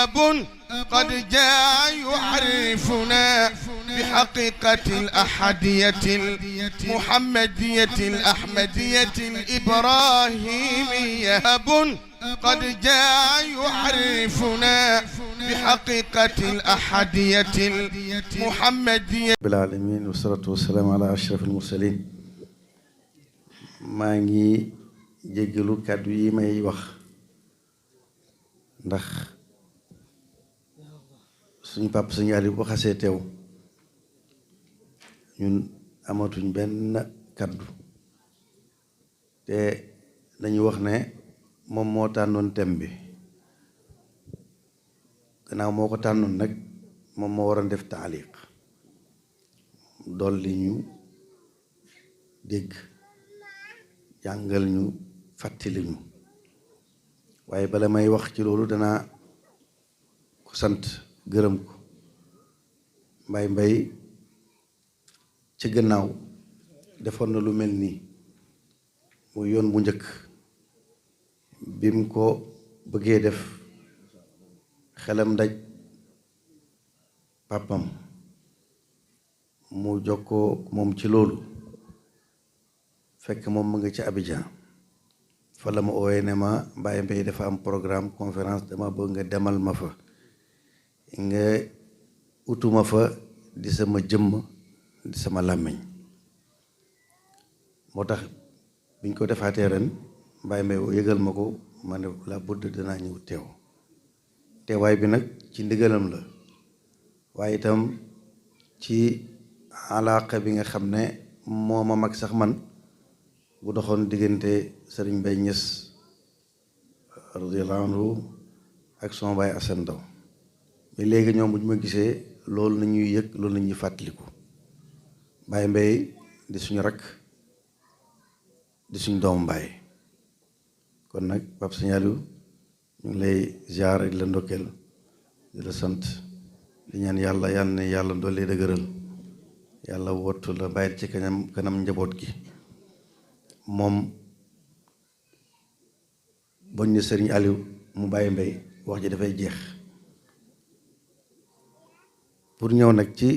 أب قد جاء يعرفنا بحقيقة الأحدية المحمدية الأحمدية الإبراهيمية. أب قد جاء يعرفنا بحقيقة الأحدية المحمدية. رب العالمين والصلاة والسلام على أشرف المرسلين. maa ngi jéggalu kàddu yi may wax ndax suñu papa suñu yàlla bu xasee teew ñun amatuñ benn kàddu te dañuy wax ne moom moo tànnoon thème bi gannaaw moo ko tànnoon nag moom moo waroon def taaliq dolli ñu dégg jàngal ñu fàttali ñu waaye bala may wax ci loolu danaa ko sant gërëm ko mbay ci gannaaw defoon na lu mel nii muy yoon bu njëkk bim ko bëggee def xelam ndaj pàppam mu jokkoo moom ci loolu fekk moom mu nga ci Abidjan fa la ma ooyee ne ma Baye Mbaye dafa am programme conférence dama bëgg nga demal ma fa nga utuma fa di sama jëmm di sama làmmiñ moo tax biñ ko defaatee ren Baye Mbaye yëgal ma ko ma ne la budd danaa ñëw teew teewaay bi nag ci ndigalam la waaye itam ci alaaqa bi nga xam ne moo ma mag sax man bu doxoon diggante Sëriñ Bay Ñas radiyallahu anhu ak sama baay Asan Ndaw mais léegi ñoom bu ñu ma gisee loolu na ñuy yëg loolu na ñuy fàttaliku Baye Mbaye di suñu rakk di suñu doomu baay kon nag Pape Signalou ñu ngi lay ziar ak la ndokkeel di la sant di ñaan yàlla yàlla dolli dëgëral yàlla wottu la bàyyil ci kanam njaboot gi moom boñ ne Sëriñ Aliou mu Baye Mbaye wax ji dafay jeex pour ñëw nag ci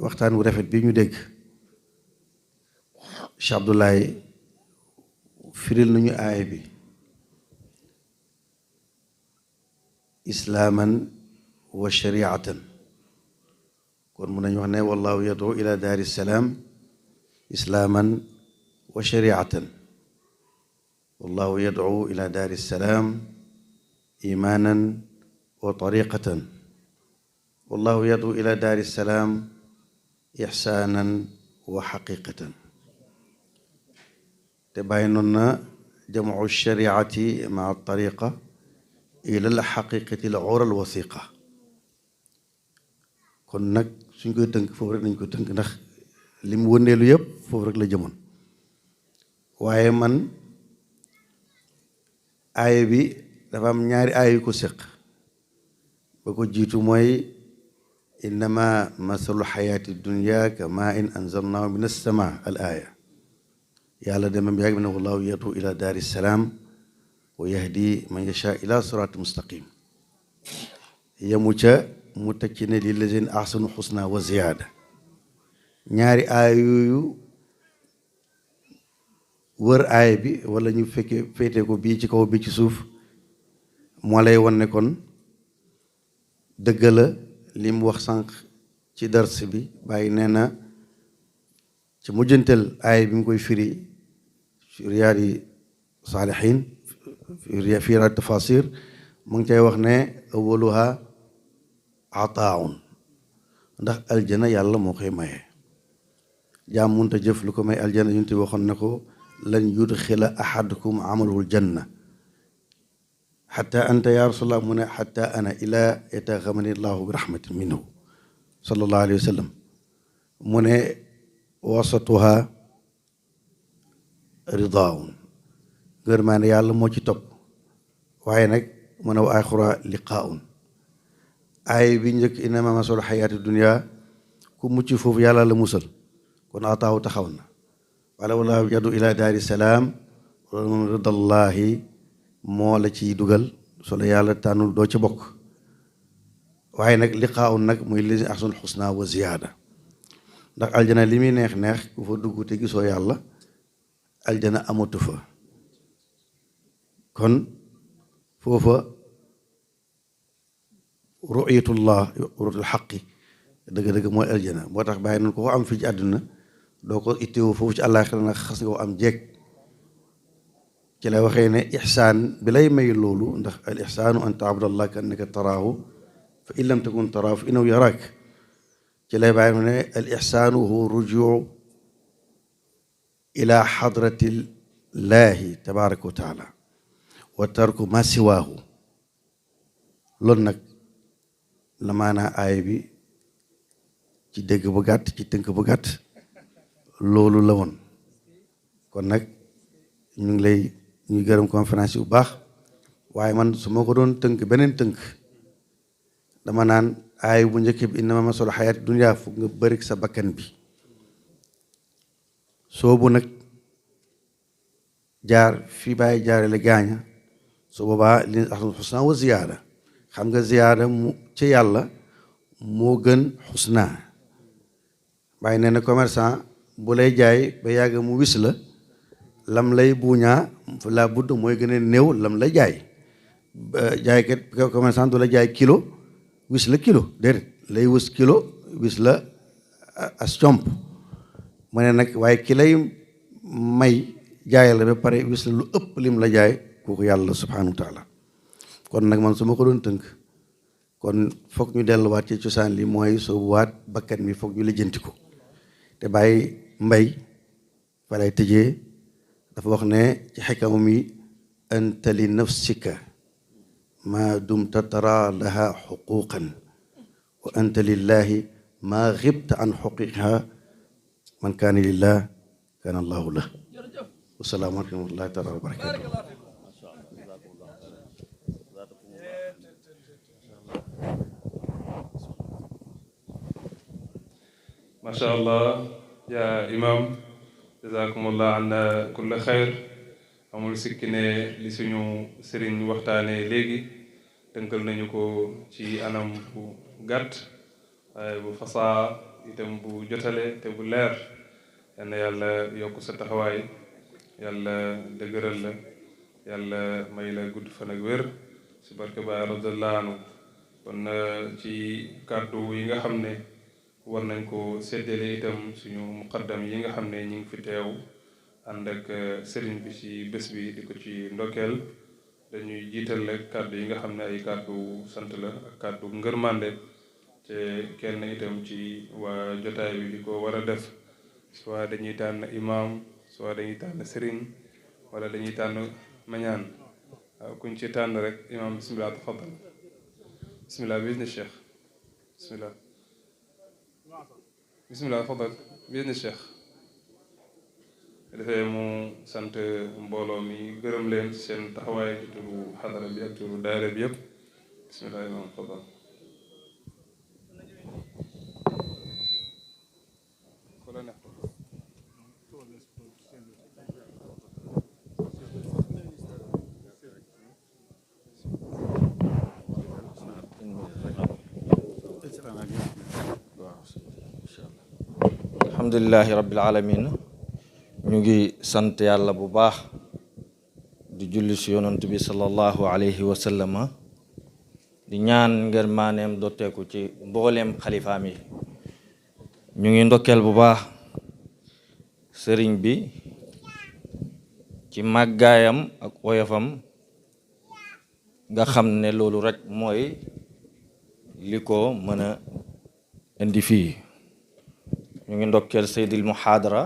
waxtaan wu rafet bi ñu dégg Cheikh Abdoulaye firil nañu aaya bi islaaman wa shariatan kon mun nañu wax ne wallahu yad'u ila daari salaam islaaman wa shariatan wallahu yad'u ila daari salaam imaanan wa tariqatan wallahu yad'u ila daari salaam ihsaanan wa xaqiqatan te bàyyi noon na jamcu shariati maa tariqa ila al xaqiqati al ura al wasiqa kon nag suñ koy tënk foofu rek nañ koy tënk ndax li mu wëndeelu yëpp foofu rek la jëmoon waaye man aaya bi dafa am ñaari aaya yu ko séq ba ko jiitu mooy innama masalu xayaati dunya ka maa in anzalnaahu min as-sama al aaya yàlla demam bi yàgg bi ne wallahu yadu ila daari salaam wa yahdi man yasha ila siraati mustaqim yemu ca mu teg ci ne lillazina ahsanu xusna wa ziyaada ñaari aaya yooyu wër aaya bi wala ñu fekkee féete ko bii ci kaw bi ci suuf moo lay wan ne kon dëgg la li mu wax sànq ci dars bi bàyyi nee na ci mujjantel aaya bi mu koy firi fi riyaadi saalihiin fi riyaadi tafasir mu ngi cay wax ne awaluha ataaun ndax aljana yàlla moo koy maye jaam munta jëf lu ko may aljana yunte waxoon na ko lan yudxila ahadukum amaluhu aljanna xata anta ya rasulallah mu ne xata ana ila yataxamani llahu bi rahmatin minhu sallallahu alayhi wa sallam mu ne wasatuha ridaun ngërmaane yàlla moo ci topp waaye nag mu ne wa axira liqaaun aay bi njëkk innama masalu xayaati dunia ku mucc foofu yàlla la musal kon ataaw taxaw na wala wala yadu ila daari salaam loolu moom ridallahi moo la ciy dugal solo yàlla tànnul doo ci bokk waaye nag liqaaw nag muy li ahsanul husna wa ziyaada ndax aljana li muy neex neex ku fa dugg te gisoo yàlla aljana amatu fa kon foofa ru'yatullah ru'yatul haqqi dëgg-dëgg mooy aljana moo tax bàyyi nañ ko am fii ci àdduna doo ko itteewu foofu ci àllaaxira nag xas nga ko am jeeg ci la waxee ne ixsaan bi lay may loolu ndax al ixsaanu an taabudallah ka annaka taraahu fa in lam takun taraahu fa innahu yaraak ci lay bàyyi ne al ixsaanu huwa rujuu ila xadrati llaahi tabaraka wa taala wa tarku ma siwaahu loolu nag la maanaa aay bi ci dégg bu gàtt ci tënk bu gàtt loolu la woon kon nag ñu ngi lay ñuy gërëm conférence bu baax waaye man su ma ko doon tënk beneen tënk dama naan aay bu njëkk bi innama masalu xayaati dunya foog nga bërik sa bakkan bi soobu nag jaar fii bàyyi jaarale gaaña su boobaa li ahsanul husna wa ziyaada xam nga ziyaada mu ci yàlla moo gën xusna bàyyi nee na commerçant bu lay jaay ba yàgg mu wis la lam lay buuñaa la budd mooy gën a néew lam lay jaay jaaykat commerçant du la jaay kilo wis la kilo déedéet lay wis kilo wis la as comp mu ne nag waaye ki lay may jaay la ba pare wis la lu ëpp lim la jaay kooku yàlla subhanahu wa taala kon nag man su ma ko doon tënk kon foog ñu delluwaat ci cosaan li mooy soobuwaat bakkan mi foog ñu lijjanti ko te bàyyi mbay fa lay tëjee dafa wax ne ci xikama mi anta li nafsika ma dumta tara laha xuquqan wa anta lillahi ma xibta an xuqiqiha man kaana lillah kaana allahu lah wasalaamu aleykum wa rahmatullahi taala wa barakatuh macha allah yaa imam jazakumullah anna kulla xayr amul sikki ne li suñu sëriñ waxtaane léegi tënkal nañu ko ci anam bu gàtt waaye bu fasaa itam bu jotale te bu leer yal na yàlla yokk sa taxawaay yàlla dëgëral la yàlla may la gudd fan ak wér si barke Baay radiyallahu anhu kon ci kàddu yi nga xam ne war nañ ko séddale itam suñu muqaddam yi nga xam ne ñi ngi fi teew ànd ak sëriñ bi ci bés bi di ko ci ndokkeel dañuy jiital rek kàddu yi nga xam ne ay kàddu sant la ak kàddu ngërmande te kenn itam ci waa jotaay bi di ko war a def soit dañuy tànn imam soit dañuy tànn sëriñ wala dañuy tànn mañaan waaw kuñ ci tànn rek imam bismillah tafaddal bismillah biizni cheikh bismillah bismillah fadal biizni cheikh dafay mu sant mbooloo mi gërëm leen seen taxawaay ci turu xadara bi ak turu daayira bi yëpp bismillah imam fadal alhamdulillahi rabbil alamin ñu ngi sant yàlla bu baax di julli si yonent bi sallallahu alayhi wa sallama di ñaan ngir maaneem dotteeku ci mbooleem xalifaam yi ñu ngi ndokkeel bu baax sëriñ bi ci màggaayam ak oyofam nga xam ne loolu rek mooy li ko mën a indi fii ñu ngi ndokkeel Seydil Muhaadara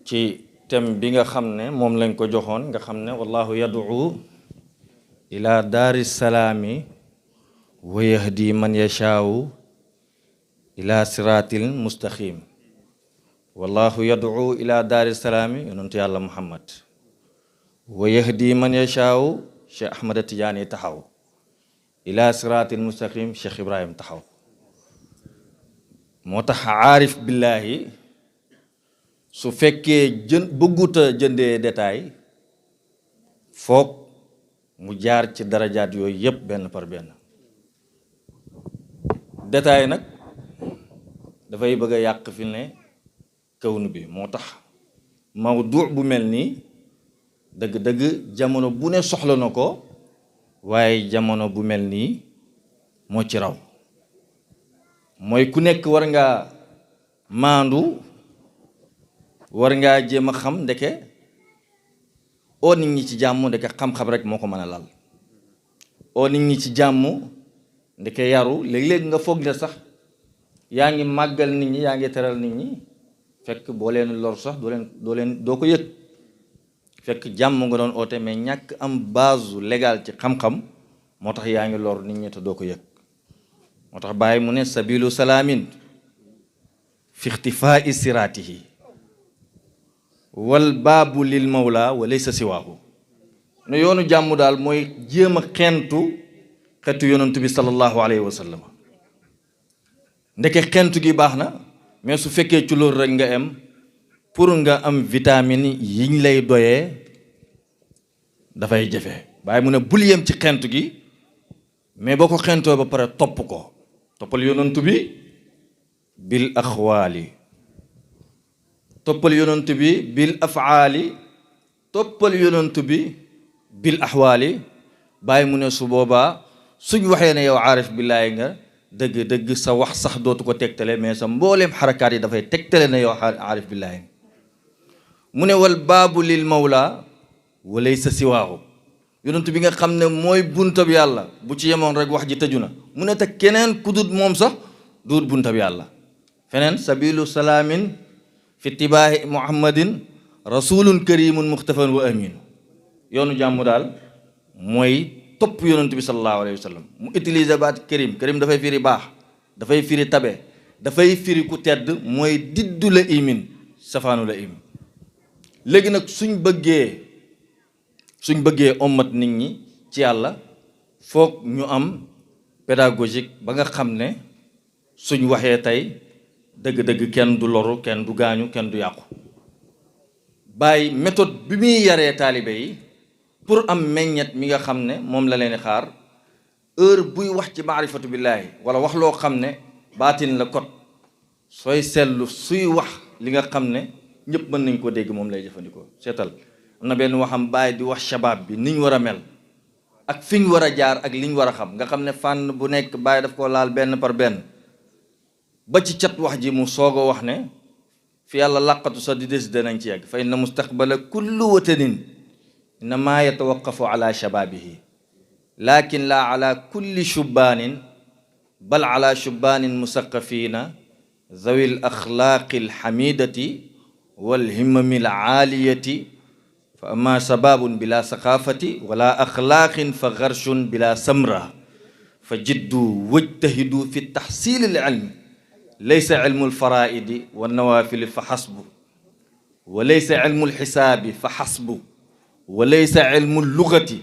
ci thème bi nga xam ne moom lañ ko joxoon nga xam ne wallahu yad'u ila daari salaami wa yahdi man yashaau ila siratil mustaqim wallahu yad'u ila daari salaami yonentu yàlla Muhammad wa yahdi man yashaau Cheikh Ahmad Tidiane taxaw ila siratil mustaqim Cheikh Ibrahim taxaw moo tax aarif billahi su fekkee bëgguta jëndee détail foog mu jaar ci darajaat yooyu yëpp benn par benn détail nag dafay bëgg a yàq fi ne kawnu bi moo tax mawdu bu mel nii dëgg-dëgg jamono bu ne soxla na ko waaye jamono bu mel nii moo ci raw mooy ku nekk war ngaa maandu war ngaa jéem a xam ndeke oo nit ñi ci jàmm ndeke xam-xam rek moo ko mën a lal oo nit ñi ci jàmm ndeke yaru léeg-léeg nga foog ne sax yaa ngi màggal nit ñi yaa ngi teral nit ñi fekk boo leen lor sax doo ko yëg fekk jàmm nga doon oote mais ñàkk am base légal ci xam-xam moo tax yaa ngi lor nit ñi te doo ko yëg moo tax bàyyi mu ne sabilu salaamin fi ixtifaa siraatihi wal baabu lil mawla wa laysa siwaahu ne yoonu jàmm daal mooy jéem a xeetu yonantu bi sallallahu alayhi wa sallam ndeke xentu gi baax na mais su fekkee ci loolu rek nga am pour nga am vitamine yiñ lay doyee dafay jafe waaye mu ne bul yem ci xentu gi mais boo ko xentoo ba pare topp ko toppal yonantu bi bil axwaali toppal yonantu bi bil afaali toppal yonantu bi bil axwaali bàyyi mu ne su boobaa suñ waxee ne yow aarif billaahi nga dëgg sa wax sax dootu ko tegtale mais sa mbooleem xarakaat yi dafay tegtale ne yow aarif billaahi mu ne wal baabu lil mawla wa laysa siwaahu yonent bi nga xam ne mooy buntab yàlla bu ci yemoon rek wax ji tëju na mu ne te keneen ku dut moom sax duut buntab yàlla feneen sabilu salaamin fi itibaahi muhammadin rasulun karimun muxtafan wa amin yoonu jàmm daal mooy topp yonent bi sallallahu alayhi wa sallam mu utiliser baat karim dafay firi baax dafay firi tabe dafay firi ku tedd mooy diddu la imin safaanu la im léegi nag suñ bëggee ommat nit ñi ci yàlla foog ñu am pédagogique ba nga xam ne suñ waxee tey dëgg-dëgg kenn du loru kenn du gaañu kenn du yàqu bàyyi méthode bi muy yaree taalibe yi pour am meññet mi nga xam ne moom la leen xaar heure buy wax ci maarifatu billaahi wala wax loo xam ne baatin la kot sooy seetlu suy wax li nga xam ne ñëpp mën nañ ko dégg moom lay jëfandikoo seetal am na benn waxam bàyyi di wax shabaab bi niñ war a mel ak fi ñu war a jaar ak li ñu war a xam nga xam ne fànn bu nekk bàyyi daf ko laal benn par benn ba ci cat wax ji mu soog a wax ne fi yàlla làqatu sax di décider nañ ci yegg fa inna mustaqbala kullu watanin innama yatawaqafu ala shababihi lakin la ala kulli shubbaanin bal ala shubbaanin musaqafina zawi l axlaaqi alxamidati walhimmami alaaliyati fa ama shababun bila saqafati wala axlaaqin fa garshun bila samra fa jiddu wajtahidu fi taxsil alilmi laysa ilmu alfaraidi wannawafili fa xasbu wa laysa ilmu alxisaabi fa xasbu wa laysa ilmu allugati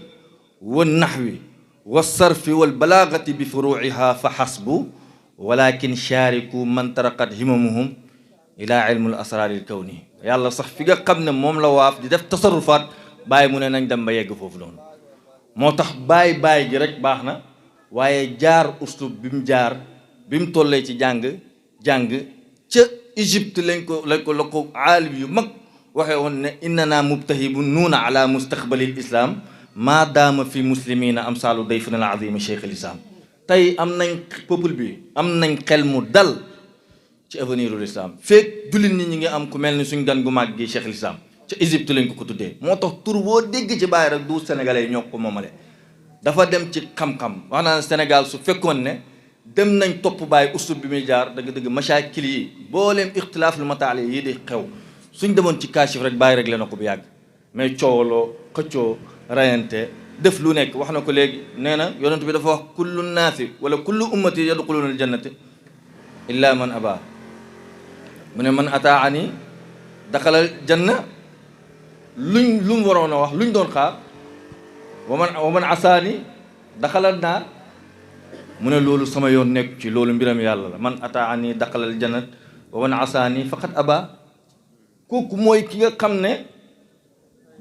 wannaxwi walsarfi walbalaagati bi furuuciha fa xasbu walakin shaariku man taraqat himamuhum ila ilmu al asraari al kawni yàlla sax fi nga xam ne moom la waaf di def tasarrufaat bàyyi mu ne nañ dem ba yegg foofu noonu moo tax bàyyi gi rek baax na waaye jaar uslub bi mu jaar bi mu tollee ci jàng ca Égypte la ko aalim yu mag waxee woon ne innana mubtahibuuna ala mustaqbalil islam maa daama fi muslimina amsaalu dayfina al azima cheikh al islam tey am nañ peuple bi am nañ xel mu dal ci avenirul islam feek jullit nit ñi ngi am ku mel ni suñ gan gu mag gi cheikh al islam ca Égypte lañ ko tuddee moo tax tur boo dégg ci bàyyi rek du sénégalais yi ñoo ko moomale dafa dem ci xam-xam wax naa ne Sénégal su fekkoon ne dem nañ topp bàyyi uslub bi muy jaar dëgg-dëgg machaakil yi booleem ixtilaaf lu mataali yi di xew suñ demoon ci kaashif rek bàyyi rek na ko bu yàgg mais coowaloo xëccoo rayante def lu nekk wax na ko léegi nee na yonent bi dafa wax kullu naasi wala kullu ummati yadxuluuna al jannati illa man aba mu ne man ataani daxalal janna lu mu waroon a wax luñ doon xaar wa man asaani daxalal naar mu ne loolu sama yoon nekk ci loolu mbiram yàlla la man ataani daxalal jannat wa man asaani faqat aba kooku mooy ki nga xam ne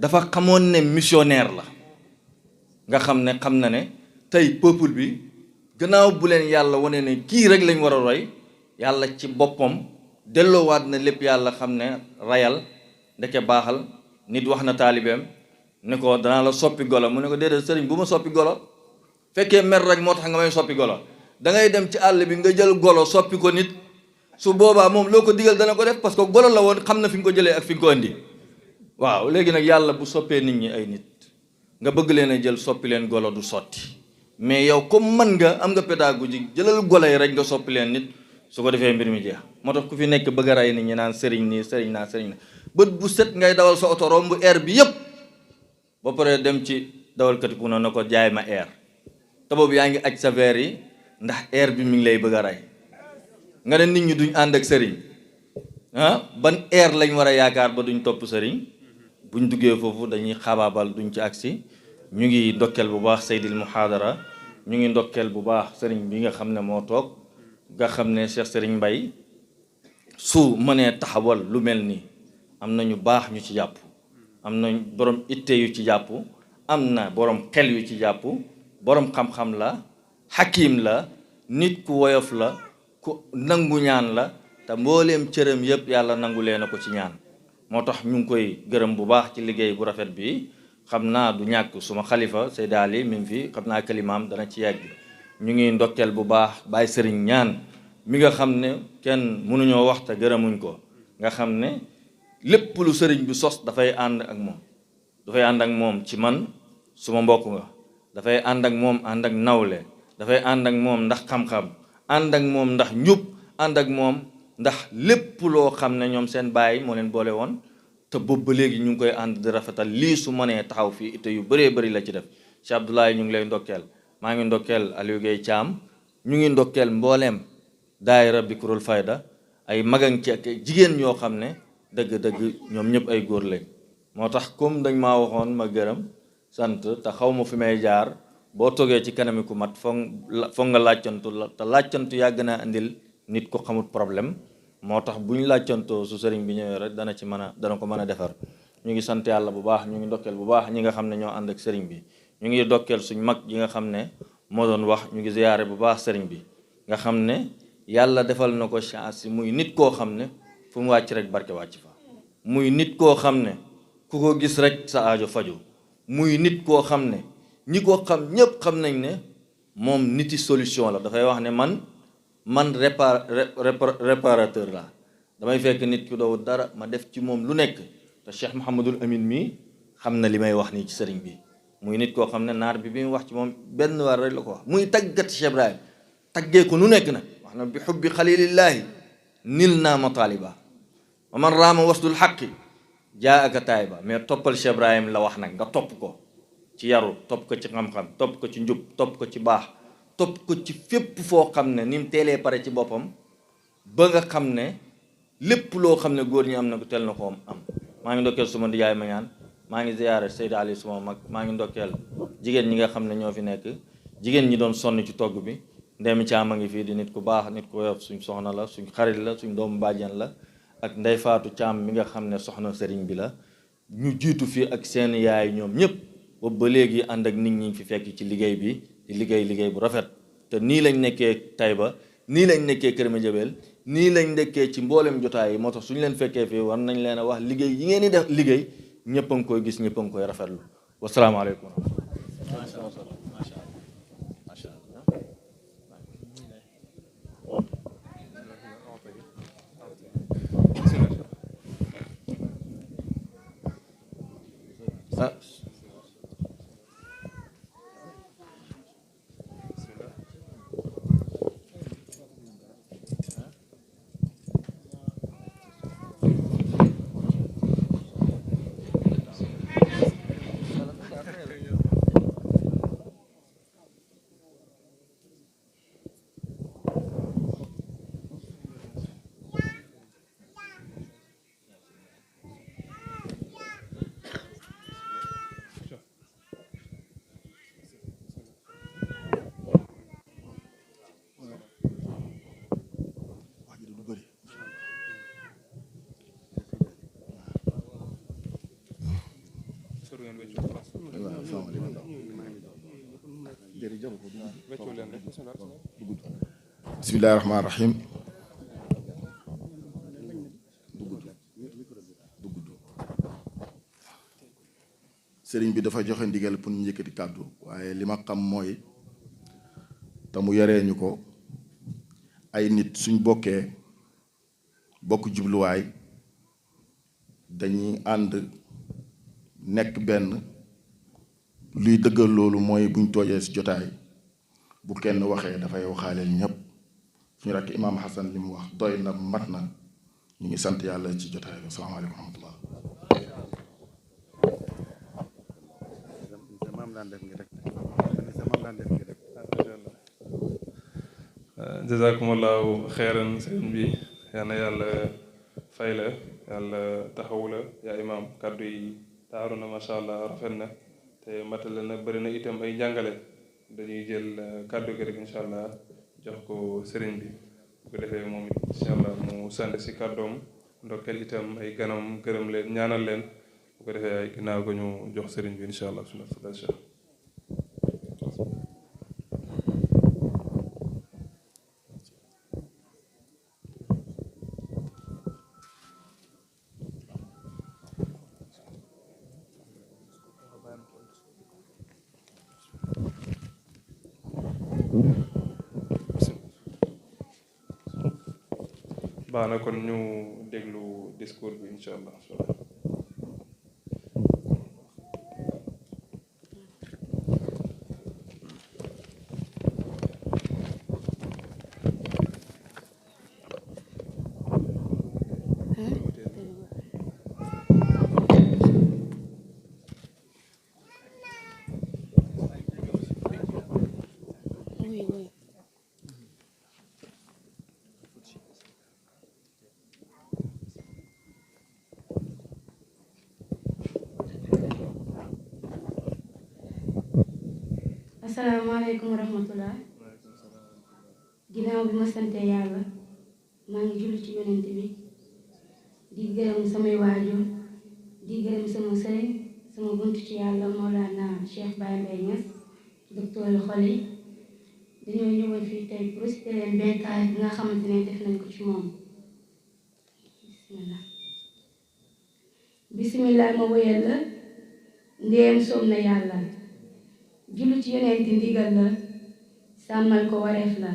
dafa xamoon ne missionnaire la nga xam ne xam na ne tey peuple bi gannaaw bu leen yàlla wane ne kii rek lañ war a roy yàlla ci boppam delloowaat na lépp yàlla xam ne rayal ndeke baaxal. nit wax na taalibeem ne ko danaa la soppi golo mu ne ko déedéet sëriñ bu ma soppi golo fekkee mer rek moo tax nga may soppi golo da ngay dem ci àll bi nga jël golo soppi ko nit su boobaa moom loo ko digal dana ko def parce que golo la woon xam na fi nga ko jëlee ak fi nga ko indi waaw léegi nag yàlla bu soppee nit ñi ay nit nga bëgg leen a jël soppi leen golo du sotti mais yow comme mën nga am nga pédagogie jëlal golo yi rek nga soppi leen nit su ko defee mbir mi jeex moo tax ku fi nekk bëgg a rey nit ñi naan sëriñ nii sëriñ naa sëriñ na bët bu set ngay dawal sa oto romb air bi yëpp ba pare dem ci dawalkati ku na ko jaay ma air te boobu yaa ngi aj sa verre yi ndax air bi mi ngi lay bëgg a rey nga ne nit ñi duñ ànd ak sëriñ ban air lañ war a yaakaar ba duñ topp sëriñ buñ duggee foofu dañuy xabaabal duñ ci agsi ñu ngi ndokkeel bu baax Seydil Muhaadara ñu ngi ndokkeel bu baax sëriñ bi nga xam ne moo toog nga xam ne Cheikh Sëriñ Mbay su mënee taxawal lu mel nii am na ñu baax ñu ci jàpp am na borom itte yu ci jàpp am na borom xel yu ci jàpp borom xam-xam la xakim la nit ku woyof la ku nangu ñaan la te mbooleem cëram yëpp yàlla nangu leen ko ci ñaan moo tax ñu ngi koy gërëm bu baax ci liggéey bu rafet bi xam naa du ñàkk suma xalifa Seydi Ali mi ngi fi xam naa kalimaam dana ci yegg ñu ngi ndokkeel bu baax Baay Sëriñ ñaan mi nga xam ne kenn mënuñoo wax te gërëmuñ ko nga xam ne lépp lu sëriñ bi sos dafay ànd ak moom dafay ànd ak moom ci man suma mbokk nga dafay ànd ak moom ànd ak nawle dafay ànd ak moom ndax xam-xam ànd ak moom ndax njub ànd ak moom ndax lépp loo xam ne ñoom seen baay moo leen boole woon te boobu ba léegi ñu ngi koy ànd di rafetal lii su mënee taxaw fii ite yu bëree bëri la ci def Cheikh Abdoulaye ñu ngi lay ndokkeel maa ngi ndokkeel Aliou Gueye Thiam ñu ngi ndokkeel mbooleem daayira Bikrul Fayda ay magan ci ak jigéen ñoo xam ne dëgg-dëgg ñoom ñëpp ay góor lañ moo tax comme dañ maa waxoon ma gërëm sant te xaw ma fi may jaar boo toogee ci kanami ku mat foog nga laajcantu la te laajcantu yàgg naa indil nit ko xamul problème moo tax bu ñu laajcantoo su sëriñ bi ñëwee rek dana ko mën a defar ñu ngi sant yàlla bu baax ñu ngi ndokkeel bu baax ñi nga xam ne ñoo ànd ak sëriñ bi ñu ngi dokkeel suñ mag yi nga xam ne moo doon wax ñu ngi ziyaare bu baax sëriñ bi nga xam ne yàlla defal na ko chance muy nit koo xam ne fu mu wàcc rek barke wàcc fa muy nit koo xam ne ku ko gis rek sa aajo faju muy nit koo xam ne ñi ko xam ñëpp xam nañ ne moom niti solution la dafay wax ne man réparateur la damay fekk nit ki doo dara ma def ci moom lu nekk te Cheikh Mouhamadul Amin mii xam na li may wax nii ci sëriñ bi muy nit koo xam ne naar bi mu wax ci moom benn waar rek la ko wax muy taggat Cheikh Ibrahim taggee ko nu nekk nag wax na bi xubbi xalilillaahi nil naa mataliba wa man raama wasdul xaqi jaa aka taay ba mais toppal Cheikh Ibrahim la wax nag nga topp ko ci yaru topp ko ci xam-xam topp ko ci njub topp ko ci baax topp ko ci fépp foo xam ne ni mu teelee pare ci boppam ba nga xam ne lépp loo xam ne góor ñi am na ko teel na ko am maa ngi ndokkeel suma ndijaay ma ñaan maa ngi ziyaare Seydi Ali suma mag maa ngi ndokkeel jigéen ñi nga xam ne ñoo fi nekk jigéen ñi doon sonn ci togg bi Ndémi Caam a ngi fii di nit ku baax nit ku woyof suñ soxna la suñ xarit la suñ doomu bàjjen la ak Ndey Faatu Caam mi nga xam ne soxna sëriñ bi la ñu jiitu fii ak seen yaay ñoom ñëpp boobu ba léegi ànd ak nit ñi fi fekk ci liggéey bi di liggéey bu rafet te nii lañ nekkee Tayba nii lañ nekkee Kër Madiabel nii lañ nekkee ci mboolem jotaay yi moo tax suñu leen fekkee fii war nañ leen a wax liggéey yi ngeen di def liggéey ñëpp a ngi koy gis ñëpp a ngi koy rafetlu wasalaamaaleykum. bismillahi rahmaani rahim. sëriñ bi dafa joxe ndigal pour ñu yëkkati kàddu waaye li ma xam mooy te mu yaree ñu ko ay nit suñ bokkee bokk jubluwaay dañuy ànd nekk benn luy dëggal loolu mooy buñ toojee ci jotaay bu kenn waxee dafay waxaaleel ñépp suñu rakk imaam Hassan li mu wax doy na mat na ñu ngi sant yàlla ci jotaay bi asalaamaaleykum wa rahmatullah. jazakumullahu xeyran sëriñ bi yal na yàlla fay la yàlla taxawu la yaa imaam kàddu yi taaru na macha allah rafet na te matale na bëri na itam ay njàngale dañuy jël kàddu gi rek incha allah jox ko sëriñ bi bu ko defee moom it incha allah mu sànni si kàddoom ndokkeel itam ay ganam gërëm leen ñaanal leen bu ko defee ay ginnaaw ko ñu jox sëriñ bi incha allah bismillah. baax na kon ñu déglu discours bi incha allah. asalaamaaleykum wa rahmatullah. ginnaaw bi ma sante yàlla maa ngi julli ci yonent bi di gërëm samay waajur di gërëm sama sëriñ sama bunt ci yàlla Mawlana Cheikh Baye Mbaye Niass docteur xol yi dañoo ñëwoon fii tey pour cité leen benn taarif bi nga xamante ne def nañ ko ci moom. bismillah ma wéyal la ndéem soob na yàlla julli ci yonent ndigal la sàmmal ko wareef la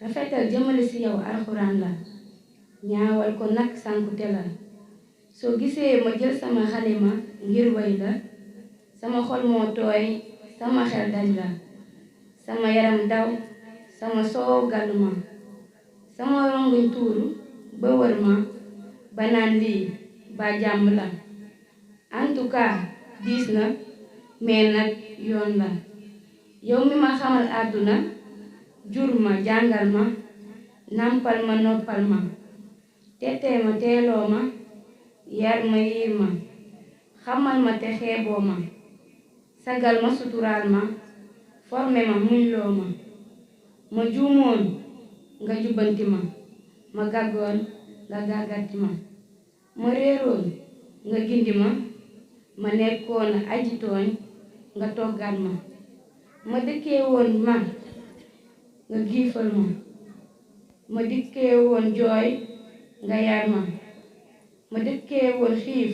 rafetal jëmale ci yow alxuraan la ñaawal ko nag sànkute la soo gisee ma jël sama xalima ngir way la sama xol moo tooy sama xel daj la sama yaram daw sama soow gàllu ma sama ronguñ tuuru ba wër ma ba naan lii ba jàmm la en tout cas diis na mais nag yoon la yow mi ma xamal àdduna jur ma jàngal ma nàmpal ma noppal ma tetee ma teeloo ma yar ma yiir ma xamal ma te xeeboo ma sagal ma suturaal ma forme ma muñ loo ma juumoon nga jubbanti ma gàggoon nga gàggati ma réeroon nga gindi ma nekkoon aji tooñ nga toggaat ma dëkkee woon man nga giifal ma dikkee woon jooy nga yar ma dëkkee woon xiif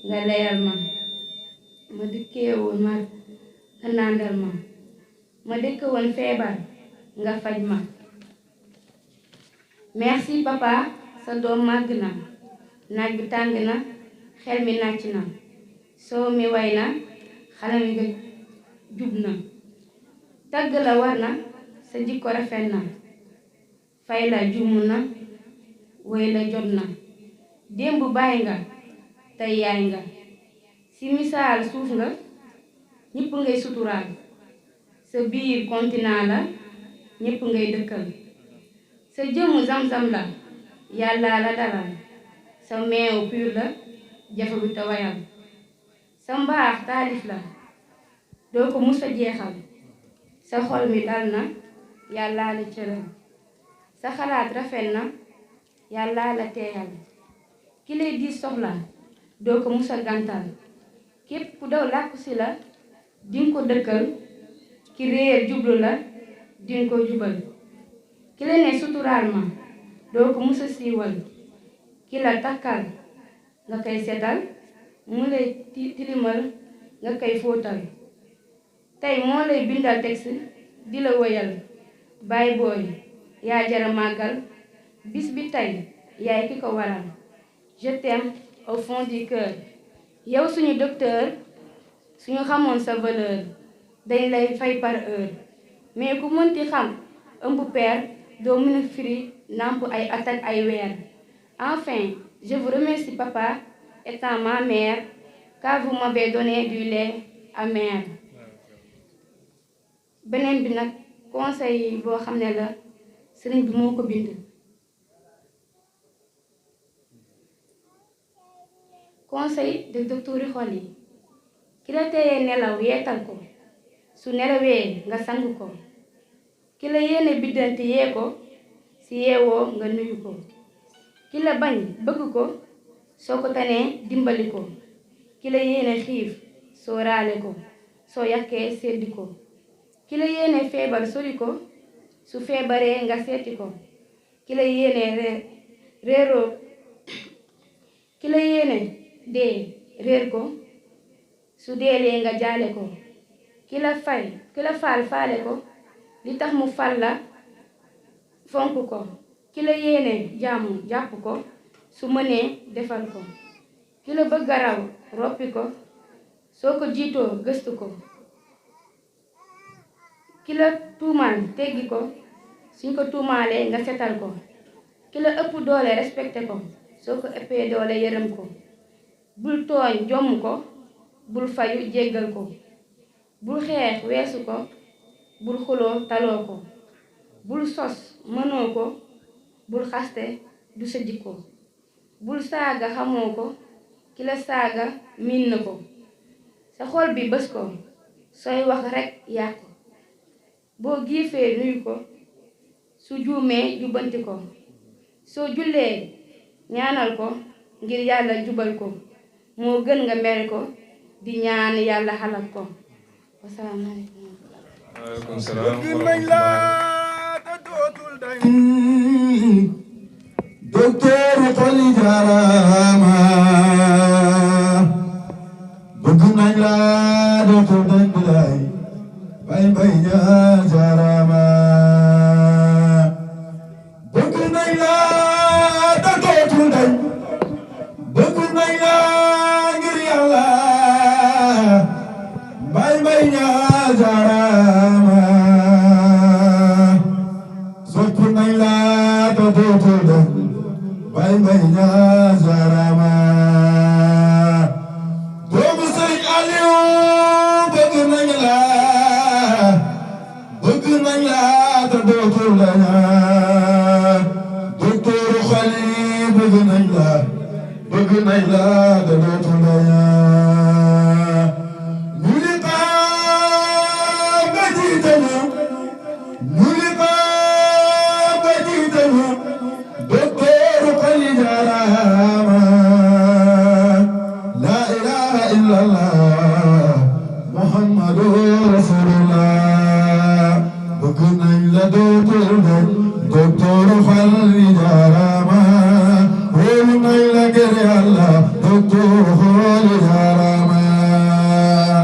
nga leyal ma dëkkee woon mar nga nàndal ma dëkkee woon feebar nga faj ma. merci papa sa doom màgg na naaj bi tàng na xel mi nàcc na soo mi way na xalam nga jub na tagg la war na sa jikko rafet na fay la juum na woy la jot na démb bàyyi nga tey yaay nga si misaal suuf nga ñépp ngay suturaal sa biir continent la ñépp ngay dëkkal sa jëmm zam-zam la yàlla la dalal sa meew pur la jafe bi te wayal sa mbaax taalif la doo ko mus a jeexal sa xol mi dal na yàlla la cëral sa xalaat rafet na yàlla la teeyal ki lay di soxla doo ko mus a gàntal képp ku daw làkku si la dinga ko dëkkal ki réer jublu la din ko jubal ki la ne suturaal ma doo ko musa siiwal ki la takkal nga koy setal mu lay tilimal nga koy fóotal tey moo lay bindal texte di la woyal baay booy yaa jara màggal bis bi tey yaay ki ko waral je t'aime au fond du cœur yow suñu docteur suñu xamoon sa valeur dañ lay fay par heure mais ku mënti xam ëmb peer doo mën a firi nàmp ay at ak ay weer enfin je vous remercie papa étant ma mère car vous m'avez donné du lait amer beneen bi nag conseil boo xam ne la sëriñ bi moo ko bind conseil de docteur xol yi ki la téyee nelaw yeetal ko su nelawee nga sang ko ki la yéene biddanti yee ko si yeewoo nga nuyu ko ki la bañ bëgg ko soo ko tanee dimbali ko ki la yéene xiif soo raale ko soo yàkkee seddi ko ki la yéene feebar sori ko su feebaree nga seeti ko ki la yéene réeroo ki la yéene dee réer ko su deelee nga jaale ko ki la faal faale ko li tax mu fal la fonk ko ki la yéene jàmm jàpp ko su mënee defal ko ki la bëgg a raw roppi ko soo ko jiitoo gëstu ko ki la tuumaal teggi ko suñ ko tuumaalee nga setal ko ki la ëpp doole respecté ko soo ko ëppee doole yërëm ko bul tooñ jomm ko bul fayu jéggal ko bul xeex weesu ko bul xuloo taloo ko bul sos mënoo ko bul xaste du sa jikko bul saaga xamoo ko ki la saaga miin na ko sa xol bi bës ko sooy wax rekk yàq ko boo giifee nuyu ko su juumee jubbanti ko soo jullee ñaanal ko ngir yàlla jubal ko moo gën nga mere ko di ñaan yàlla xalak ko wasalaamaaleykum. waaleykum salaam wa rahmatulah. docteur xoli jaarama bëgg nañ la docteur dañ bilay bay bay ñaar jaarama bëgg nañ la docteur dañ bëgg nañ la ngir yàlla bay bay ñaar jaarama sopp nañ la docteur dañ bay bay ñaar jaarama doomu Sëriñ Aliou bëgg nañ la te dootul la ñaar docteur xoli bëgg nañ la te dootul la ñaar ñu li xam nga jiite ñu docteur xoli jaarama la ilaha illallah muhammadu rasulullah bëgg nañ la docteur xoli jaarama wóolu nañ la ngir yàlla docteur xoli jaarama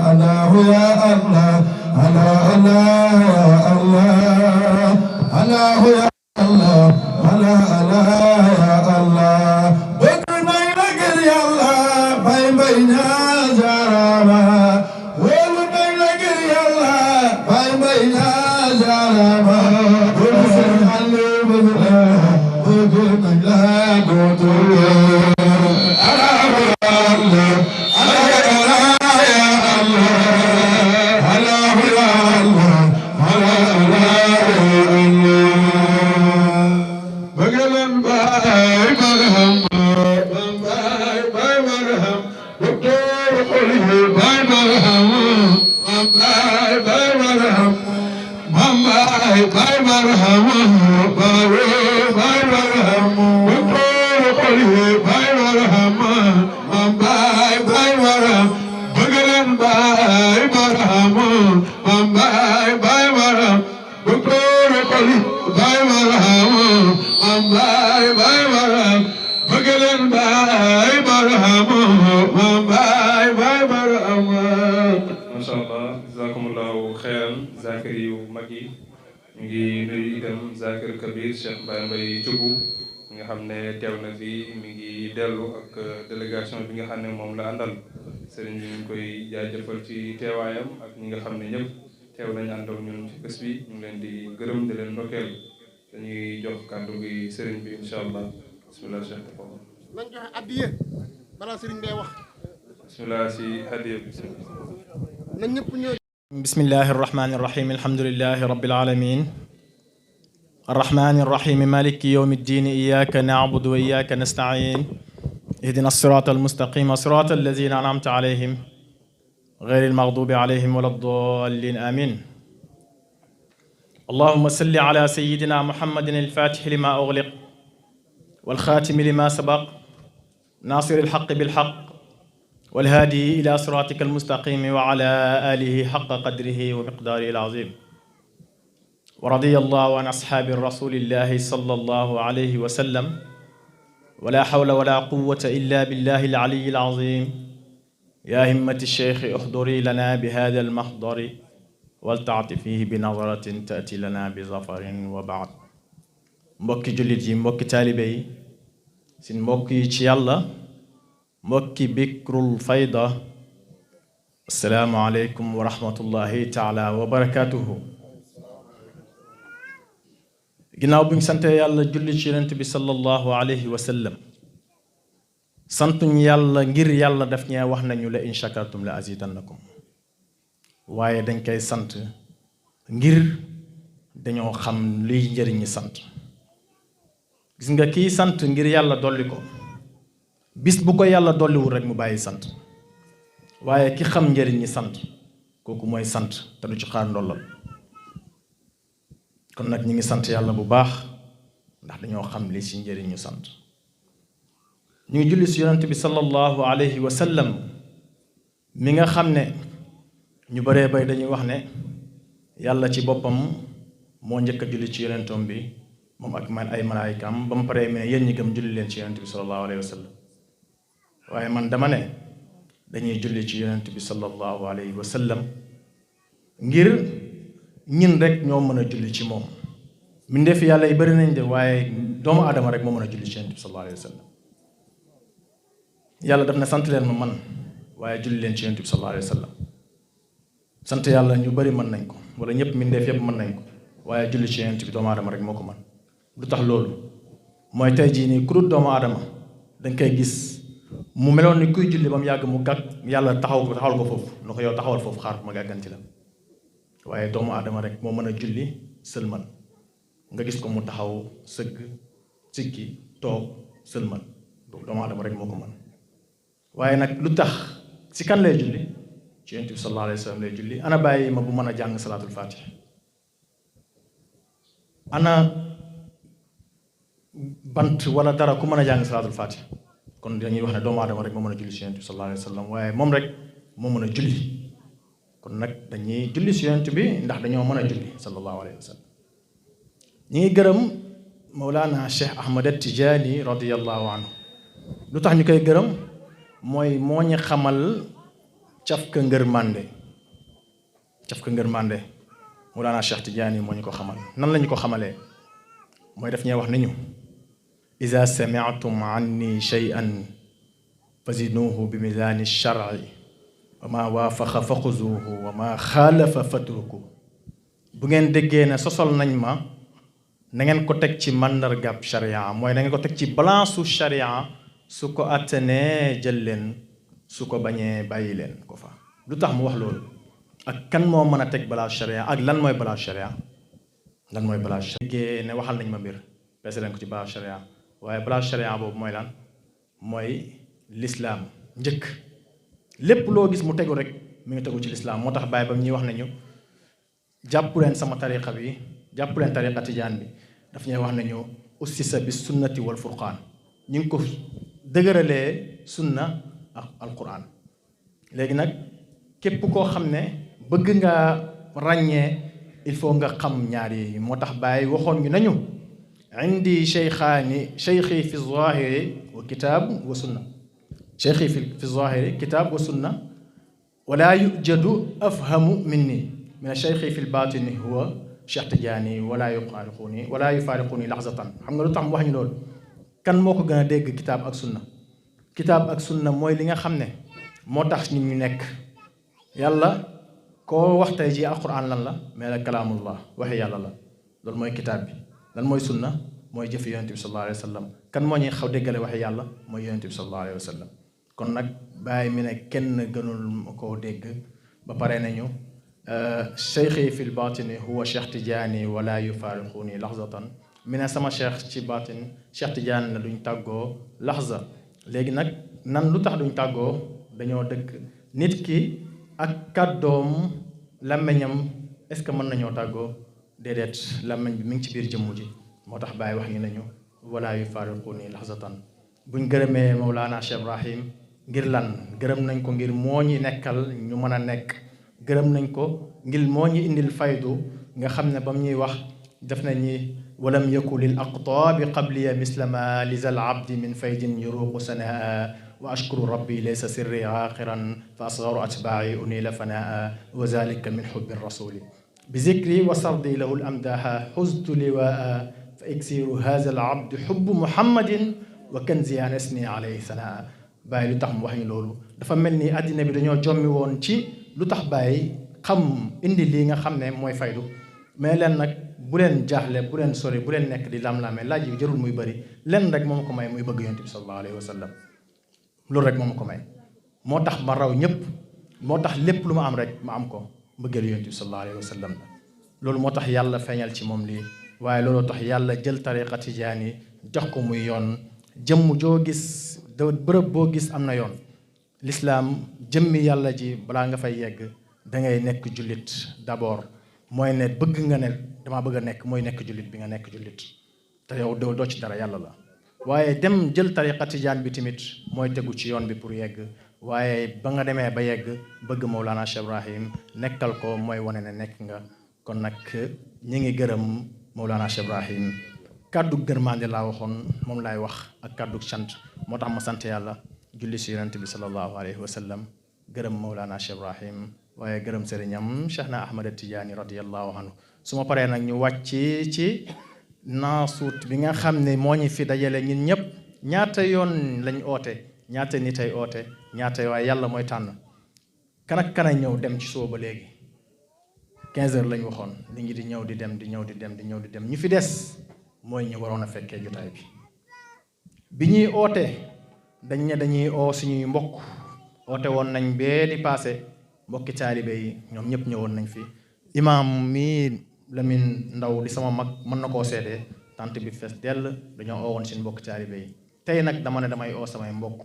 allahu ya allah allah ya allah allahu ya allah allah ya allah bëgg nañ la ngir yàlla bay bay ñaar jaarama wóolu nañ la ngir yàlla bay bay ñaar jaarama doomu Sëriñ Aliou bëgg nañ la docteur allahu ya allah allah ya allah allahu ya allah allah ya allah bëggaleen baay marham baay marham docteur xoli baay marham baay marham baay marham baay marham docteur xoli baay marham baay marham bëggaleen baay marham baay xoli baay barham baay barham bëgg leen baay barham baay barham. macha allah jazakumullahu xeyran zakir yu mag yi. ñu ngi nuyu itam zakir kabir Cheikh Mbaye Thioub nga xam ne teew na fii mi ngi dellu ak délégation bi nga xam ne moom la àndal sëriñ bi ñu ngi koy jaajëfal ci teewaayam ak ñi nga xam ne ñëpp teew nañu àndoon ñun ci bés bi ñu ngi leen di gërëm di leen ndokkeel dañuy jox kàddu gi sëriñ bi incha allah bisimilah Cheikh Tafa. nañ joxe addiye balaa sëriñ bee wax. bisimilah si addiye bi. nañ ñëpp ñëw. bismillahi irrahmani irrahim alhamdulilahi rabbil alamin arrahmani irrahim maliki yawmi ddin iyaka na'budu wa iyaka nasta'in ihdina as-sirata al-mustaqima sirata allazina an'amta alayhim غير المغضوب عليهم ولا الضالين آمين اللهم صل على سيدنا محمد الفاتح لما أغلق والخاتم لما سبق ناصر الحق بالحق والهادي إلى صراطك المستقيم وعلى آله حق قدره ومقداره العظيم ورضي الله عن أصحاب رسول الله صلى الله عليه وسلم ولا حول ولا قوة إلا بالله العلي العظيم يا همة الشيخ احضري لنا بهذا المحضر ولتعطفيه بنظرة تأتي لنا بظفر وبعد mbokki jullit yi mbokki taalibe yi sin mbokk yi ci yàlla mbokki bikrul fayda assalaamu aleykum wa rahmatullahi taala wa barakatuhu ginnaaw bu ñu sante yàlla julli ci yonent bi sallallahu alayhi wa sallam santuñ yàlla ngir yàlla daf ñee wax nañu la in shakartum la azidannakum waaye dañ koy sant ngir dañoo xam liy njëriñi sant gis nga kii sant ngir yàlla dolli ko bis bu ko yàlla dolliwul rek mu bàyyi sant waaye ki xam njëriñi sant kooku mooy sant te du ci xaar ndollal kon nag ñi ngi sant yàlla bu baax ndax dañoo xam li ci njëriñu sant ñu ngi julli si yonent bi sallallahu alayhi wa sallam mi nga xam ne ñu baree bay dañuy wax ne yàlla ci boppam moo njëkk a julli ci yonentom bi moom ak man ay malaayikaam ba mu paree mu ne yéen ñi gëm julli leen ci yonent bi sallallahu alayhi wa sallam waaye man dama ne dañuy julli ci yonent bi sallallahu alayhi wa sallam ngir ñin rek ñoo mën a julli ci moom mbindeef yàlla yi bari nañ de waaye doomu aadama rek moo mën a julli ci yonent bi sallallahu alayhi wa sallam yàlla daf ne sant leen ma man waaye julli leen ci yonent bi sallallahu alayhi wa sallam sant yàlla ñu bari mën nañ ko wala ñëpp mbindeef yëpp mën nañ ko waaye julli ci yonent bi doomu aadama rek moo ko mën lu tax loolu mooy tey jii nii ku dul doomu aadama dañ koy gis mu meloon ni kuy julli ba mu yàgg mu gàgg yàlla taxawal ko foofu nu ko yow taxawal foofu xaar ma gàgganti la waaye doomu aadama rek moo mën a julli sëlman nga gis ko mu taxaw sëgg sikki toog sëlman doomu aadama rek moo ko mën waaye nag lu tax si kan lay julli ci yonent bi sallallahu alayhi wa sallam lay julli ana bàyyi ma bu mën a jàng salaatul fatih ana bant wala dara ku mën a jàng salaatul fatih kon dañuy wax ne doomu aadama rek moo mën a julli si yonent bi sallallahu alayhi wa sallam waaye moom rek moo mën a julli kon nag dañuy julli si yonent bi ndax dañoo mën a julli sallallahu alayhi wa sallam ñi ngi gërëm Mawlana Cheikh Ahmad Tijaani radiyallahu anhu lu tax ñu koy gërëm mooy moo ñu xamal cafka ngërmande Mawlana Cheikh Tijaani moo ñu ko xamal nan la ñu ko xamalee mooy daf ñuy wax ni ñu iza sami'tum anni shay'an fazinuhu bi mizaani shar'i wa ma waafaqa fa xuzuuhu wa ma xaalafa fatruku bu ngeen déggee ne sosol nañ ma na ngeen ko teg ci màndargab sharia mooy na ngeen ko teg ci balance su sharia su ko attanee jël leen su ko bañee bàyyi leen ko fa lu tax mu wax loolu ak kan moo mën a teg balance sharia ak lan mooy balance sharia déggee ne waxal nañ ma mbir peese leen ko ci balance sharia waaye balance sharia boobu mooy lan mooy lislaam njëkk lépp loo gis mu tegu rek mi ngi tegu ci lislaam moo tax bàyyi ba ñuy wax nañu jàpp leen sama tariqa bi jàpp leen tariqa tijaan bi daf ñuy wax nañu ussisa bi sunnati wal furqaan ñu ngi ko dëgëralee sunna ak alquran léegi nag képp koo xam ne bëgg nga ràññee il faut nga xam ñaar yi moo tax Baay waxoon ñu nañu indi cheikhi fi zahiri wa kitab wa sunna cheikhi fi zahiri kitab wa sunna wala yujadu afhamu minni min cheikhi fi lbatini huwa Cheikh Tidiane wala yufaariquni lahzatan. xam nga lu tax mu wax ñu loolu? kan moo ko gën a dégg kitaab ak sunna mooy li nga xam ne moo tax nit ñu nekk. yàlla koo wax tey ji alquran lan la mais la kalaamullah waxi yàlla la, loolu mooy kitaab bi. lan mooy sunna mooy jëfi yonent bi sallallahu alayhi wa sallam. kan moo ñuy xaw déggale waxi yàlla mooy yonent bi sallallahu alayhi wa sallam. kon nag Baay mi ne kenn gënul koo dégg ba pare nañu cheikhi fi lbatini huwa Cheikh Tidiane wala yufaariquni lahzatan. mi ne sama cheikh ci batin Cheikh Tidiane la duñ tàggoo lahza. léegi nag nan lu tax duñ tàggoo? dañoo dëkk nit ki ak kàddoom làmmeñam est-ce que mën nañoo tàggoo? déedéet, làmmeñ bi mi ngi ci biir jëmm ji. moo tax Baay wax ñu nañu wala yufaariquni lahzatan. buñ gërëmee Mawlana Cheikh Ibrahim ngir lan? gërëm nañ ko ngir moo ñi nekkal ñu mën a nekk. gërëm nañ ko ngir moo ñi indil faydu nga xam ne ba mu ñuy wax def nañ ñi walam yaku lil aqtaabi qabliya mislama lizal abdi min faydin yuruqu sanaa wa ashkuru rabbi laysa sirri aaxiran fa asgaru atbaa'i unila fanaa wa zalika min xubbi rasuli bi zikri wa sardi lahu l amdaha xuztu liwaa fa iksiru haza al abdi xubbu muhammadin wa kanzi an asni alayhi sanaa. Baay lu tax mu wax ñu loolu dafa mel ni àddina bi dañoo jommi woon ci lu tax Baay xam indi lii nga xam ne mooy faydu. mais leen nag bu leen jaaxle, bu leen sori, bu leen nekk di lam-laamee. laaj yi jarul muy bëri, leen rek moo ma ko may muy bëgg yonent bi sallallahu alayhi wa sallam. loolu rek moo ma ko may, moo tax ma raw ñëpp, moo tax lépp lu ma am rek ma am ko mbëggeelu yonent bi sallallahu alayhi wa sallam la. loolu moo tax yàlla feeñal ci moom lii, waaye looloo tax yàlla jël tariqa tijaani jox ko muy yoon. jëmm joo gis, bërëb boo gis am na yoon. lislaam jëmmi yàlla ji balaa nga fay yegg da ngay nekk jullit d'abord. mooy ne bëgg nga ne damaa bëgg a nekk, mooy nekk jullit bi nga nekk jullit te yow doo ci dara, yàlla la. waaye dem jël tariqa tijaan bi tamit mooy tegu ci yoon bi pour yegg. waaye ba nga demee ba yegg bëgg Mawlana Cheikh Ibrahim nekkal ko mooy wane ne nekk nga. kon nag ñi ngi gërëm Mawlana Cheikh Ibrahim. kàddu gërmande laa waxoon, moom laay wax ak kàddu sant. moo tax ma sant yàlla julli si yonent bi sallallahu alayhi wa sallam, gërëm Mawlana Cheikh Ibrahim, waaye gërëm sëriñam Cheikh na Ahmad Tidiane radiyallahu anhu. su ma paree nag ñu wàcc ci naasuut bi nga xam ne moo ñu fi dajale ñun ñëpp. ñaata yoon lañ oote, ñaata nit ay oote, ñaata, waaye yàlla mooy tànn. kan ak kan a ñëw dem ci suba ba léegi 15 heures lañ waxoon. nit ñi di ñëw di dem, di ñëw di dem, di ñëw di dem. ñu fi des mooy ñu waroon a fekkee jotaay bi. bi ñuy oote dañ ne dañuy oo suñuy mbokk. oote woon nañ bee di passé, mbokki taalibe yi ñoom ñëpp ñëwoon nañ fi. imaam mi Lamine Ndaw di sama mag mën na koo seedee, tant bi fees dell, dañoo oowoon suñu mbokki taalibe yi. tey nag dama ne damay oo samay mbokk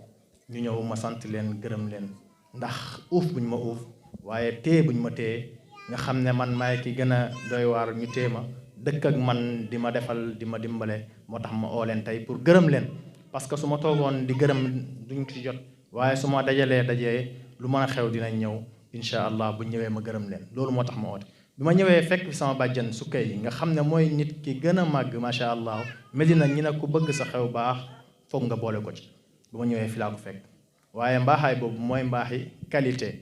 ñu ñëw ma sant leen, gërëm leen, ndax uuf buñ ma uuf, waaye téye buñ ma téye. nga xam ne man maay ki gën a doy waar ñu téye ma, dëkk ak man di ma defal, di ma dimbale. moo tax ma oo leen tey pour gërëm leen, parce que su ma toogoon di gërëm duñ ci jot. waaye su ma dajee lu mën a xew dinañ ñëw incha allah. bu ñëwee ma gërëm leen, loolu moo tax ma oote. bi ma ñëwee fekk fi sama bàjjan Sukkay yi nga xam ne mooy nit ki gën a màgg macha allah. Medina ñi ne ku bëgg sa xew baax foog nga boole ko ci. bi ma ñëwee fi laa ko fekk, waaye mbaaxaay boobu mooy mbaaxi qualité.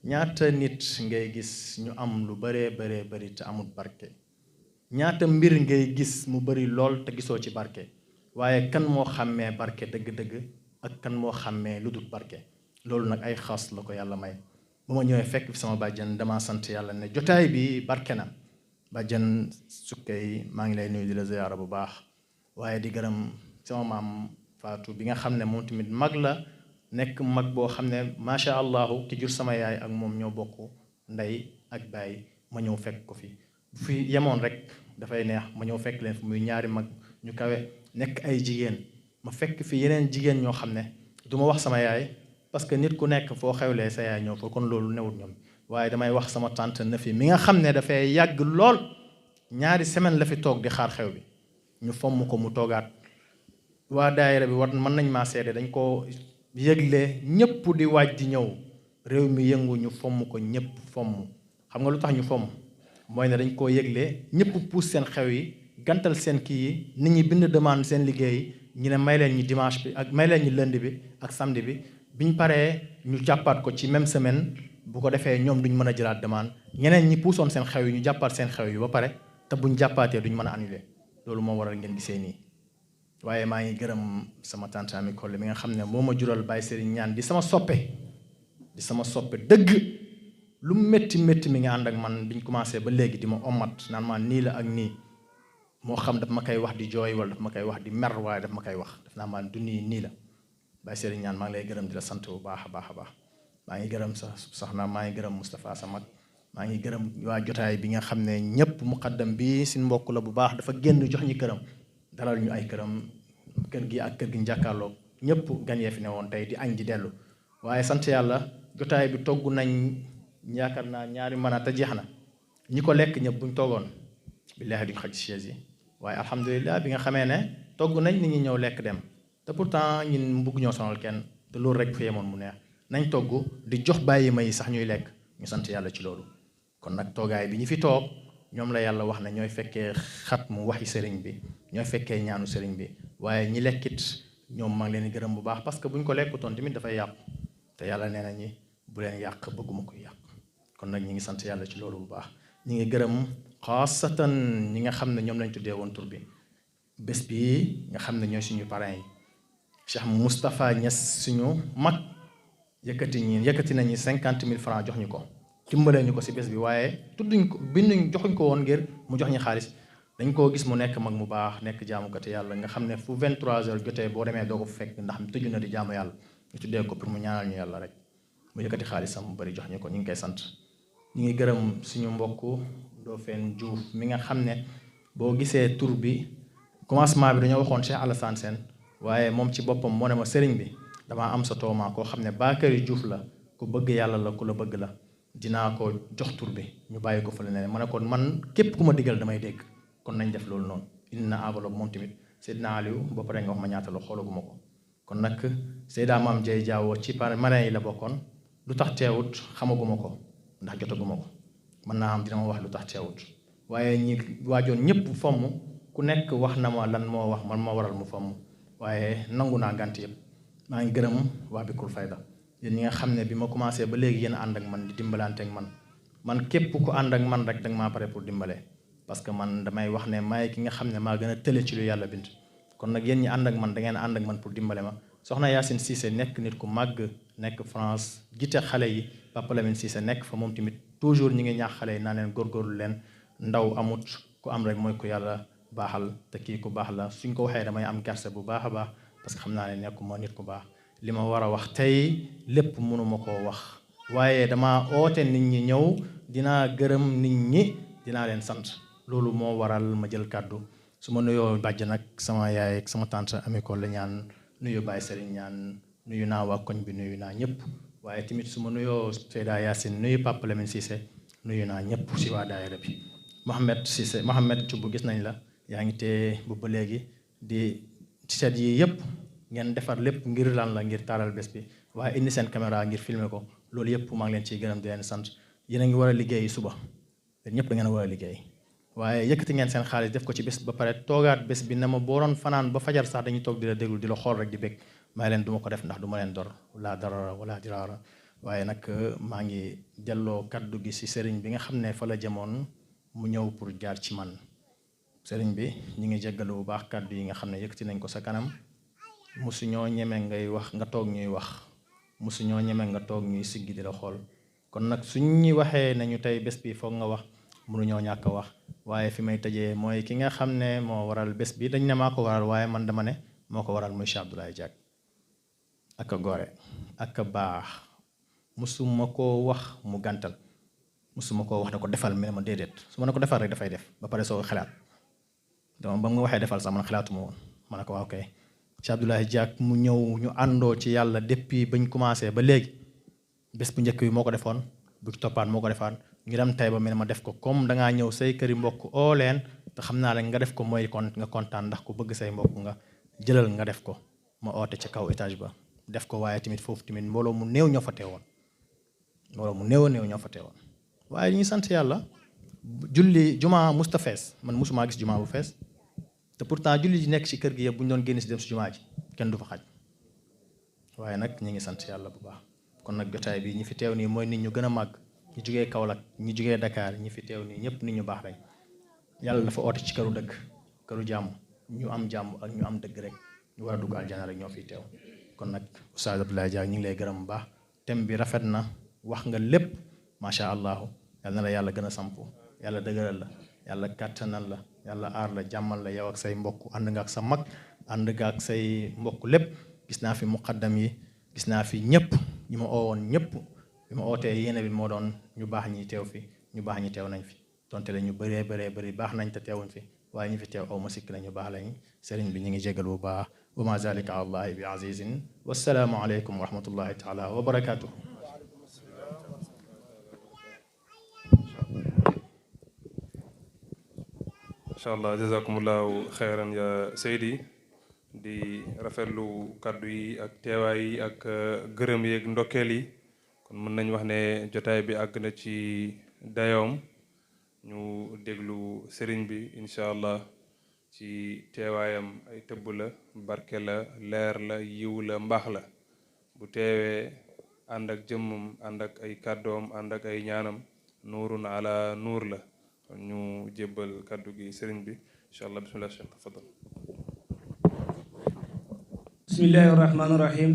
ñaata nit ngay gis ñu am lu bëree bëri te amul barke? ñaata mbir ngay gis mu bëri lool te gisoo ci barke? waaye kan moo xàmmee barke dëgg-dëgg ak kan moo xàmmee lu dul barke? loolu nag ay xas la ko yàlla may. bu ma ñëwee fekk fi sama bàjjan dama sant yàlla ne jotaay bi barke na. bàjjan Sukkay maa ngi lay nuyu di la ziyaara bu baax, waaye di gërëm sama maam Fatou bi nga xam ne moom tamit mag la, nekk mag boo xam ne macha allahu ki jur sama yaay ak moom ñoo bokk ndey ak baay. ma ñëw fekk ko fi bu fi yemoon rek dafay neex. ma ñëw fekk leen fi muy ñaari mag ñu kawe, nekk ay jigéen. ma fekk fi yeneen jigéen ñoo xam ne du ma wax sama yaay, parce que nit ku nekk foo xewlee sa yaay ñëw fa, kon loolu newul ñoom. waaye damay wax sama tante na fi mi nga xam ne dafay yàgg lool, ñaari semaine la fi toog di xaar xew bi, ñu fomm ko mu toogaat. waa daayira bi war mën nañ maa seede, dañ ko yëgle ñëpp di waaj di ñëw, réew mi yëngu, ñu fomm ko ñëpp fomm. xam nga lu tax ñu fomm? mooy ne dañ koo yëgle ñëpp puus seen xew yi gantal seen kii yi nit ñi bind demande seen liggéey ñu ne may leen ñi dimanche bi ak may leen ñi lundi bi ak samedi bi biñ paree ñu jàppaat ko ci même semaine bu ko defee ñoom duñ mën a jëlaat demande ñeneen ñi puusoon seen xew yi ñu jàppaat seen xew yi ba pare te buñ jàppaatee duñ mën a annuler loolu moo waral ngeen gisee nii. waaye maa ngi gërëm sama tante Ami Collé mi nga xam ne moo ma jural Baye Serigne Niane di sama soppe dëgg lu métti métti mi nga ànd ak man biñ commencé ba léegi di ma ommat naan ma nii la ak nii moo xam daf ma koy wax di jooy wala daf ma koy wax di mer waaye daf ma koy wax daf naa ma du nii la Baye Serigne Niane maa ngi lay gërëm di la sant bu baax a baax a baax maa ngi gërëm sa soxna maa ngi gërëm Moustapha sa mag maa ngi gërëm waa jotaay bi nga xam ne ñëpp muqaddam bi suñ mbokk la bu baax dafa génn jox ñi këram dalal ñu ay këram kër gi ak kër gi njàkkaarloo ñëpp gan yee fi ne woon tey di añ di dellu waaye sant yàlla jotaay bi togg nañ yaakaar naa ñaari mën a te jeex na ñi ko lekk ñëpp buñ toogoon billaahi duñ xaj ci chaise yi waaye alhamdulilah bi nga xamee ne togg nañ nit ñi ñëw lekk dem te pourtant ñun bugg ñoo sonal kenn te loolu rek fa yemoon mu neex nañ togg di jox bàyyi ma yi sax ñuy lekk ñu sant yàlla ci loolu kon nag toogaay bi ñu fi toog ñoom la yàlla wax ne ñooy fekkee xat mu waxi sëriñ bi ñooy fekkee ñaanu sëriñ bi waaye ñi lekkit ñoom maa ngi leen di gërëm bu baax parce que buñ ko lekkutoon tamit dafay yàqu te yàlla nee na ñi bu leen yàq bëgguma koy yàq kon nag ñi ngi sant yàlla ci loolu bu baax ñi ngi gërëm xaasatan ñi nga xam ne ñoom lañ tuddee woon tur bi bés bi nga xam ne ñooy suñu parrain yi Cheikh Moustapha Niass suñu mag yëkkati nañu 50 000 francs jox ñu ko dimbalee ñu ko si bés bi waaye tudduñ ko binduñ joxuñ ko woon ngir mu jox ñu xaalis dañ koo gis mu nekk mag mu baax nekk jaamukati yàlla nga xam ne fu 23h jotee boo demee doo ko fekk ndax tëju na di jaamu yàlla ñu tuddee ko pour mu ñaanal ñu yàlla rek mu yëkkati xaalisam mu bëri jox ñu ko ñu ngi koy sant ñu ngi gërëm suñu mbokk Ndofène Diouf mi nga xam ne boo gisee tur bi commencement bi dañoo waxoon Cheikh Alassane Sène waaye moom ci boppam moo ne ma sëriñ bi damaa am sa tooma koo xam ne Bakary Diouf la ku bëgg yàlla la ku la bëgg la dinaa ko jox tur bi ñu bàyyi ko fa la ne ma ne kon man képp ku ma digal damay dégg kon nañ def loolu noonu indi na enveloppe moom tamit Seydina Aliou ba pare nga wax ma ñaata la xoolaguma ko kon nag Seyda Maam Dieye Diawo ci marraine yi la bokkoon lu tax teewut xamaguma ko ndax jotaguma ko mën naa am dina ma wax lu tax teewut waaye ñi waajoon ñëpp fomm ku nekk wax na ma lan moo wax man ma waral mu fomm waaye nangu naa gànt yëpp maa ngi gërëm waa Bikul Fayda yéen ñi nga xam ne bi ma commencé ba léegi yéen ànd ak man di dimbalante ak man képp ku ànd ak man rek danga maa pare pour dimbale parce que man damay wax ne maay ki nga xam ne maa gën a tële ci lu yàlla bind kon nag yéen ñi ànd ak man da ngeen ànd ak man pour dimbale ma soxna Yacine Cissé nekk nit ku màgg nekk France jiite xale yi Papa Lamine Cissé nekk fa moom tamit toujours ñi ngi ñaax xale yi naa leen góorgóorlu leen ndaw amut ku am rek mooy ku yàlla baaxal te kii ku baax la suñ ko waxee damay am kerse bu baax a baax parce que xam naa ne nekkuma nit ku baax li ma war a wax tey lépp mënuma koo wax waaye dama oote nit ñi ñëw dinaa gërëm nit ñi dinaa leen sant loolu moo waral ma jël kàddu su ma nuyoo bàjj nag sama yaay ak sama tante Ami Collé ñaan nuyu Baye Serigne ñaan nuyu naa waa koñ bi nuyu naa ñëpp waaye tamit su ma nuyoo Seyda Yacine nuyu Papa Lamine Cissé nuyu naa ñëpp si waa daayira bi Mohamed Cissé Mohamed Thioub gis nañ la yaa ngi tee bu ba léegi di t-shirt yi yëpp ngeen defar lépp ngir lan la ngir taaral bés bi waaye indi seen caméra ngir filmer ko loolu yëpp maa ngi leen ciy gërëm di leen sant yéen a ngi war a liggéey suba yéen ñëpp da ngeen a war a liggéey waaye yëkkati ngeen seen xaalis def ko ci bés ba pare toogaat bés bi ne ma boo doon fanaan ba fajar sax dañuy toog di la déglu di la xool rek di bég may leen du ma ko def ndax du ma leen dor wala darara wala diraara waaye nag maa ngi delloo kaddu gi si sëriñ bi nga xam ne fa la jëmoon mu ñëw pour jaar ci man sëriñ bi ñu ngi jéggalu bu baax kaddu yi nga xam ne yëkkati nañ ko sa kanam musu ñoo ñeme ngay wax nga toog ñuy wax musu ñoo ñeme nga toog ñuy siggi di la xool kon nag suñ ñi waxee nañu tey bés bi foog nga wax mënuñoo ñàkk a wax waaye fi may tëjee mooy ki nga xam ne moo waral bés bi dañ ne maa ko waral waaye man dama ne moo ko waral muy Cheikh Abdoulaye Diack ak a gore ak a baax musuma koo wax mu gàntal musuma koo wax ne ko defal mi ne ma déedéet su ma ne ko defal rek dafay def ba pare soo xalaat dama ba nga waxee defal sax man xalaatuma woon ma ne ko waaw kay Cheikh Abdoulaye Diack mu ñëw ñu àndoo ci yàlla depuis bañ commencé ba léegi bés bu njëkk bi moo ko defoon bu toppaat moo ko defaat ñu dem tay ba mi ne ma def ko comme dangaa ñëw say këri mbokk oo leen te xam naa rek nga def ko mooy kon nga kontaan ndax ku bëgg say mbokk nga jëlal nga def ko ma oote ca kaw étage ba def ko waaye tamit foofu tamit mbooloo mu néew ñoo fa teewoon mbooloo mu néew a néew ñoo fa teewoon waaye ñu sant yàlla julli jumaa musta fees man musumaa gis jumaa bu fees te pourtant julli ji nekk ci kër gi yëpp bu ñu doon génn si dem si jumaa ji kenn du fa xaj waaye nag ñi ngi sant yàlla bu baax kon nag jotaay bi ñi fi teew nii mooy nit ñu gën a màgg ñu jugee Kaolack ñi jugee Dakar ñi fi teew nii ñëpp nit ñu baax lañ yàlla dafa oote ci këru dëgg këru jàmm ñu am jàmm ak ñu am dëgg rek ñu war a dugg aljana rek ñoo fiy teew kon nag Oustaz Abdoulaye Dia ñu ngi lay gërëm bu baax thème bi rafet na wax nga lépp macha allah yal na la yàlla gën a samp yàlla dëgëral la yàlla kàttanal la yàlla aar la jàmmal la yow ak say mbokk ànd nga ak sa mag ànd nga ak say mbokk lépp gis naa fi muqaddam yi gis naa fi ñëpp ñi ma oowoon ñëpp bi ma ootee yéene bi moo doon ñu baax ñi teew fi ñu baax ñi teew nañ fi donte la ñu bëree bëri baax nañ te teewuñ fi waaye ñu fi teew aw ma sikk la ñu baax lañ sëriñ bi ñu ngi jégal bu baax wa ma zalika ala allahi bi azizin wassalaamu aleykum wa rahmatullahi taala wa barakatuh incha allah jazakumullahu xeyran ya Seydi di rafetlu kàddu yi ak teewaay yi ak gërëm yi ak ndokkeel yi kon mën nañ wax ne jotaay bi àgg na ci dayoom ñu déglu sëriñ bi incha allah ci teewaayam ay tëbb la barke la leer la yiw la mbaax la bu teewee ànd ak jëmmam ànd ak ay kàddoom ànd ak ay ñaanam nuurun ala nuur la kon ñu jébbal kàddu gi sëriñ bi incha allah bismillah cheikh tafadal bismillahi rahmani rahim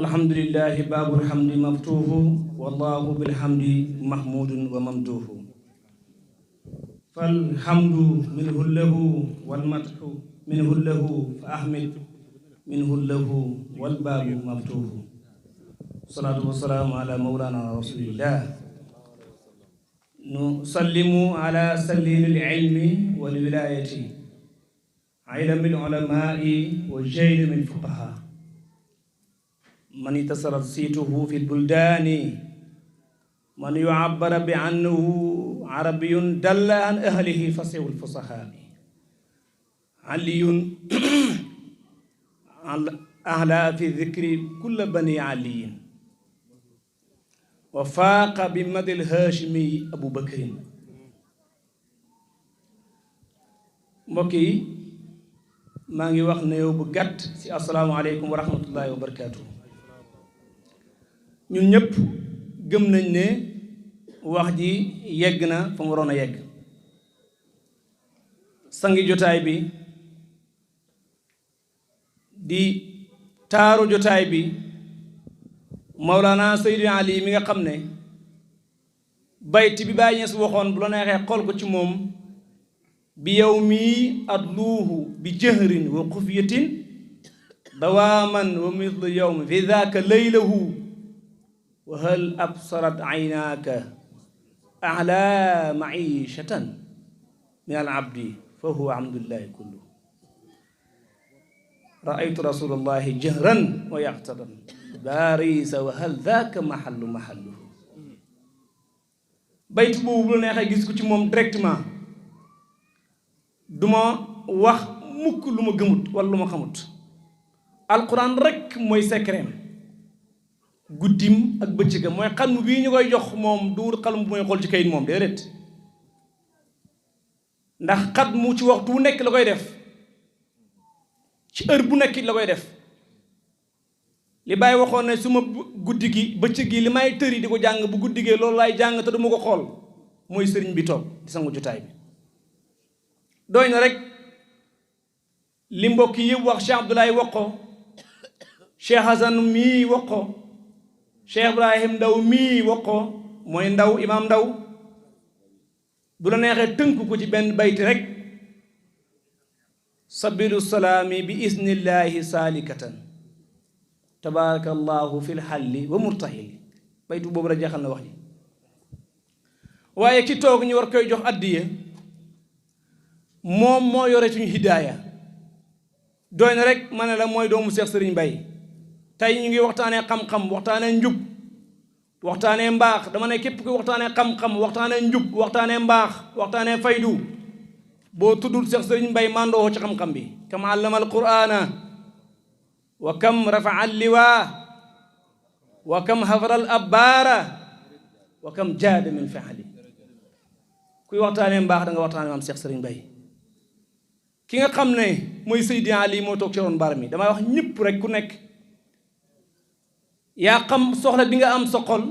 alhamdulillahi baabul hamdi maftuhu wallahu bilhamdi mahmudun wa mamduhu falhamdu minhu lahu walmadhu minhu lahu fa ahmid minhu lahu walbaabu maftuhu salaatu wasalaamu ala mawlana rasulillah nusallimu ala salilil ilmi wal wilayati ilmi al ulamai wa jayli min fuqaha man itasarat siituhu fi lbuldani man yuabbara bi annahu arabiyun dalla an ahlihi fasihu lfusahaai aliyun ahla fi dikri kulla bani aliyin wa faaqa bi madil hashimi abu bakrin mbokk yi maa ngi wax nuyoo bu gàtt ci asalaamaaleykum wa rahmatullahi wa barakaatu. ñun ñëpp gëm nañ ne wax ji yegg na fa mu waroon a yegg sangi jotaay bi di taaru jotaay bi Mawlana Seydi Ali mi nga xam ne bayti bi Baay Ñas waxoon bu la neexee xool ko ci moom bi yow mii adluuhu bi jëhrin wa xufiyatin dawaaman wa mithlu yowm fi daaka laylahu wa hal absarat aynaaka ala maishatan min al abdi fa huwa alhamdulillahi kullu raaytu rasulallahi jahran wa yaqtadan baarisa wa hal daaka mahalluhu bayt boobu bu la neexee gis ko ci moom directement duma wax mukk lu ma gëmut wala lu ma xamut alquran rek mooy secret guddim ak bëccëgam mooy xalmu bii ñu koy jox moom duur xalmu bu mooy xool ci kayit moom déedéet ndax xat mu ci waxtu wu nekk la koy def ci heure bu nekk la koy def li Baay waxoon ne su ma guddi gi bëccëg gi li may tëri di ko jàng bu guddi gee loolu laay jàng te du ma ko xool mooy sëriñ bi toog di sangu jotaay bi doy na rek li mbokk yëpp wax Cheikh Abdoulaye wax ko Cheikh Hasan mii wax ko Cheikh Ibrahim Ndaw mii wax ko mooy Ndaw imaam Ndaw bu la neexee tënk ko ci benn bayti rek sabilu salaami bi isnillahi saalikatan tabaarakallahu fil halli wa murtahili baytu boobu la jeexal na wax ji waaye ki toog ñu war koy jox addiya moom moo yore suñu hidaaya doy na rek ma ne la mooy doomu Seex Sëriñ Mbay tey ñu ngi waxtaanee xam-xam waxtaanee njub waxtaanee mbaax dama ne képp ku waxtaanee xam-xam waxtaanee njub waxtaanee mbaax waxtaanee faydu boo tuddul Seex Sëriñ Mbay mandoo ci xam-xam bi kam allama alqur'ana wa kam rafa'a alliwa wa kam hafara al abbaara wa kam jaada min fi'li kuy waxtaanee mbaax da nga waxtaanee maam Cheikh Serigne Baye ki nga xam ne mooy Seydi Ali moo toog ci ron mbaar mi damay wax ñëpp rek ku nekk yaa xam soxla bi nga am sa xol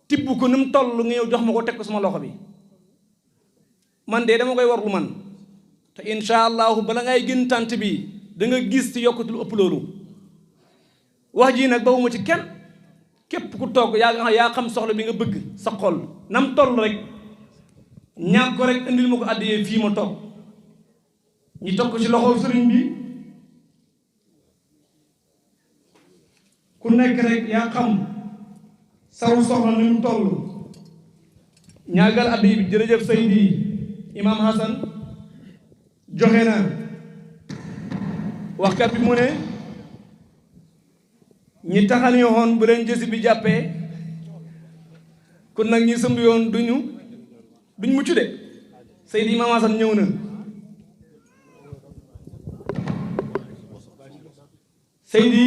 tibb ko ni mu toll nga ñëw jox ma ko teg ko sama loxo bi man de dama koy warlu man te incha allahu bala ngay gën tànt bi da nga gis ci yokkute lu ëpp loolu wax ji nag bawuma ci kenn képp ku toog yaa xam soxla bi nga bëgg sa xol nam toll rek ñàkk ko rek indil ma ko àddiyee fii ma toog ñi toog ko ci loxo sëriñ bi ku nekk rek yaa xam saw soxla ni mu toll ñaagal addi bi jërëjëf Seydi Imam Hassan joxe na waxkat bi mu ne ñi taxani yoon bu leen jësi bi jàppee kon nag ñi sëmb yoon duñ mucc de Seydi Imam Hassan ñëw na Seydi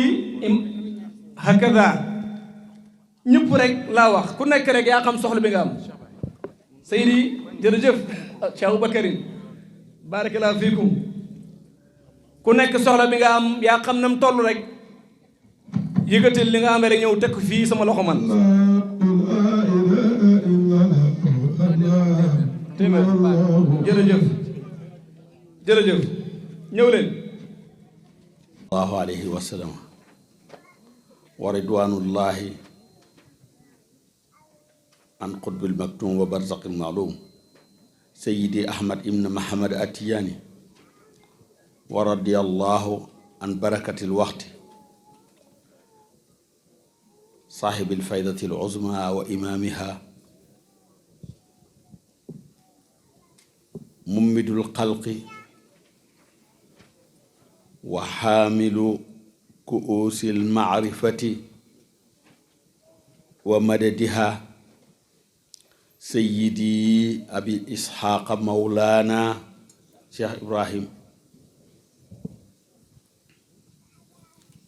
hakada ñëpp rek laa wax ku nekk rek yaa xam soxla bi nga am Seydi jërëjëf Cheikh Aboubacarin barakallahu fiikum ku nekk soxla bi nga am yaa xam nam toll rek yëgatil li nga amee rek ñëw teg fii sama loxo man téeméer jërëjëf jërëjëf ñëw leen allahu alayhi wa sallam wa ridwanullahi an qutbil maktum wa barzaqil ma'lum sayyidi ahmad ibn muhammad atiyani wa radiyallahu an barakatil waqti sahibil faydatil uzma wa imamiha mummidul xalqi wa xaamilu kuusil maarifati wa madadiha sayyidi abi isxaaqa mawlaana Cheikh Ibrahim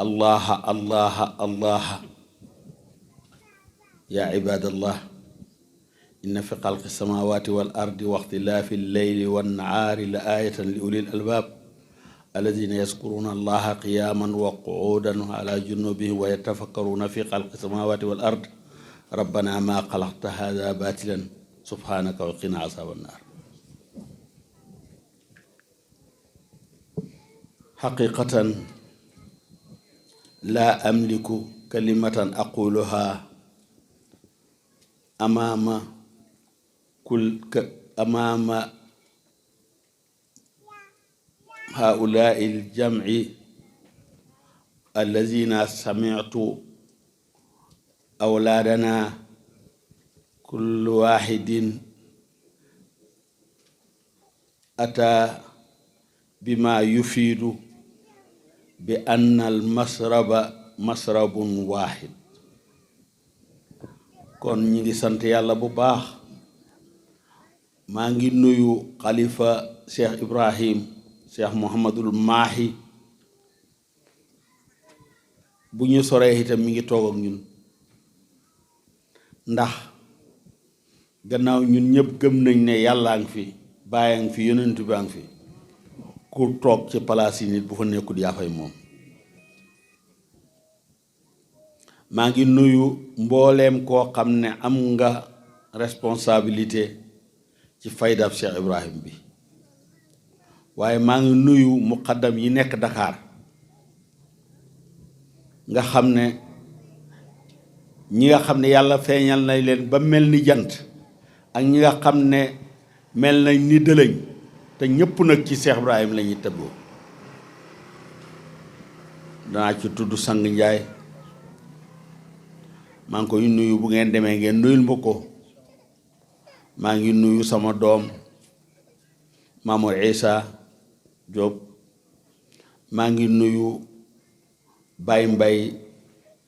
allaha allaha allaha yaa cibaadallah inna fi xalqi samaawaati wal ardi wa ixtilaafi lleyli wan nahaari la aayatan li ulil albaab alladina yazkuruuna allaha qiyaaman wa qu'uudan wa ala junubihim wa yatafakkaruuna fi xalqi samaawaati wal ard rabbana maa xalaqta haada baatilan subhaanaka wa qina azaaba naar xaqiqatan laa amliku kalimatan aquluha amaama haa'ulaa'i al-jam'i allaziina sami'tu awlaadanaa kullu waahidin ataa bimaa yufiidu bi anna al-masraba masrabun waahid kon ñi ngi sant yàlla bu baax maa ngi nuyu xalifa Cheikh Ibrahim Cheikh Mouhamadul Mahi bu ñu soree itam mi ngi toog ak ñun ndax gannaaw ñun ñëpp gëm nañ ne yàllaa ngi fi bàyyaa ngi fi yonent baa ngi fi ku toog ci palaas yi nit bu fa nekkul yaa fay moom maa ngi nuyu mbooleem koo xam ne am nga responsabilité ci faydab Cheikh Ibrahim bi waaye maa ngi nuyu muqaddam yi nekk Dakar nga xam ne ñi nga xam ne yàlla feeñal nañ leen ba mel ni jant ak ñi nga xam ne mel nañ ni dëlëñ te ñëpp nag ci Cheikh Ibrahim la ñuy tëbboo danaa ci tudd Sang Njaay maa ngi koy nuyu bu ngeen demee ngeen nuyul ma ko maa ngi nuyu sama doom Mamour Isa Diop maa ngi nuyu Baye Mbay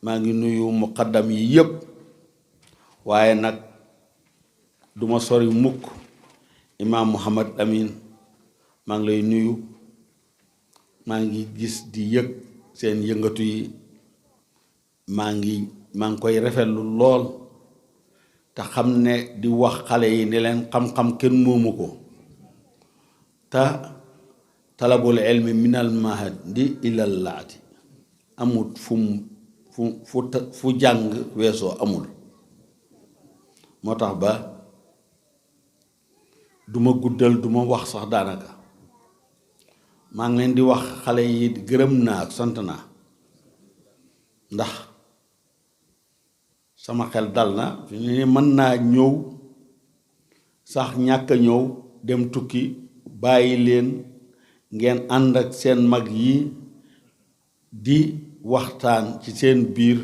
maa ngi nuyu muqaddam yi yëpp waaye nag duma sori mukk Imam Muhammad Amin maa ngi lay nuyu maa ngi gis di yëg seen yëngatu yi maa ngi koy rafetlu lool te xam ne di wax xale yi ne leen xam-xam kenn moomu ko te talabul ilmi minal mahdi ilal laati amut fu jàng weesoo amul moo tax ba duma guddal duma wax sax daanaka maa ngi leen di wax xale yi gërëm naa ak sant naa ndax sama xel dal na fi ne mën naa ñëw sax ñàkk a ñëw dem tukki bàyyi leen ngeen ànd ak seen mag yi di waxtaan ci seen biir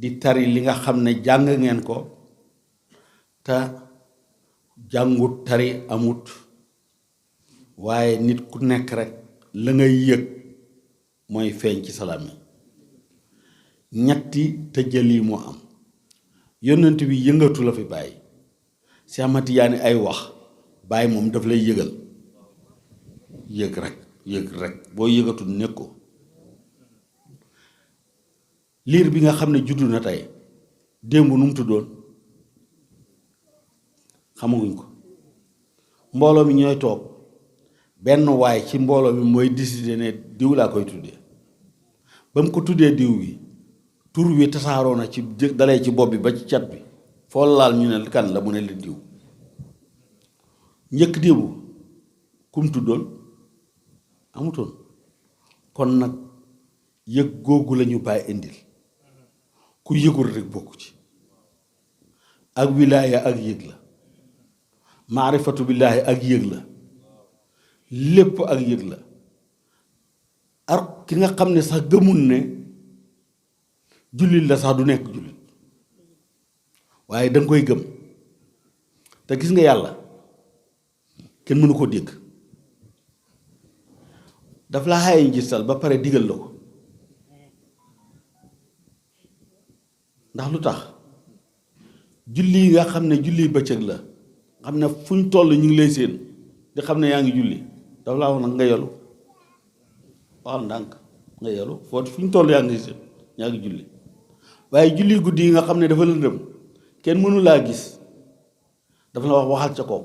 di tari li nga xam ne jàng ngeen ko te jàngut tari amut waaye nit ku nekk rek la ngay yëg mooy feeñ ci salaam yi ñetti tëjali moo am yonent bi yëngatu la fi bàyyi si amati yaani ay wax bàyyi moom daf lay yëgal yëg rek boo yëgatul nekk ko liir bi nga xam ne juddu na tey démb nu mu tuddoon xamaguñ ko mbooloo mi ñooy toog benn waay ci mbooloo mi mooy décider ne diw laa koy tuddee ba mu ko tuddee diw bi tur wi tasaaroo na ci dalee ci bopp bi ba ci cat bi foo laal ñu ne kan la mu ne leen diw njëkk diw kum tuddoon amutoon kon nag yëg googu la ñu bàyyi indil ku yëgul rek bokku ci ak wilaaya ak yëg la maarifatu billaahi ak yëg la lépp ak yëg la ar ki nga xam ne sax gëmul ne jullit la sax du nekk jullit waaye danga koy gëm te gis nga yàlla kenn mënu ko dégg daf la xaye ngistal ba pare digal la ko ndax lu tax julli yi nga xam ne julli bëccëg la xam ne fu ñu toll ñu ngi lay séen di xam ne yaa ngi julli daf laa wax nag nga yolu waxal ndànk nga yolu foo fu ñu toll yaa ngi séen yaa ngi julli waaye julli guddi yi nga xam ne dafa lëndëm kenn mënu laa gis dafa la wax waxal ca kaw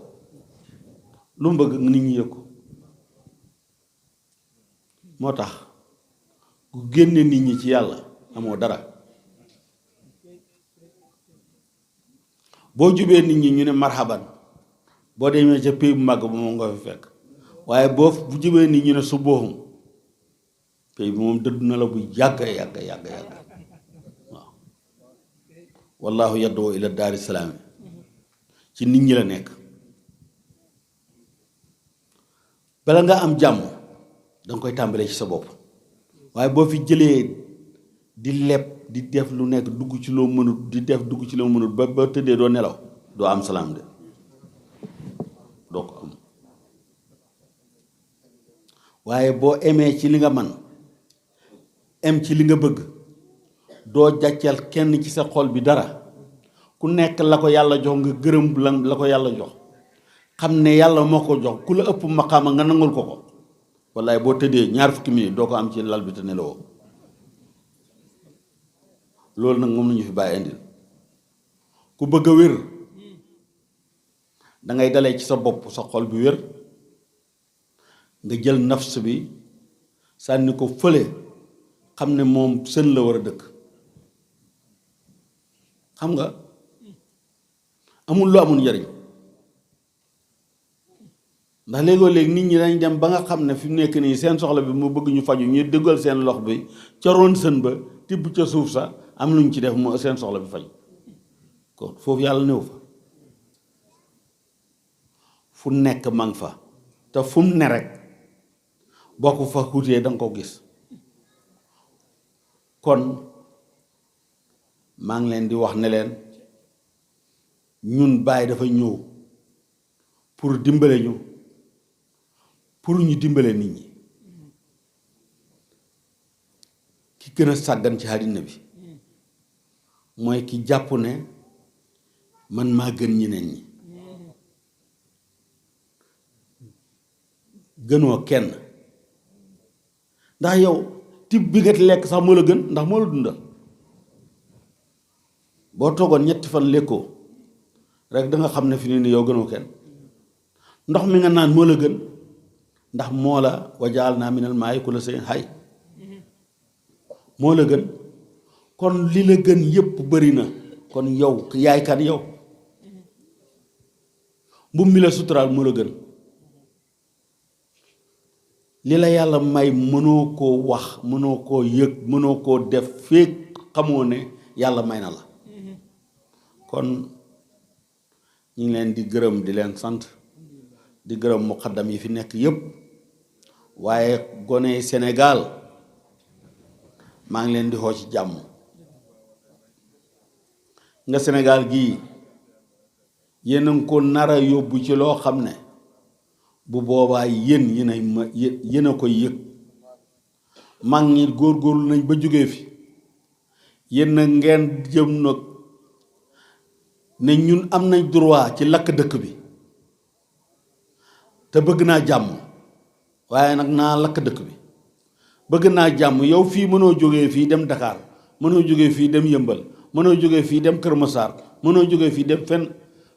lu mu bëgg nit ñi yëg ko moo tax ku génne nit ñi ci yàlla amoo dara boo jubee nit ñi ñu ne marhaban boo demee ca pays bu màgg ba moom nga fi fekk waaye bu jubee nit ñu ne su booxum pays bi moom dëdd na la bu yàgg waaw wallahu yad'u ila daari salaam ci nit ñi la nekk bala nga am jàmm danga koy tàmbalee ci sa bopp waaye boo fi jëlee di leb di def lu nekk dugg ci loo mënut di def dugg ci loo mënut ba tëddee doo nelaw doo am salaam de doo ko am waaye boo emee ci li nga man em ci li nga bëgg doo jàccal kenn ci sa xol bi dara ku nekk la ko yàlla jox nga gërëm la ko yàlla jox xam ne yàlla moo ko jox ku la ëpp maqaama nga nangul ko wallaay boo tëddee ñaar fukki minutes doo ko am ci lal bi te nelawoo loolu nag moom la ñu fi bàyyi indil ku bëgg a wér dangay dalee ci sa bopp sa xol bi wér nga jël nafs bi sànni ko fële xam ne moom sën la war a dëkk xam nga amul lu amul njariñ ndax léegoo léegi nit ñi dañ dem ba nga xam ne fi mu nekk nii seen soxla bi mu bëgg ñu faju ñu dëggal seen lox bi ca roon sën ba tibb ca suuf sa am luñ ci def mu seen soxla bi faj kon foofu yàlla néew fa fu nekk mang fa te fu mu ne rek boo ko fa wutee danga ko gis kon maa ngi leen di wax ne leen ñun Baay dafa ñëw pour dimbale ñu pour ñu dimbale nit ñi ki gën a sàggan ci àddina bi mooy ki jàpp ne man maa gën ñeneen ñi gënoo kenn ndax yow tib bi nga lekk sax moo la gën ndax moo la dundal boo toogoon ñetti fan lekkoo rek da nga xam ne fi ni yow gënoo kenn ndox mi nga naan moo la gën ndax moo la wajaal naa minal maayi ku la seen xay moo la gën kon li la gën yépp bari na kon yow yaay kan yow mbubb mi la suturaal moo la gën li la yàlla may mënoo koo wax mënoo koo yëg mënoo koo def feek xamoo ne yàlla may na la kon ñu ngi leen di gërëm di leen sant di gërëm muqaddam yi fi nekk yépp waaye gone Sénégal maa ngi leen di xoo ci jàmm nga Sénégal gii yéen a ngi ko nar a yóbbu ci loo xam ne bu boobaa yéen a koy yëg mag ñi góorgóorlu nañ ba jógee fi yéen na ngeen jëm nag ne ñun am nañ droit ci lakk dëkk bi te bëgg naa jàmm waaye nag naa lakk dëkk bi bëgg naa jàmm yow fii mënoo jógee fii dem Dakar mënoo jógee fii dem Yëmbal mënoo jógee fii dem Kër Massar mënoo jógee fii dem fenn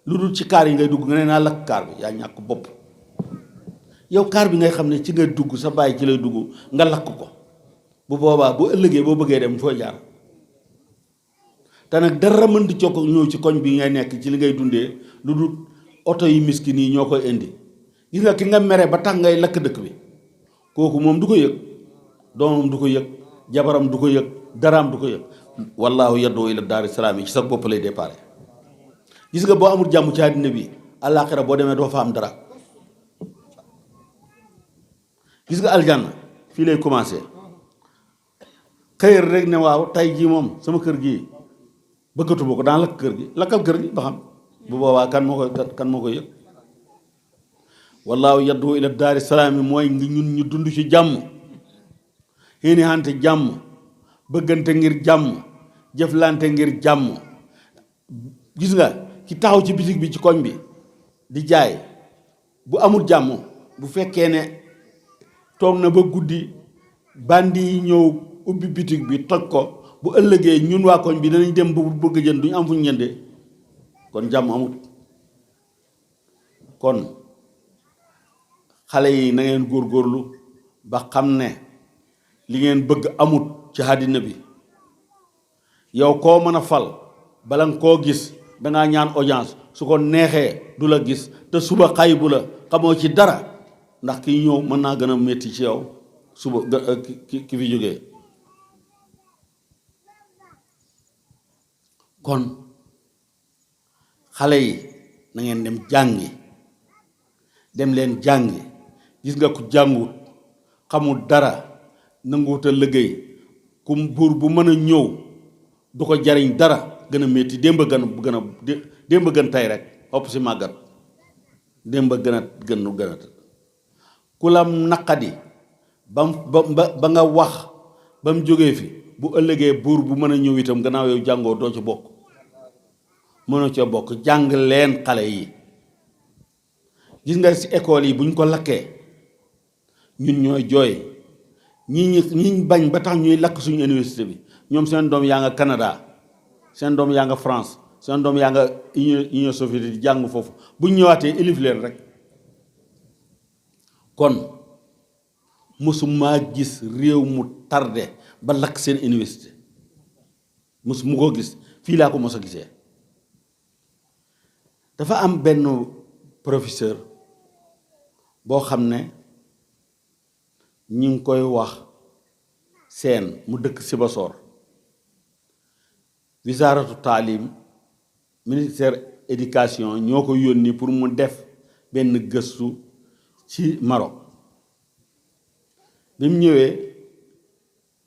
lu dul ci kaar yi ngay dugg nga ne naa lakk kaar bi yaa ñàkk bopp yow kaar bi ngay xam ne ci ngay dugg sa bàyyi ci lay dugg nga lakk ko bu boobaa bu ëllëgee boo bëggee dem foo jaar te nag dara mën di cokk ñëw ci koñ bi ngay nekk ci li ngay dundee lu dul oto yi miskin yi ñoo koy indi gis nga ki nga mere ba tax ngay lakk dëkk bi kooku moom du ko yëg doomam du ko yëg jabaram du ko yëg daraam du ko yëg wallaahu yad'u ila daari salaam yi ci sa bopp lay déparé gis nga boo amul jàmm ci àddina bi àllaaxira boo demee doo fa am dara gis nga aljanna fii lay commencé xëyër rek ne waaw tay jii moom sama kër gii bëggatuma ko daan lakk kër gi lakkal kër gi ba xam bu boobaa kan moo koy yëg wallaahu yad'u ila daari salaam yi mooy ngi ñun ñu dund ci jàmm xéeni xante jàmm bëggante ngir jàmm jëflante ngir jàmm gis nga ki taxaw ci bitig bi ci koñ bi di jaay bu amul jàmm bu fekkee ne toog na ba guddi bandi yi ñëw ubbi bitig bi toj ko bu ëllëgee ñun waa koñ bi danañ dem bu bëgg jënd duñu am fu ñu jëndee kon jàmm amut kon xale yi na ngeen góorgóorlu ba xam ne li ngeen bëgg amut ci àddina bi yow koo mën a fal bala nga koo gis dangaa ñaan audience su ko neexee du la gis te suba xay bu la xamoo ci dara ndax kiy ñëw mën naa gën a métti ci yow suba ki fi jógee kon xale yi na ngeen dem jàngi dem leen jàngi gis nga ku jàngut xamul dara nanguwut a liggéey kum buur bu mën a ñëw du ko jariñ dara gën a métti démb gën tey rek xopp si màggat démb gën a ku la naqadi ba nga wax ba mu jógee fi bu ëllëgee buur bu mën a ñëw itam gannaaw yow jàngoo doo ci bokk mënoo ca bokk jàng leen xale yi gis nga ci école yi buñ ko lakkee ñun ñooy jooy ñi bañ ba tax ñuy lakk suñu université bi ñoom seen doom yaa nga Canada seen doom yaa nga France seen doom yaa nga Union soviétique di jàng foofu buñ ñëwaatee élif leen rek kon mësumaa gis réew mu tardé ba lakk seen université mu ko gis fii laa ko mos a gisee dafa am benn professeur boo xam ne ñu ngi koy wax seen mu dëkk Sibassor wisaaratu taalim ministère éducation ñoo ko yónni pour mu def benn gëstu ci Maroc bi mu ñëwee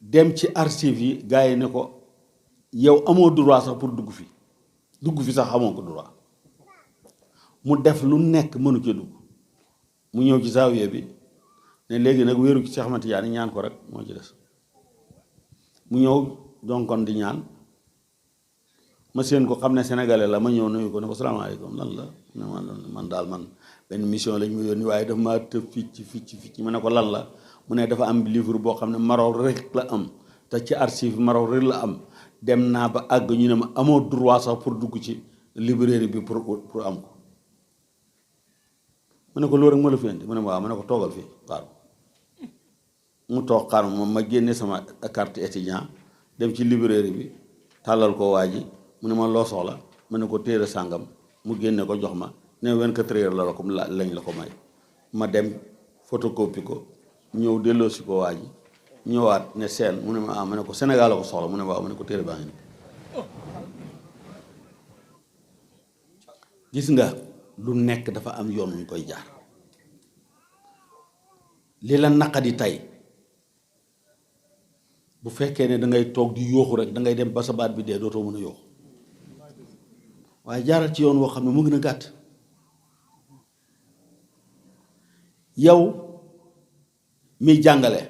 dem ci archive yi gars yi ne ko yow amoo droit sax pour dugg fi sax amoo ko droit mu def lu nekk mënu ci dugg mu ñëw ci zaawiya bi ne léegi nag wéeru ci Cheikh Ahmed Tidiane ñaan ko rek moo ci des mu ñëw donkon di ñaan ma seen ko xam ne sénégalais la ma ñëw nuyu ko ne ko salaamaaleykum lan la man daal man benn mission lañ ma yónni waaye dafa maa tëb ficc ma ne ko lan la mu ne dafa am livre boo xam ne Maroc rek la am te ci archive Maroc rek la am dem naa ba àgg ñu ne ma amoo droit sax pour dugg ci librairie bi pour am ko mu ne ko loolu rek moo la fi indi mu ne waaw mu ne ko toogal fii xaar mu toog xaar ma génne sama carte étudiant dem ci librairie bi tàllal ko waa ji mu ne ma loo soxla mu ne ko téere sàngam mu génne ko jox ma ne 24 heures la ko lañ la ko may ma dem photocopie ko ñëw delloosi ko waa ji ñëwaat ne seen mu ne ma ma ne ko Sénégal la ko soxla mu ne waaw mu ne ko téere baa ngi nii gis nga lu nekk dafa am yoon ñu koy jaar li la naqadi tey bu fekkee ne da ngay toog di yooxu rek da ngay dem ba sa baat bi dee dootoo mën a yooxu waaye jaaral ci yoon woo xam ne mu gën a gàtt yow miy jàngale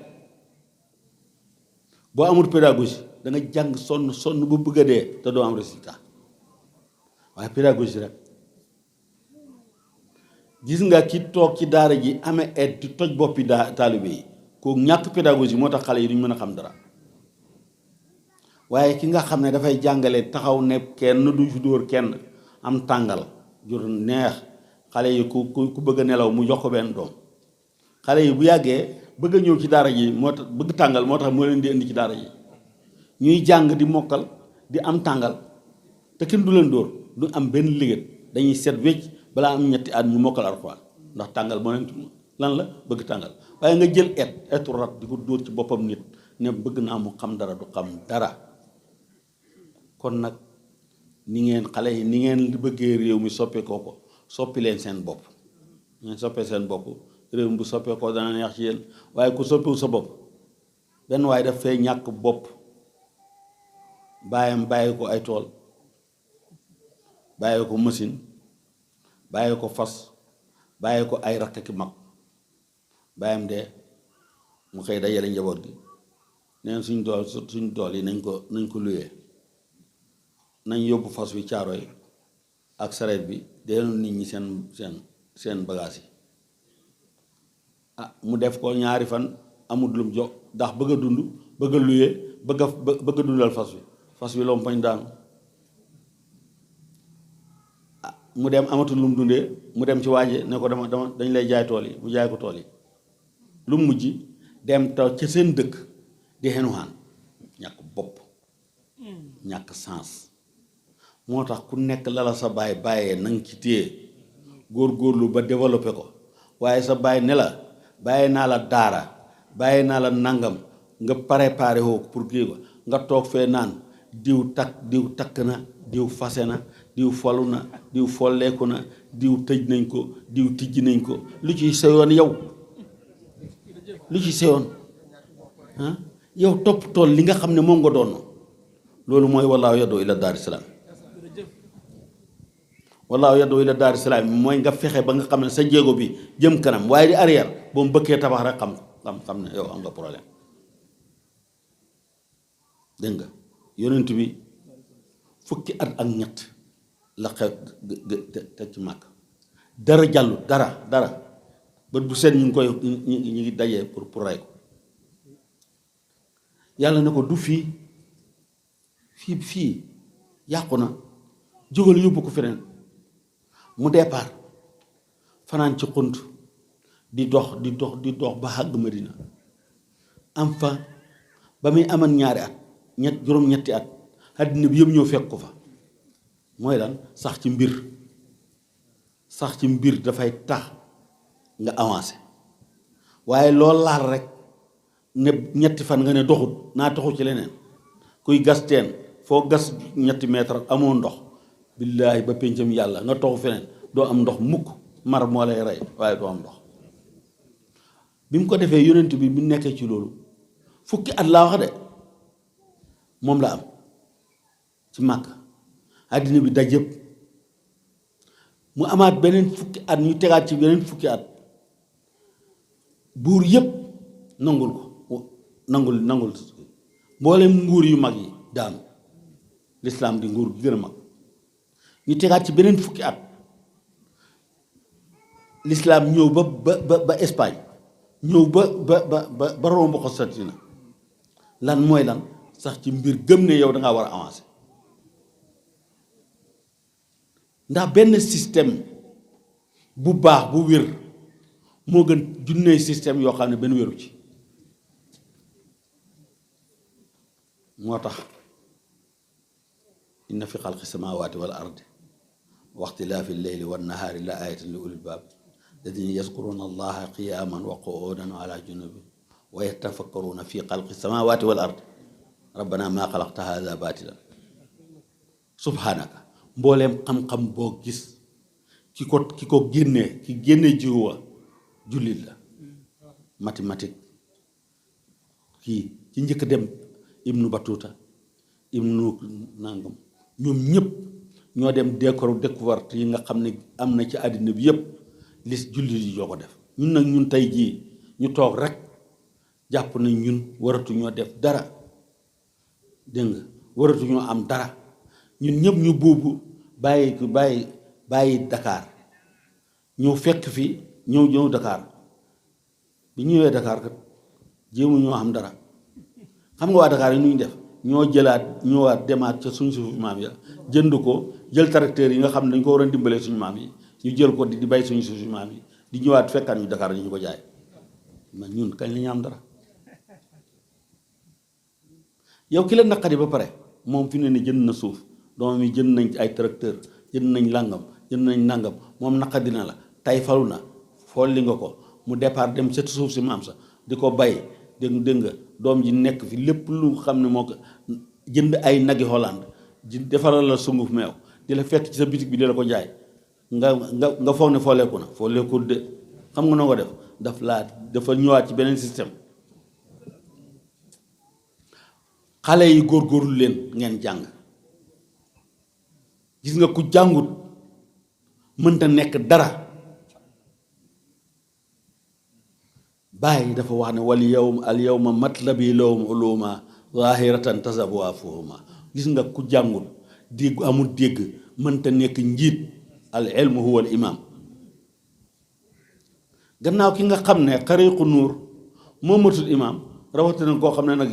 boo amul pédagogie da nga jàng sonn bu bëgg a dee te doo am résultat waaye pédagogie rek gis nga ki toog ci daara ji amee aide di toj boppi taalibe yi kooku ñàkk pédagogie moo tax xale yi duñ mën a xam dara waaye ki nga xam ne dafay jàngale taxaw ne kenn du fi dóor kenn am tàngal jur neex xale yi ku bëgg a nelaw mu jox ko benn doom xale yi bu yàggee bëgg a ñëw ci daara ji moo tax bëgg tàngal moo tax moo leen di indi ci daara ji ñuy jàng di mokkal di am tàngal te kenn du leen dóor du am benn liggéey dañuy set wecc balaa am ñetti at ñu mokkal alxuraan ndax tàngal moo leen lan la bëgg tàngal waaye nga jël etu rat di ko dóor ci boppam nit ne bëgg naa mu xam dara du xam dara kon nag ni ngeen xale yi ni ngeen bëggee réew mi soppeekoo ko soppi leen seen bopp ngeen soppee seen bopp réew mi bu soppeekoo dana neex ci yéen waaye ku soppiwu sa bopp benn waaye daf fee ñàkk bopp bàyyam bàyyi ko ay tool bàyyi ko machine bàyyi ko fas bàyyi ko ay rakk ki mag bàyyam de mu xëy dajale njaboot gi neen suñ tool yi nañ ko luwee nañ yóbbu fas wi caaro yi ak sareet bi delloo nit ñi seen bagage yi mu def ko ñaari fan amul lum jox ndax bëgg a dund bëgg a luwee bëgg a dundal fas wi lompañ daanu mu dem amatul lu mu dundee mu dem ci waaje ne ko dama dañ lay jaay tool yi mu jaay ko tool yi lu mu mujj dem taw ca seen dëkk di xenuwaan ñàkk bopp ñàkk sens moo tax ku nekk la la sa baay bàyyee na nga ci téye góorgóorlu ba développé ko waaye sa baay ne la bàyyi naa la daara bàyyi naa la nangam nga préparé woo pour kii ko nga toog fee naan diw takk na diw fase na diw falu na diw folleeku na diw tëj nañ ko diw tijji nañ ko lu ci seyoon yow lu ci seyoon yow topp tool li nga xam ne moom nga doon loolu mooy wallaahu yad'u ila daari salaam wallaahu yad'u ila daari salaam mooy nga fexe ba nga xam ne sa jéego bi jëm kanam waaye di arrière boo mu bëggee tabax rek xam ne yow am nga problème dégg nga yonent bi fukki at ak ñett la xew te ci màkk dara jàllu dara bët bu seen ñu ngi dajee pour rey ko yàlla ne ko du fii yàqu na jógal yóbbu ko feneen mu départ fanaan ci xunt di dox ba àgg Madina am fa ba muy aman ñaari at juróom-ñetti at àddina bi yëpp ñëw fekk ko fa mooy lan sax ci mbir dafay tax nga avancé waaye loolu laal rek ne ñetti fan nga ne doxut naa taxu ci leneen kuy gas teen foo gas 2 mètre amoo ndox billaahi ba péncam yàlla nga toxu feneen doo am ndox mukk mar moo lay rey waaye doo am ndox bi mu ko defee yonent bi mu nekkee ci loolu fukki at laa wax de moom la am ci màkk àddina bi daj yëpp mu amaat beneen fukki at ñu tegaat ci beneen fukki at buur yëpp nangul mboolem nguur yu mag yi daanu lislaam di nguur gi gën a mag ñu tegaat ci beneen fukki at lislaam ñëw ba Espagne ñëw ba romb Constantine lan mooy lan sax ci mbir gëm ne yow dangaa war a avancer ndax benn système bu baax bu wér moo gën junney système yoo xam ne benn wéru ci. moo tax inna fi xalqi samawati wal ardi wa ixtilaafi lleyli wan nahaari la ayatin li ulil baab alladina yazkuruna allaha qiyaman wa qu'udan wa ala junubi wa yatafakkaruna fi xalqi samawati wal ardi rabbana maa xalaqta hada batilan subhanaka mbooleem xam-xam boo gis ki ko génnee jiwa jullit la mathématique kii ci njëkk dem ibnu batuta ibnu nangam ñoom ñëpp ñoo dem découverte yi nga xam ne am na ci àddina bi yëpp lis jullit yi yoo ko def ñun nag ñun tey jii ñu toog rek jàpp nañ ñun waratuñoo def dara dégg nga waratuñoo am dara ñun ñëpp ñu buubu bàyyi Dakar ñëw fekk fi ñëw Dakar bi ñëwee Dakar kat jéemu ñoo am dara xam nga waa Dakar yi nuñ def ñoo ñëwaat demaat ca suñu suufu maam ya jënd ko jël tracteur yi nga xam ne dañ ko war a dimbalee suñu maam yi ñu jël ko di bay suñu suufu maam yi di ñëwaat fekkaat ñu Dakar ñu ko jaay man ñun kañ la ñu am dara yow ki la naqari ba pare moom fi ne ni jënd na suuf doomam yi jënd nañ ay tracteur jënd nañ nangam moom naqadi na la tay falu na folli nga ko mu départ dem sa suuf si maam sa di ko bay dégg nga doom ji nekk fi lépp lu xam ne moo ko jënd ay nagi Hollande ji defaral la sunguf meew di la fekk ci sa bitig bi di la ko jaay nga foog ne fooleeku de xam nga noo ko def dafa ñëwaat ci beneen système. xale yi góorgóorlu leen ngeen jàng gis nga ku jàngut mënta nekk dara. bàyyi dafa wax ne wal yawma matlabi lahum uluma zahiratan tasabu afuhuma gis nga ku jàngul dégg amul dégg mënta nekk njiit al ilmu huwa al imam. gannaaw ki nga xam ne xariqu nuur moo matul imam rawatina koo xam ne nag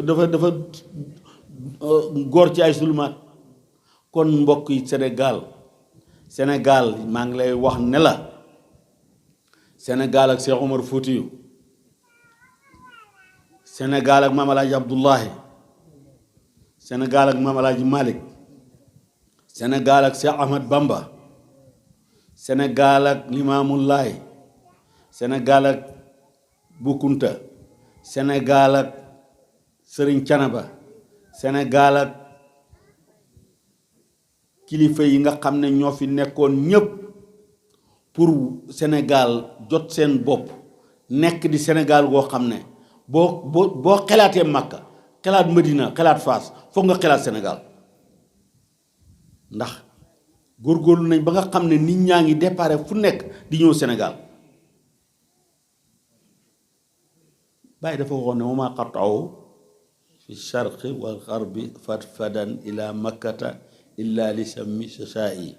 dafa góor ci ay sulumaat. kon mbokk yi Sénégal maa ngi lay wax ne la Sénégal ak Cheikh Omar Foutiyou Sénégal ak Maam Alaaji Abdullahi Sénégal ak Maam Alaaji Malick Sénégal ak Cheikh Ahmad Bamba Sénégal ak Limaamullaay Sénégal ak Bukunta Sénégal ak Sëriñ Canaba Sénégal ak kilifa yi nga xam ne ñoo fi nekkoon ñépp pour Sénégal jot seen bopp nekk di Sénégal goo xam ne boo xelaatee Makka xelaat Medina xelaat Fass foog nga xelaat Sénégal ndax góorgóorlu nañ ba nga xam ne nit ñaa ngi déparé fu nekk di ñëw Sénégal. Baay dafa waxoon ne wa maa qata'u fi sharqi wal gharbi fadfadan ila makkata illa li sammi shashaa'i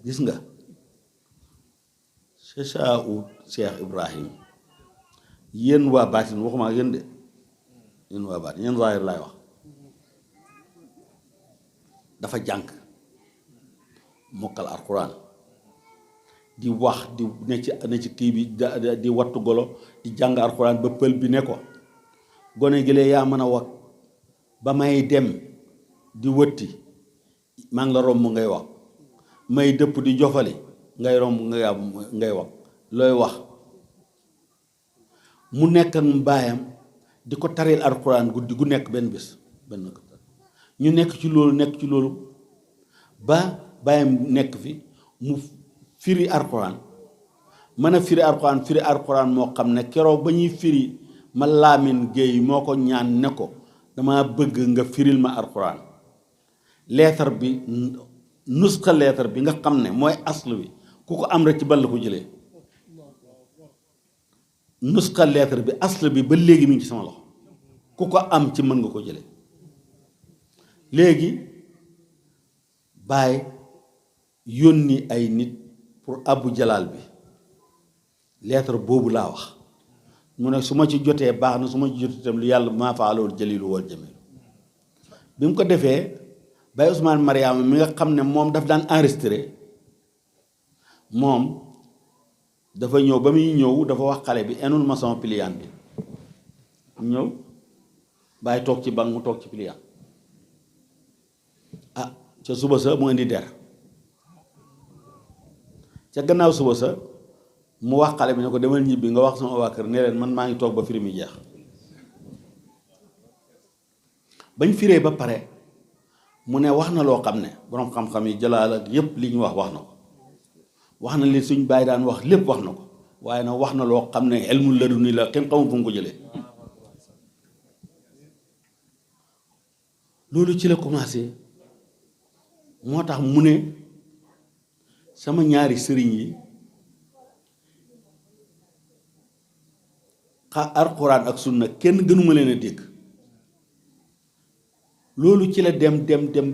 gis nga shashaa'u Cheikh Ibrahim yéen waa baatin waxuma yéen de yéen waa baatin yéen zaahir laay wax dafa jàng mokkal alquran di wax di ne ci kii bi di wattu golo di jàng alquran ba pël bi ne ko gone gi lee yaa mën a wax ba may dem di wëtti maa ngi la romb ngay wax may dëpp di jofali ngay romb ngay wax looy wax mu nekk ak baayam di ko taril alquran guddi gu nekk benn bés ñu nekk ci loolu ba baayam nekk fi mu firi alquran mën a firi alquran moo xam ne keroog ba ñuy firi ma Laamin Géey moo ko ñaan ne ko dama bëgg nga firil ma alquran leetar bi nusxa leetar bi nga xam ne mooy aslu bi ku ko am rek ci ban la ko jëlee nusxa leetar bi aslu bi ba léegi mi ngi ci sama loxo ku ko am ci mën nga ko jëlee léegi Baay yónni ay nit pour Abu Jalal bi leetar boobu laa wax mu ne su ma ci jotee baax na su ma ci jotee itam lu yàlla maa faalul jalilu wal jamil bi mu ko defee Baye Ousmane Mariama mi nga xam ne moom daf daan enregistré moom dafa ñëw ba muy ñëw dafa wax xale bi enul maçon pliant bi ñëw Baye toog ci banc mu toog ci pliant ah ca suba sa mu indi der ca gannaaw suba sa mu wax xale bi ne ko demal ñibbi nga wax sama waa kër ne leen man maa ngi toog ba firi mi jeex bañ firee ba pare mu ne wax na loo xam ne boroom xam-xam yi jalaal ak yépp li ñu wax na ko wax na li suñ bàyyi daan wax lépp wax na ko waaye nag wax na loo xam ne elmul laduni la kenn xamul fu mu ko jëlee loolu ci la commencé moo tax mu ne sama ñaari sëriñ yi alxuraan ak sunna kenn gënuma leen a dégg loolu ci la dem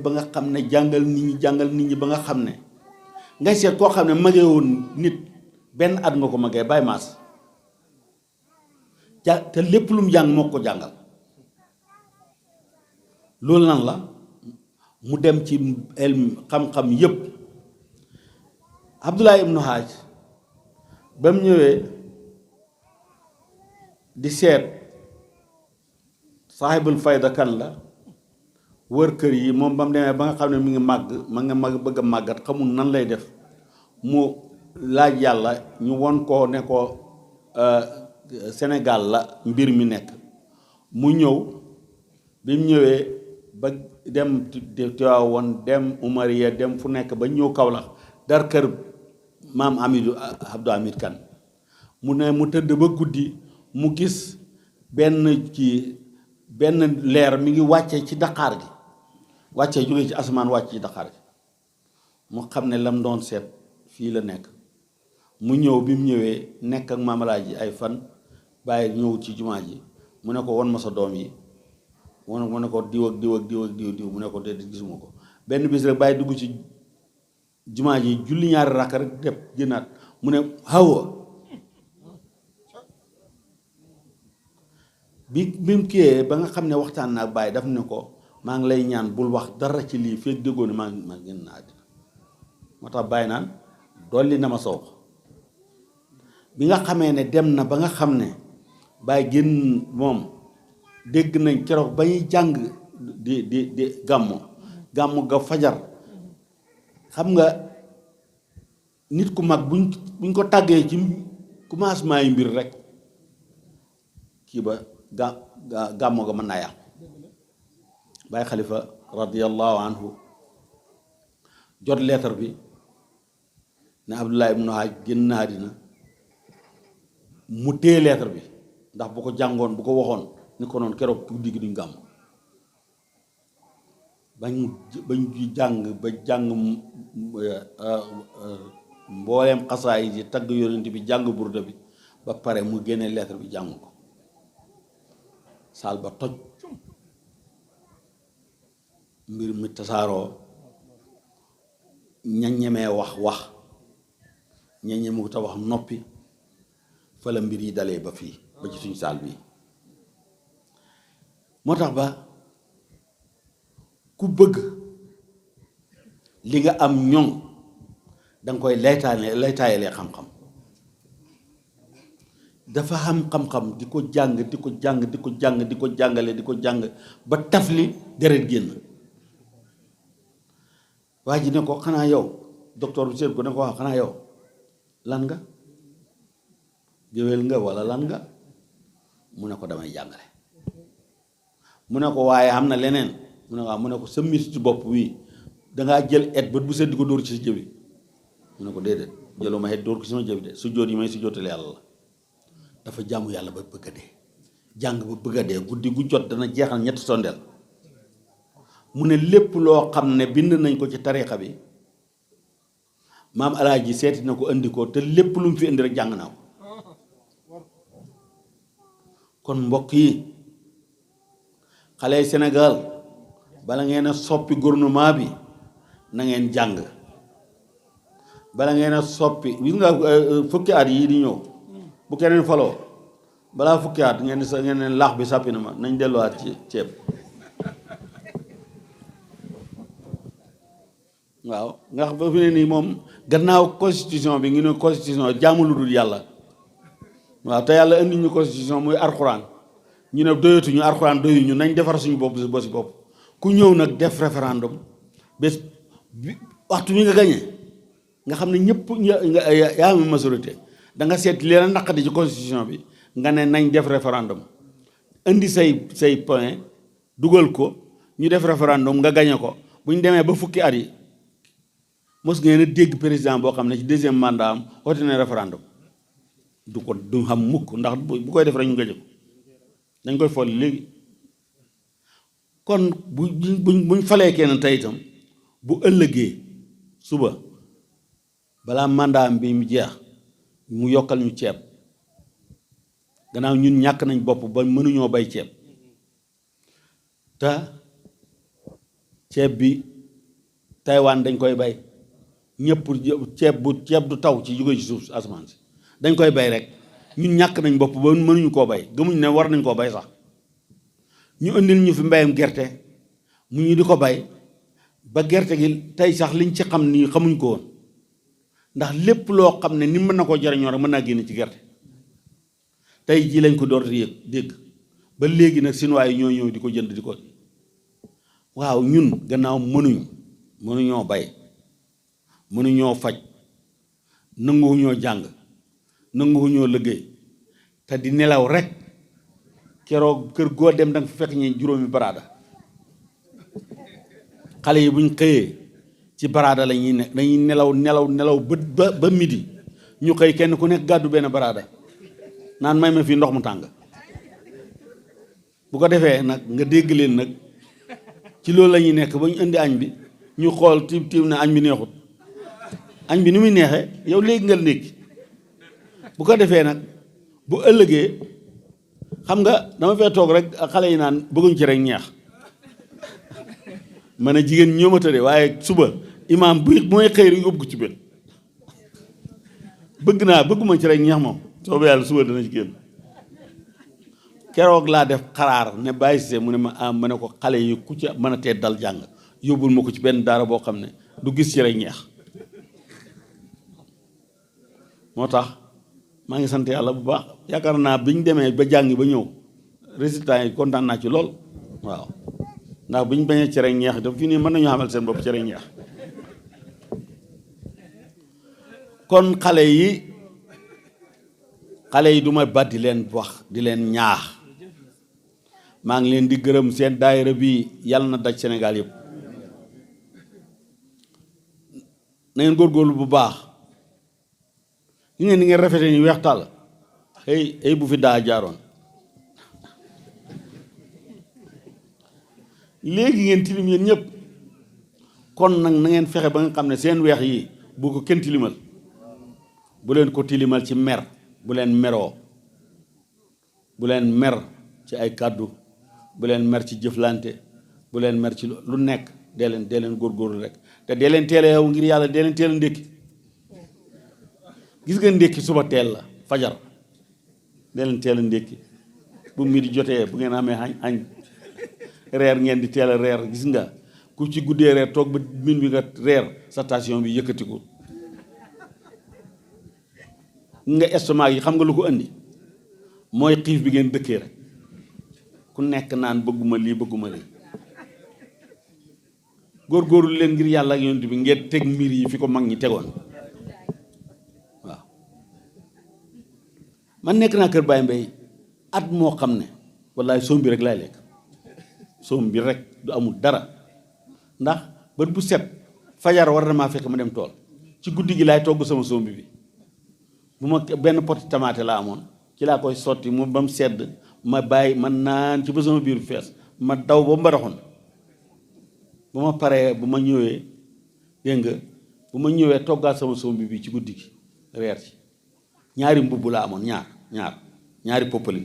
ba nga xam ne jàngal nit ñi ba nga xam ne ngay seet koo xam ne magee woon nit benn at nga ko magee Baye Mass te lépp lu mu jàng moo ko jàngal loolu nan la mu dem ci xam-xam yépp Abdoulaye Ibnu Haaj ba mu ñëwee di seet saaxibul fayda kan la wër kër yi moom ba mu demee ba nga xam ne mi ngi màgg bëgg a màggat xamul nan lay def mu laaj yàlla ñu won ko ne ko Sénégal la mbir mi nekk mu ñëw bi mu ñëwee ba dem Tiwaawan dem Umariya dem fu nekk ba ñëw Kaolack dar kër maam Abdou Hamid Kan mu ne mu tëdd ba guddi mu gis benn leer mi ngi wàcce ci daqaar gi wàcce jóge ci asamaan wàcc ci daqaar gi mu xam ne lam doon seet fii la nekk mu ñëw bi mu ñëwee nekk ak maamalaaji ay fan bàyyi ñëw ci jumaa ji mu ne ko won ma sa doom yi mu ne ko diw ak diw ak diw ak diw mu ne ko déedéet gisuma ko benn bis rek bàyyi dugg ci jumaa ji julli ñaari rakk rek def génnaat mu ne Hawa bi mu kiyee ba nga xam ne waxtaan naa bàyyi daf ne ko maa ngi lay ñaan bul wax dara ci lii fekk déggoo ne maa génn naa àddina moo tax bàyyi naan dolli na ma soox bi nga xamee ne dem na ba nga xam ne bàyyi génn moom dégg nañ keroog ba ñuy jàng di gàmmu ga fajar xam nga nit ku mag buñ ko tàggee ci commencement yi mbir rek kii ba gàmmu ga mën naa yàqu Baye Khalifa radiyallahu anhu jot leetar bi ne Abdoulaye ibnu Haaj génn na àddina mu téye leetar bi ndax bu ko jàngoon bu ko waxoon ni ko noonu keroog guddi gi duñ gàmm bañ jàng mbooleem xasaay yi tagg yonent bi jàng burda bi ba pare mu génne leetar bi jàng ko saal ba toj mbir mi tasaaroo ña ñemee wax ña ñemee ta wax noppi fa la mbir yi dalee ba fii ba ci suñu saal bii moo tax ba ku bëgg li nga am ñoŋ danga koy laytaayalee xam-xam dafa am xam-xam di ko jàng di ko jàngale di ko jàng ba tafli deret génn waa ji ne ko xanaa yow docteur bi seet ko ne ko wax xanaa yow lan nga géwél nga walla lan nga mu ne ko damay jàngale mu ne ko waaye am na leneen mu ne waaw mu ne ko sa mis ci bopp wi dangaa jël et bët bu sedd di ko dóor ci sa jëbi mu ne ko déedéet jëluma et dóor ko ci sama jëbi de su jóot yi may su jóotale yàlla la dafa jaamu yàlla ba bëgg a dee jàng ba bëgg a dee guddi gu jot dana jeexal ñetti sondeel mu ne lépp loo xam ne bind nañ ko ci tariixa bi maam alaaji seeti na ko indi ko te lépp lu mu fi indi rek jàng naa ko kon mbokk yi xale yi Sénégal bala ngeen a soppi gouvernement bi na ngeen jàng bala ngeen a soppi gis nga fukki at yii di ñëw bu keneen faloo balaa fukki at ngeen ne laax bi sàppi na ma nañ delluwaat ci ceeb waaw nga xam ba fi ne nii moom gannaaw constitution bi ngi ne constitution jaamu lu dul yàlla waaw te yàlla indi ñu constitution muy arxuraan ñu ne doyatuñu arxuraan doyuñu nañ defar suñu bopp si bosi bopp ku ñëw nag def référendum bés waxtu wi nga gañee nga xam ne ñëpp yaa am majorité da nga seet leen a naqadi ci constitution bi nga ne nañ def référendum indi say point dugal ko ñu def référendum nga gañe ko bu ñu demee ba fukki at yi mos ngeen a dégg président boo xam ne ci deuxième mandat am woote na référendum du xam mukk ndax bu koy def rek ñu gañe ko dañ koy folli léegi kon buñ falee kenn tey itam bu ëllëgee suba balaa mandat bi mu jeex mu yokkal ñu ceeb gannaaw ñun ñàkk nañ bopp ba mënuñoo bay ceeb te ceeb bi Taïwan dañ koy bay ñëpp ceeb du taw ci jóge ci suuf asamaan si dañ koy bay rek ñun ñàkk nañ bopp ba mënuñu koo bay gëmuñ ne war nañ koo bay sax ñu indil ñu fi mbayam gerte mu ñu di ko bay ba gerte gi tey sax liñ ci xam nii xamuñ ko woon ndax lépp loo xam ne ni mën na koo jariñoo rek mën naa génne ci gerte tey jii lañ ko door di yëg dégg ba léegi nag Chinois yi ñoo ñëw di ko jënd di ko waaw ñun gannaaw mënuñoo bay mënuñoo faj nanguwuñoo jàng nanguwuñoo liggéey te di nelaw rek keroog kër goo dem danga fa fekk ñi juróomi baraada xale yi buñ xëyee ci baraada la ñuy ne dañuy nelaw ba midi ñu xëy kenn ku nekk gàddu benn baraada naan may ma fii ndox mu tàng bu ko defee nag nga dégg leen nag ci loolu la ñuy nekk ba ñu indi añ bi ñu xool tiim ne añ bi neexut añ bi ni muy neexee yow léegi nga ndékki bu ko defee nag bu ëllëgee xam nga dama fee toog rek xale yi naan bëgguñ ci rek ñeex ma ne jigéen ñoo ma tëddee waaye suba imaam bu mooy xëy rek yóbbu ko ci benn bëgguma ci rek ñeex moom soobu yàlla suba dana ci génn keroog laa def xaraar ne bàyyi see mu ne ma ne ko xale yi ku ci mën a tee dal jàng yóbbul ma ko ci benn daara boo xam ne du gis ci rek ñeex moo tax maa ngi sant yàlla bu baax yaakaar naa bi ñu demee ba jàngi ba ñëw résultat yi kontaan naa ci lool waaw ndax bu ñu bañee cere ñeex daf fii nii mën nañu xamal seen bopp cere ñeex kon xale yi du ma bat di leen wax di leen ñaax maa ngi leen di gërëm seen daayira bi yàlla na daj Sénégal yëpp na ngeen góorgóorlu bu baax yi ngeen di ngeen rafete ni weex tàll ay bu fi daa jaaroon léegi ngeen tilim yéen ñëpp kon nag na ngeen fexe ba nga xam ne seen weex yi bu ko kenn tilimal bu leen ko tilimal ci mer bu leen meroo bu leen mer ci ay kàddu bu leen mer ci jëflante bu leen mer ci lu nekk dee leen góorgóorlu rek te dee leen teel a yow ngir yàlla dee leen teel a ndékki gis nga ndékki suba teel la fajar dee leen teel a ndékki bu midi jotee bu ngeen amee añ reer ngeen di teel a reer gis nga ku ci guddee reer toog ba min bi nga reer sa station bi yëkkatiku nga estomac yi xam nga lu ko andi mooy xiif bi ngeen dëkkee rek ku nekk naan bëgguma lii góorgóorlu leen ngir yàlla ak yonent bi ngeen teg mbir yi fi ko mag ñi tegoon waaw man nekk naa kër Baye Mbaye at moo xam ne wallaay soom bi rek laay lekk soom bi rek du amul dara ndax bët bu set fajar war na maa fekk ma dem tool ci guddi gi laay togg sama soom bi bu ma benn poti tamaate la amoon ci laa koy sotti mu ba mu sedd ma bàyyi man naan ci ba sama biir fees ma daw ba mbaraxoon bu ma paree bu ma ñëwee dégg nga bu ma ñëwee toggaat sama soom bi ci guddi gi reer ci ñaari mbubb la amoon ñaari poppali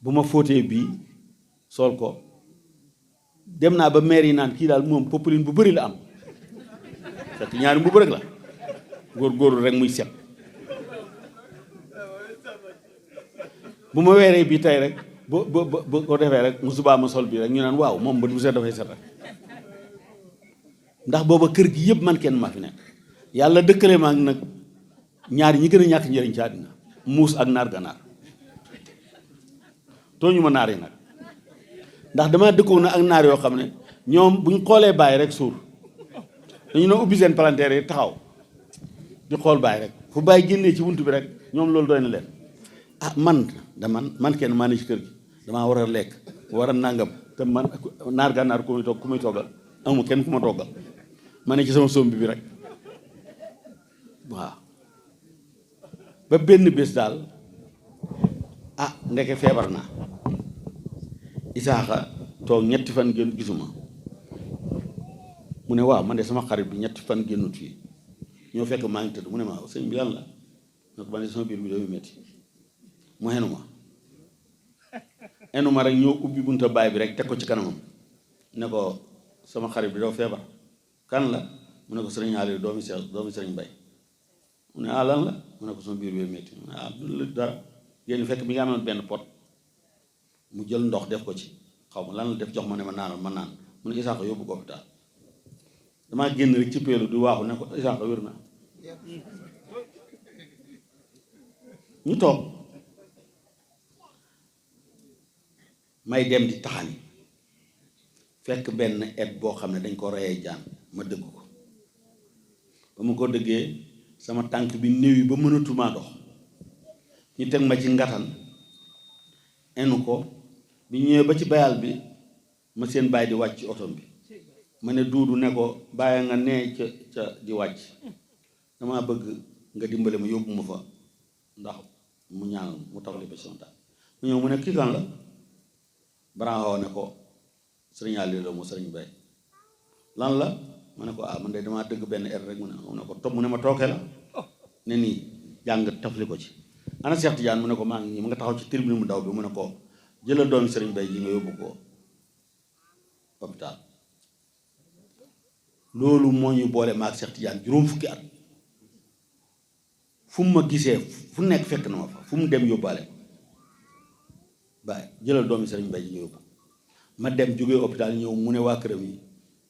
bu ma fóotee bii sol ko dem naa ba maire yi naan kii daal moom poppaline bu bëri la am fekk ñaari mbubb rek la góorgóorlu rek muy set bu ma weeree bii tey rek bu ko defee rek mu subaa ma sol bii rek ñu naan waaw moom bët bu set dafay set rek ndax booba kër gi yëpp man kenn maa fi nekk yàlla dëkkale ma ak nag ñaar ñi gën a ñàkk njëriñ ci àddina muus ak naar ganaar tooñu ma naar yi nag ndax dama dëkkoon na ak naar yoo xam ne ñoom buñ xoolee bàyyi rek suur dañu ne ubbi seen palanteer yi taxaw di xool bàyyi rek fu bàyyi génnee ci bunt bi rek ñoom loolu doy na leen ah man kenn maa ne ci kër gi damaa war a lekk war a nàngam te man naar gànnaar ku muy toggal amu kenn ku ma toggal ma ne ci sama sombi bi rek waaw ba benn bés daal ah ndeke feebar naa Isaaxa toog ñetti fan génn gisuma mu ne waaw man de sama xarit bi ñetti fan génnut fii ñoo fekk maa ngi tëdd mu ne ma sëñ bi lan la ne ko man de sama biir bi dañuy metti mu xenu ma rek ñoo ubbi bunta baay bi rek teg ko ci kanamam ne ko sama xarit bi doo feebar kan la mu ne ko sëriñ Aliou doomi sëriñ Bay mu ne lan la mu ne ko sama biir bi metti mu ne dara yéen fekk bi nga amoon benn pot mu jël ndox def ko ci xaw ma lan la def jox ma ne ma naanal ma naan mu ne Isaaxa yóbbu ko hôpital damaa génn rek ci peelu di waaxu ne ko Isaaxa wér na ñu toog may dem di taxani fekk benn et boo xam ne dañ ko reyee jaan ma dëgg ko ba ma ko dëggee sama tànk bi néew yi ba mënatumaa dox ñu teg ma ci ngatan enu ko bi ñëwee ba ci bayal bi ma seen bàyyi di wàcc ci otom bi ma ne duudu ne ko bàyyi nga nee ca di wàcc dama bëgg nga dimbale ma yóbbu ma fa ndax mu ñaan mu tax li ba sontaan mu ñëw mu ne kii kan la Branco ne ko sëriñ Aliou la mu sëriñ Bay lan la ma ne ko man de damaa dëgg benn er rek mu ne ko topp mu ne ma tooke la ne nii jàng tafli ko ci ana Cheikh Tidiane mu ne ko maa ngi nii mu nga taxaw ci tribune mu daw bi mu ne ko jëlal doomi sëriñ Bay ji nga yóbbu ko hôpital loolu moo ñu boole ma ak Cheikh Tidiane juróom fukki at fu mu ma gisee fu nekk fekk na ma fa fu mu dem yóbbaale bàyyi jëlal doomi sëriñ Bay ji nga yóbbu ma dem jógee hôpital ñëw mu ne waa këram yi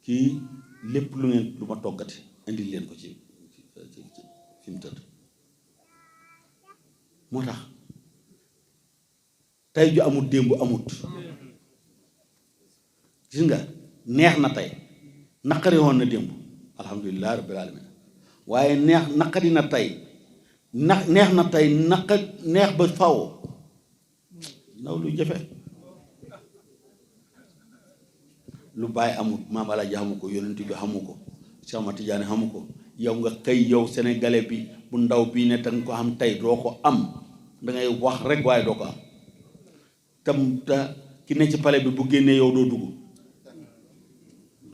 kii lépp lu ngeen lu ma toggati indil leen ko ci fi mu tëdd moo tax tey ju amut démb amut gis nga neex na tey naqari woon na démb alhamdulilah rabbil alamin waaye naqari na tey neex na tey neex ba faw ndaw lu jafe lu bàyyi amut maam Alaaji xamu ko yonent bi xamu ko Cheikh Ahmad Tidiane xamu ko yow nga xëy yow sénégalais bi bu ndaw bii ne danga ko am tey doo ko am dangay wax rek waaye doo ko am tam te ki ne ci palais bi bu génnee yow doo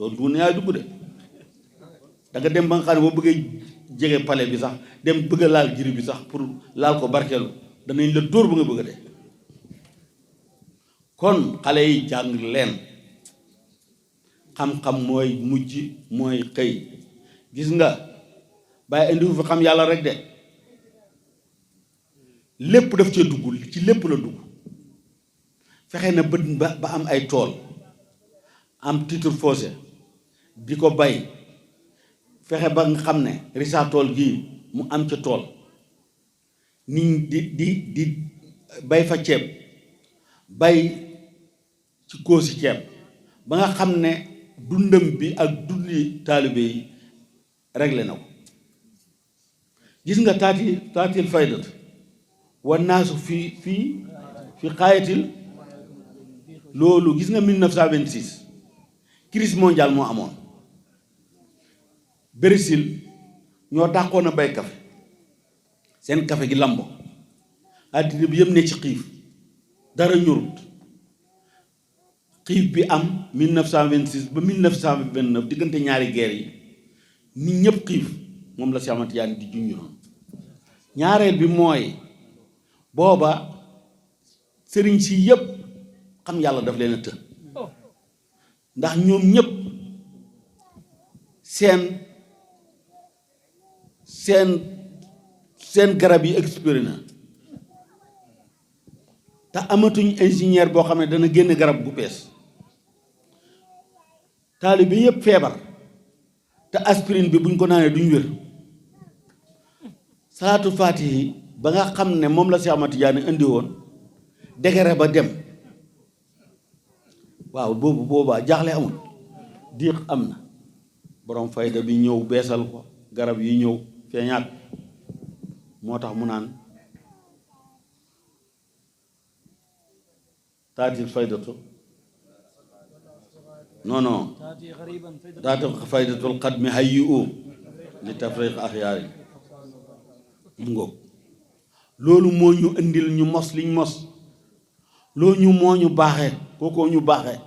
dugg ne yaay dugg de danga dem ba nga xam ne boo bëggee jege palais bi sax dem bëgg a laal jiri bi sax pour laal ko barkeelu danañ la dóor ba nga bëgg a de kon xale yi jàng leen xam-xam mooy mujj mooy xëy gis nga bàyyi indiwu fi xam yàlla rek de lépp daf cee dugg ci lépp la dugg fexe na bët ba am ay tool am titre foncier di ko bay fexe ba nga xam ne risa tool gii mu am ca tool nit di bay fa ceeb bay ci koosi ceeb ba nga xam ne dundam bi ak dundi taalibe yi réglé na ko gis nga taatil faydat wa naasu fii xaayatil loolu gis nga 1926 crise mondiale moo amoon Brésil ñoo dàqoon a bay café seen café gi lambo àddina bi yëpp ne ci xiif dara ñorut xiif bi am 1926 ba 1929 diggante ñaari guerre yi nit ñëpp xiif moom la Cheikh Ahmad Tidiane di junj noonu ñaareel bi mooy booba sëriñ si yëpp xam yàlla daf leen a të ndax ñoom ñëpp seen garab yi expiré na te amatuñ ingénieur boo xam ne dana génn garab gu bees taalibe yëpp feebar te aspirine bi buñ ko naanee duñ wér salaatu faatihi ba nga xam ne moom la Cheikh Ahmad Tidiane indi woon degere ba dem waaw boobaa jaaxle amul diix am na borom fayda bi ñëw beesal ko garab yi ñëw feeñaat moo tax mu naan taatil faydatu non taatil faydatul xadmi hayyi u li tafriq axyaari mu ngoog loolu moo ñu indil ñu mos liñ mos loolu ñu moo ñu baaxee kookoo ñu baaxee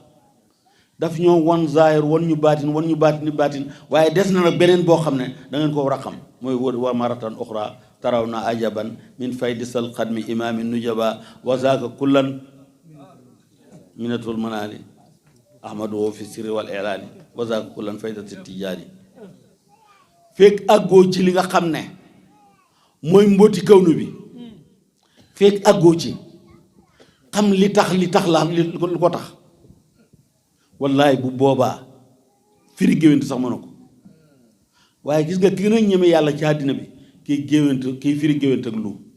daf ñoo won zaahir won ñu baatin waaye des na nag beneen boo xam ne da ngeen ko war a xam mooy wa maratan uxra taraw na ajaban min faydisal xadmi imaami nujaba wa zaaka kullan minatul manaali ahmadu fi sirri wal ilaani wa zaaka kullan faydati tijaani fekk àggoo ci li nga xam ne mooy mbooti kawnu bi fekk àggoo ci xam li tax la li ko tax wallaay bu boobaa firi géwént sax mën na ko waaye gis nga ki gën a ñeme yàlla ci àddina bi kiy firi géwént ak lu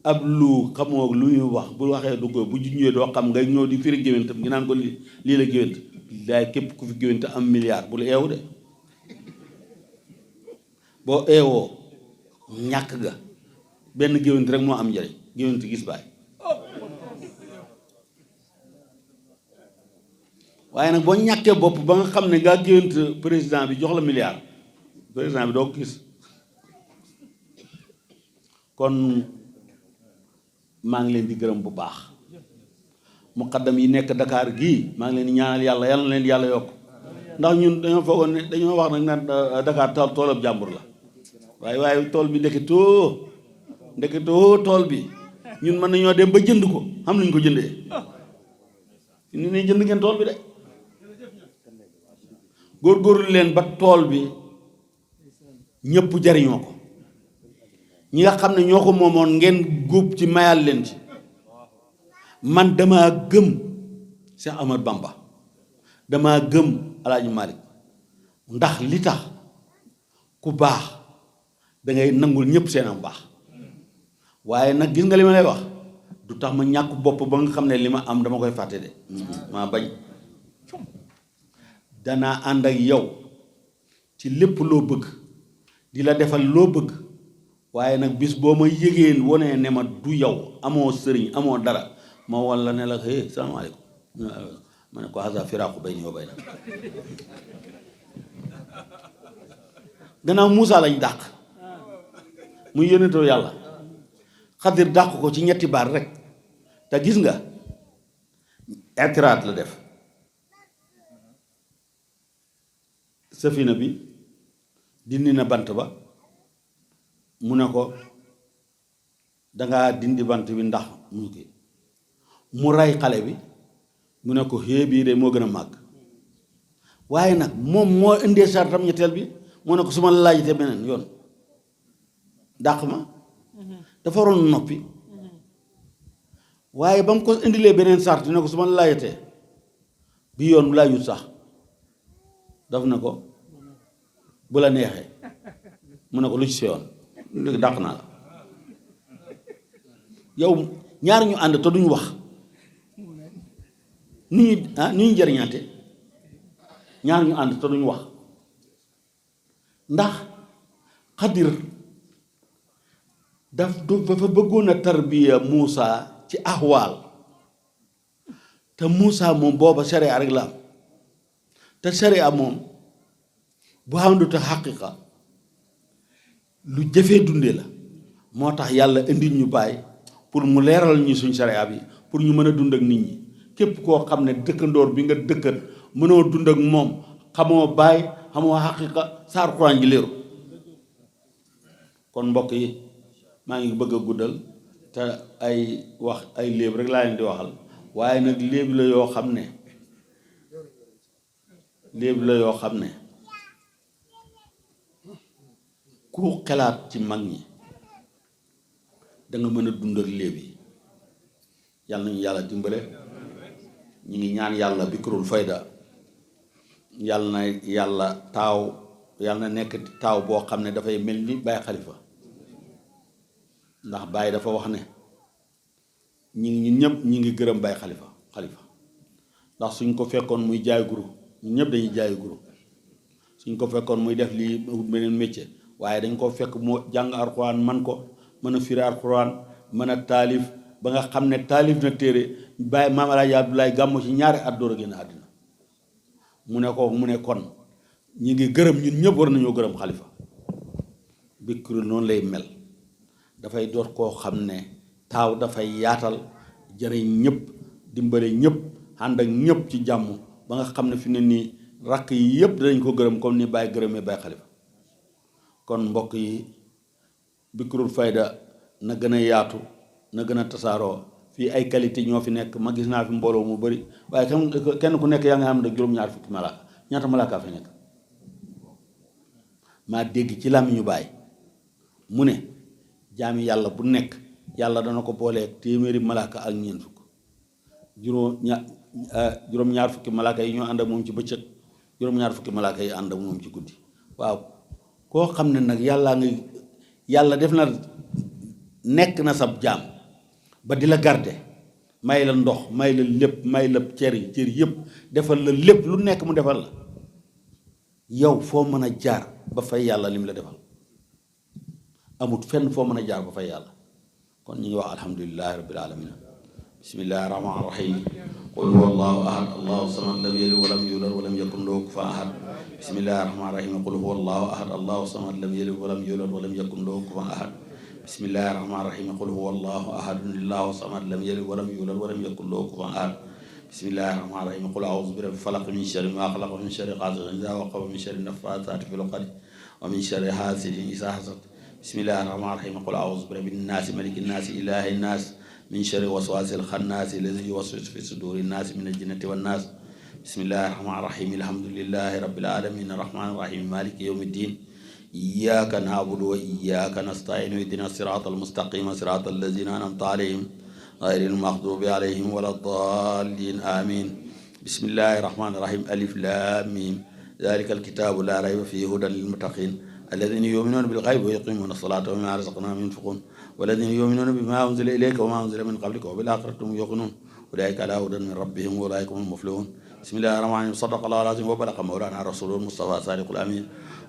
ab lu xamoo lu ñuy wax bu waxee du ko bu junjee doo xam ngay ñëw di firi géwént ngi naan ko lii la géwént daay képp ku fi géwént am milliard bul eewu de boo eewoo ñàkk ga benn géwént rek moo am njëriñ géwént gis baay waaye nag boo ñàkkee bopp ba nga xam ne ngaa géwént président bi jox la milliard président bi doo ko gis kon maa ngi leen di gërëm bu baax muqaddam yi nekk Dakar gii maa ngi leen di ñaanal yàlla yal na leen yàlla yokk ndax ñun dañoo foogoon ne dañoo wax nag naan Dakar toolab jàmbur la waaye tool bi ndeketoo tool bi ñun mën nañoo dem ba jënd ko xam nañ ko jëndee ñu ne jënd ngeen tool bi de góorgóorlu leen ba tool bi ñëpp jariñoo ko ñi nga xam ne ñoo ko moomoon ngeen góob ci mayal leen ci man dama gëm Cheikh Ahmad Bamba dama gëm Alaaji Malick ndax li tax ku baax dangay nangul ñëpp seen am baax waaye nag gis nga li ma lay wax du tax ma ñàkk bopp ba nga xam ne li ma am dama koy fàtte de maa bañ danaa ànd ak yow ci lépp loo bëgg di la defal loo bëgg waaye nag bis boo ma yëgee wonee ne ma du yow amoo sëriñ amoo dara ma walla ne la hé salaamaaleykum ma ne ko hasa firaaku bayni wa bayna gannaaw Muusaa lañ dàq muy yónnentoo yàlla Xadir dàq ko ci ñetti baat rek te gis nga itiraat la def safina bi dindi na bant ba mu ne ko dangaa dindi bant bi ndax mu ki mu rey xale bi mu ne ko xée bii de moo gën a màgg waaye nag moom moo indee sartam ñetteel bi mu ne ko su ma la laajitee beneen yoon dàq ma dafa waroon noppi waaye ba mu ko indilee beneen sart ne ko su ma la laajitee bi yoon laajut sax daf na ko bu la neexee mu ne ko lu ci yoon léegi dàq naa la yow ñaar ñu ànd te duñu wax nu ñu jariñaate ñaar ñu ànd te duñu wax ndax Xadir dafa bëggoon a tarbiya Muusa ci ahwaal te Muusa moom booba sharia rek la am te sharia moom bu xamdu te xaqiqa lu jëfee dunde la moo tax yàlla indil ñu bàyyi pour mu leeral ñu suñ sharia bi pour ñu mën a dund ak nit ñi képp koo xam ne dëkkandoor bi nga dëkkat mënoo dund ak moom xamoo bàyyi xamoo xaqiqa saar Quraan ji leeru kon mbokk yi maa ngi bëgg a guddal te ay wax ay léeb rek laa leen di waxal waaye nag léeb la yoo xam ne ku xelaat ci mag ñi danga mën a dund ak léeb yi yàlla nañu yàlla dimbale ñu ngi ñaan yàlla bikrul fayda yàlla na yàlla taaw yàlla na nekk taaw boo xam ne dafay mel ni Baye Khalifa ndax Baye dafa wax ne ñun ñëpp ñi ngi gërëm Baye Khalifa ndax suñ ko fekkoon muy jaay guru ñun ñëpp dañuy jaay guru suñ ko fekkoon muy def lii beneen métier waaye dañ ko fekk mu jàng alxuraan man ko mën a firi alxuraan mën a taalif ba nga xam ne taalif na téere Baye Maam Alaaji Abdoulaye Gàmmu ci ñaari at door a génn àddina mu ne kon ñi ngi gërëm ñun ñëpp war nañoo gërëm Khalifa Bichri noonu lay mel dafay doot koo xam ne taaw dafay yaatal jëriñ ñëpp dimbale ñëpp ànd ak ñëpp ci jàmm ba nga xam ne fi ne nii rakk yi yëpp danañ ko gërëm comme ni Baye gërëmee Baye Khalifa kon mbokk yi Bichrul Fayda na gën a yaatu na gën a tasaaroo fii ay qualité ñoo fi nekk ma gis naa fi mbooloo mu bëri waaye kenn ku nekk yaa nga xam ne juróom-ñaar fukki malaaka ñaata malaaka fi nekk maa dégg ci làmmiñu Baay mu ne jaami yàlla bu nekk yàlla dana ko booleeg téeméeri malaaka ak ñeent fukk juróom-ñaar fukki malaaka yi ñoo ànd ak moom ci bëccëg juróom-ñaar fukki malaaka yi ànd ak moom ci guddi waaw koo xam ne nag yàlla def na nekk na sab jaam ba di la garde may la ndox may la lépp may la cër yëpp defal la lépp lu nekk mu defal la yow foo mën a jaar ba fay yàlla lim la defal amut fenn foo mën a jaar ba fay yàlla kon ñu ngi wax alhamdulillahi rabbil alamin bismillahi rahmaani rahim qul huwa allahu ahad allahu samad lam yalid walam yulad walam yakun lahu kufuwan ahad bismillahi rahmaani rahim qul huwa allahu ahad allahu samad lam yalid walam yulad walam yakun lahu kufuwan ahad bismillahi rahmaani rahim qul huwa allahu ahad allahu samad lam yalid walam yulad walam yakun lahu kufuwan ahad bismillahi rahmaani rahim qul a'udhu bi rabbil falaq min sharri ma khalaq min sharri ghasiqin idha waqab min sharri naffathati fil 'uqad wa min sharri hasidin idha hasad bismillahi rahmaani rahim qul a'udhu bi rabbin nas malikin nas ilahin nas min sharri waswasil khannas alladhi yuwaswisu fi sudurin nas min al-jinnati wan nas bismillahi rahmaani rahim alhamdulillahi rabbil alamin arrahmanir rahim maliki yawmiddin iyyaka na'budu wa iyyaka nasta'in ihdinas siratal mustaqim siratal ladzina an'amta alayhim غير المغضوب عليهم ولا الضالين آمين بسم الله الرحمن الرحيم ألف لام ميم ذلك الكتاب لا ريب فيه هدى للمتقين الذين يؤمنون بالغيب ويقيمون الصلاة ومما رزقناهم ينفقون والذين يؤمنون بما أنزل إليك وما أنزل من قبلك وبالآخرة هم يوقنون أولئك على هدى من ربهم وأولئك هم المفلحون بسم الله الرحمن الرحيم صدق الله العظيم وبلغ مولانا رسول المصطفى صادق الأمين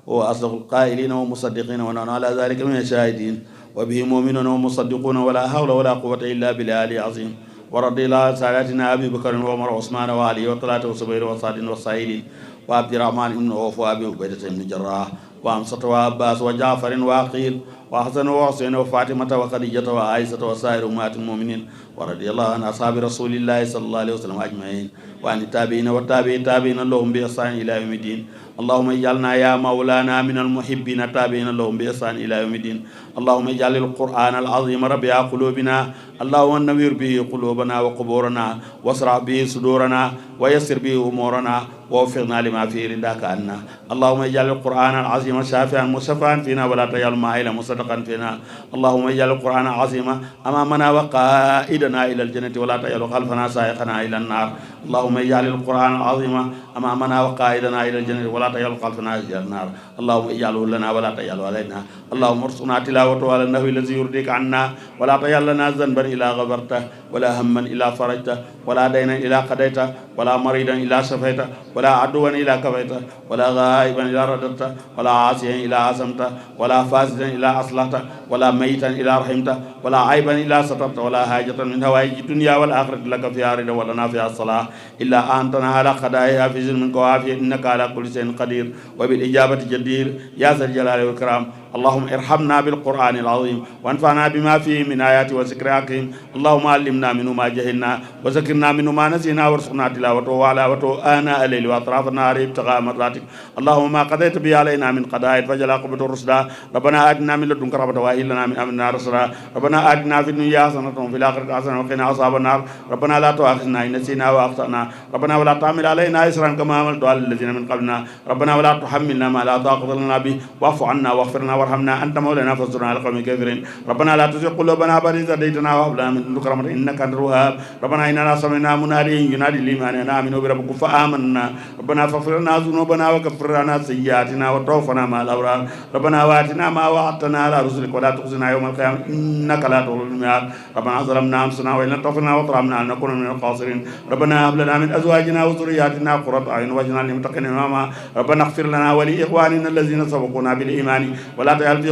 هو أصدق القائلين ومصدقين ونحن على ذلك من الشاهدين وبه مؤمنون ومصدقون ولا حول ولا قوة إلا بالله العظيم ورضي الله عن ساداتنا أبي بكر وعمر وعثمان وعلي وطلحة وزبير وسعد والسائلين وعبد الرحمن بن عوف وأبي عبيدة بن الجراح وحمزة وعباس وجعفر وعقيل وحسن وحسين وفاطمة وخديجة وعائشة وسائر أمهات المؤمنين ورضي الله عن أصحاب رسول الله صلى الله عليه وسلم أجمعين وعن التابعين والتابعين لهم بإحسان إلى يوم الدين اللهم اجعلنا يا مولانا من المحبين التابعين لهم بإحسان إلى يوم الدين اللهم اجعل القرآن العظيم ربيع قلوبنا اللهم نوّر به قلوبنا وقبورنا واسرع به صدورنا ويسر به أمورنا ووفقنا لما فيه رضاك عنا اللهم اجعل القرآن العظيم شافعا مشفعا فينا ولا تجعل مائلا مصدقا فينا اللهم اجعل القرآن العظيم أمامنا وقائدنا إلى الجنة ولا تجعل خلفنا سائقنا إلى النار اللهم اجعل القرآن العظيم أمامنا وقائدنا إلى الجنة ولا تجعل خلفنا إلى النار اللهم اجعله لنا ولا تجعله علينا اللهم ارزقنا تلاوته على النحو الذي يرضيك عنا ولا تجعل لنا ذنبا إلا غفرته ولا هما إلا فرجته ولا دينا إلا قضيته ولا مريضا إلا شفيته ولا عدوا إلا كفيته ولا غائبا إلا رددته ولا عاصيا إلا عصمته ولا فاسدا إلا أصلحته ولا ميتا إلا رحمته ولا عيبا إلا سترته ولا حاجة من هوائج الدنيا والآخرة لك فيها رضا ولنا فيها الصلاة إلا أنتنا على قضائها في ظلم وعافية إنك على كل شيء قدير وبالإجابة جدير يا ذا الجلال والإكرام اللهم ارحمنا بالقرآن العظيم وانفعنا بما فيه من آيات وذكر حكيم اللهم علمنا منه ما جهلنا وذكرنا منه ما نسينا وارزقنا تلاوته وعلاوته آناء الليل وأطراف النهار ابتغاء مرضاتك اللهم ما قضيت به علينا من قضاء فجل عقبة الرشدا ربنا آتنا من لدنك رحمة وهب لنا من أمرنا رشدا ربنا آتنا في الدنيا حسنة وفي الآخرة حسنة وقنا عذاب النار ربنا لا تؤاخذنا إن نسينا وأخطأنا ربنا ولا تحمل علينا إصرا كما حملت على الذين من قبلنا ربنا ولا تحملنا ما لا طاقة لنا به واعف عنا واغفر لنا وارحمنا أنت مولانا فانصرنا على القوم الكافرين ربنا لا تزغ قلوبنا بعد إذ هديتنا وهب لنا من لدنك رحمة إنك أنت الوهاب ربنا إننا سمعنا مناديا ينادي للإيمان أن آمنوا بربكم فآمنا ربنا فاغفر لنا ذنوبنا وكفر عنا سيئاتنا وتوفنا مع الأبرار ربنا وآتنا ما وعدتنا على رسلك ولا تخزنا يوم القيامة إنك لا تخلف الميعاد ربنا ظلمنا أنفسنا وإن لم تغفر لنا وترحمنا لنكون من الخاسرين ربنا هب لنا من أزواجنا وذرياتنا قرة أعين واجعلنا للمتقين إماما ربنا اغفر لنا ولإخواننا الذين سبقونا بالإيمان ولا تجعل في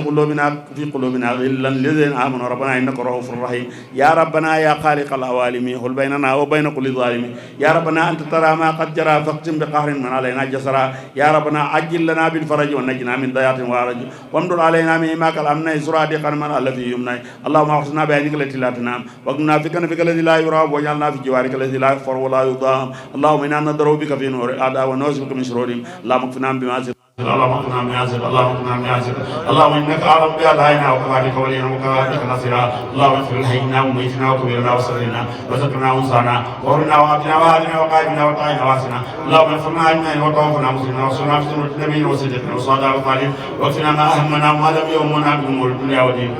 قلوبنا غلا للذين آمنوا ربنا إنك رؤوف رحيم يا ربنا يا خالق العوالم حل بيننا وبين كل ظالم يا ربنا أنت ترى ما قد جرى فاقسم بقهر من علينا جسرا يا ربنا عجل لنا بالفرج ونجنا من ضياط وارج وامدر علينا من إماك الأمن سرادقا من الذي يمنع اللهم احفظنا بعينك التي لا تنام واغننا في كنفك الذي لا يرام واجعلنا في جوارك الذي لا يغفر ولا يضام اللهم إنا ندعو بك في نور الأعداء ونعوذ بك من شرورهم اللهم اكفنا بما اللهم اكفنا بما اللهم اكفنا بما اللهم انك اعلم بأعدائنا وكفاك ولينا وكفاك نصيرا اللهم اغفر لحينا وميتنا وكبيرنا وصغيرنا وذكرنا وانثانا وارنا وعبدنا وهادنا وقائدنا وطائنا واسنا اللهم اغفرنا اجمعين وتوفنا مسلمين وصلنا في سنة نبينا وصديقنا وصالحنا وصالحين واكفنا ما اهمنا وما لم يهمنا من امور الدنيا والدين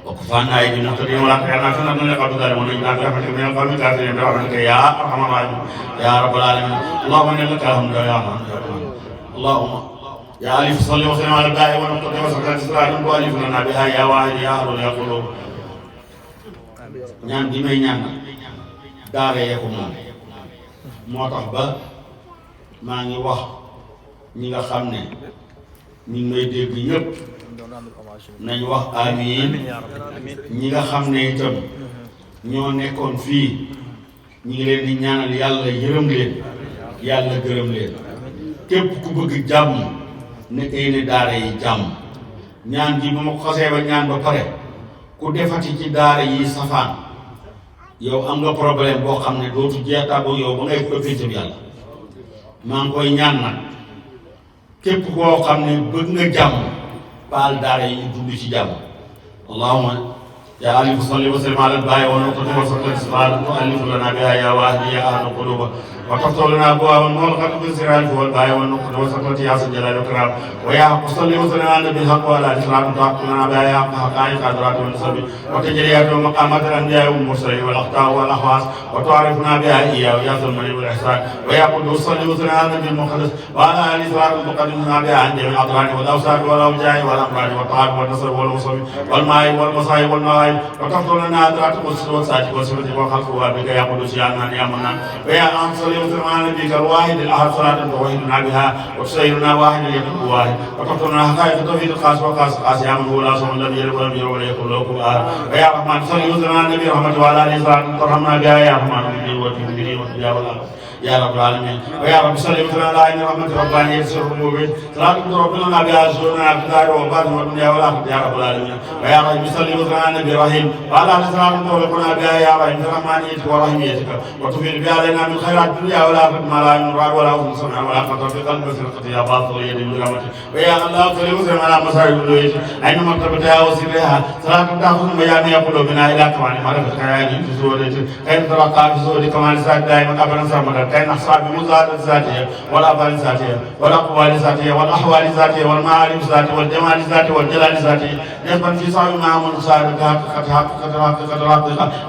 وكفانا أيدينا المعتدين ولا تجعلنا فتنة للقوم الظالمين ونجنا برحمتك من القوم الكافرين برحمتك يا أرحم الراحمين يا رب العالمين اللهم إن لك الحمد يا رحمن اللهم يا ألف صل وسلم على الداعي ونقطة وسكرة إسرائيل وألف لنا بها يا واحد يا أهل يا قلوب ñaan bi may ñaan daara yee ko moom moo tax ba maa ngi wax ñi nga xam ne ñi ngi may dégg ñëpp nañ wax amiin ñi nga xam ne itam ñoo nekkoon fii ñi ngi leen di ñaanal yàlla yërëm leen yàlla gërëm leen képp ku bëgg jàmm ne ay ne daara yi jàmm ñaan gi bu ma ko xasee ba ñaan ba pare ku defati ci daara yi safaan yow am nga problème boo xam ne dootu jeextaagoo yow ba ngay ko ëppee yàlla maa ngi koy ñaan nag képp koo xam ne bëgg nga jàmm baal daara yi dund ci jàmm allahumma يا علي صل وسلم على الباقي ونقطة وسط الإسلام تؤلف لنا بها يا واهدي يا أهل القلوب وتفتح لنا أبواب المغلقة بالسرعة والباقي والنقطة وسط يا سيد جلال الكرام ويا حق صل وسلم على النبي الحق وعلى الإسلام تحق لنا بها يا حقائق قدرات والنسب وتجريات ومقامات الأنبياء والمرسلين والأخطاء والأحواس وتعرفنا بها إياه يا ذو المني والإحسان ويا قدوس صل وسلم على النبي المقدس وعلى آل إسرائيل المقدمين بها عن جميع الأطراف والأوساط والأوجاع والأمراض والطعام والنصر والوصف والماء والمصائب والمواهب وتفضل لنا أدرات والساعات والسبت والخلق وابك يا قدوس يا من يا منان ويا أن صلي وسلم على نبيك الواحد الأحد صلاة توحيدنا بها وتسيرنا واحد يكون واحد وتفضل لنا حقائق التوحيد الخاص وخاص يا من هو لا صوم الذي يلد ولم يولد ولم يكن له كفوا أحد ويا رحمن صلي وسلم على النبي رحمة وعلى آله صلاة ترحمنا بها يا رحمن بالدين والدنيا والآخرة يا رب العالمين ويا رب صل وسلم على عين رحمة ربانية يسر المؤمن صلاة ربنا بها زورنا ابتداء وباطن والدنيا والآخرة يا رب العالمين ويا رب صل وسلم على النبي الرحيم وعلى آله صلاة توفقنا بها يا رحيم برحمانيتك ورحميتك وتفيد بها علينا من خيرات الدنيا والآخرة ما لا ينراد ولا أذن سمع ولا خطر في قلب سرقة يا باطل يد من رحمتك ويا الله صل وسلم على مسائل الوجه أين مكتبتها وسرها صلاة تأخذ ميامي قلوبنا إلى كمال معرفة خيالهم في سورة كيف تلقى في سورة كمال سعد دائما أبدا سرمدا كين أصحاب مزاد الذاتية والأفعال الذاتية والأقوال الذاتية والأحوال الذاتية والمعارف الذاتية والجمال الذاتي والجلال الذاتي نسبا في صاحب معامل صاحب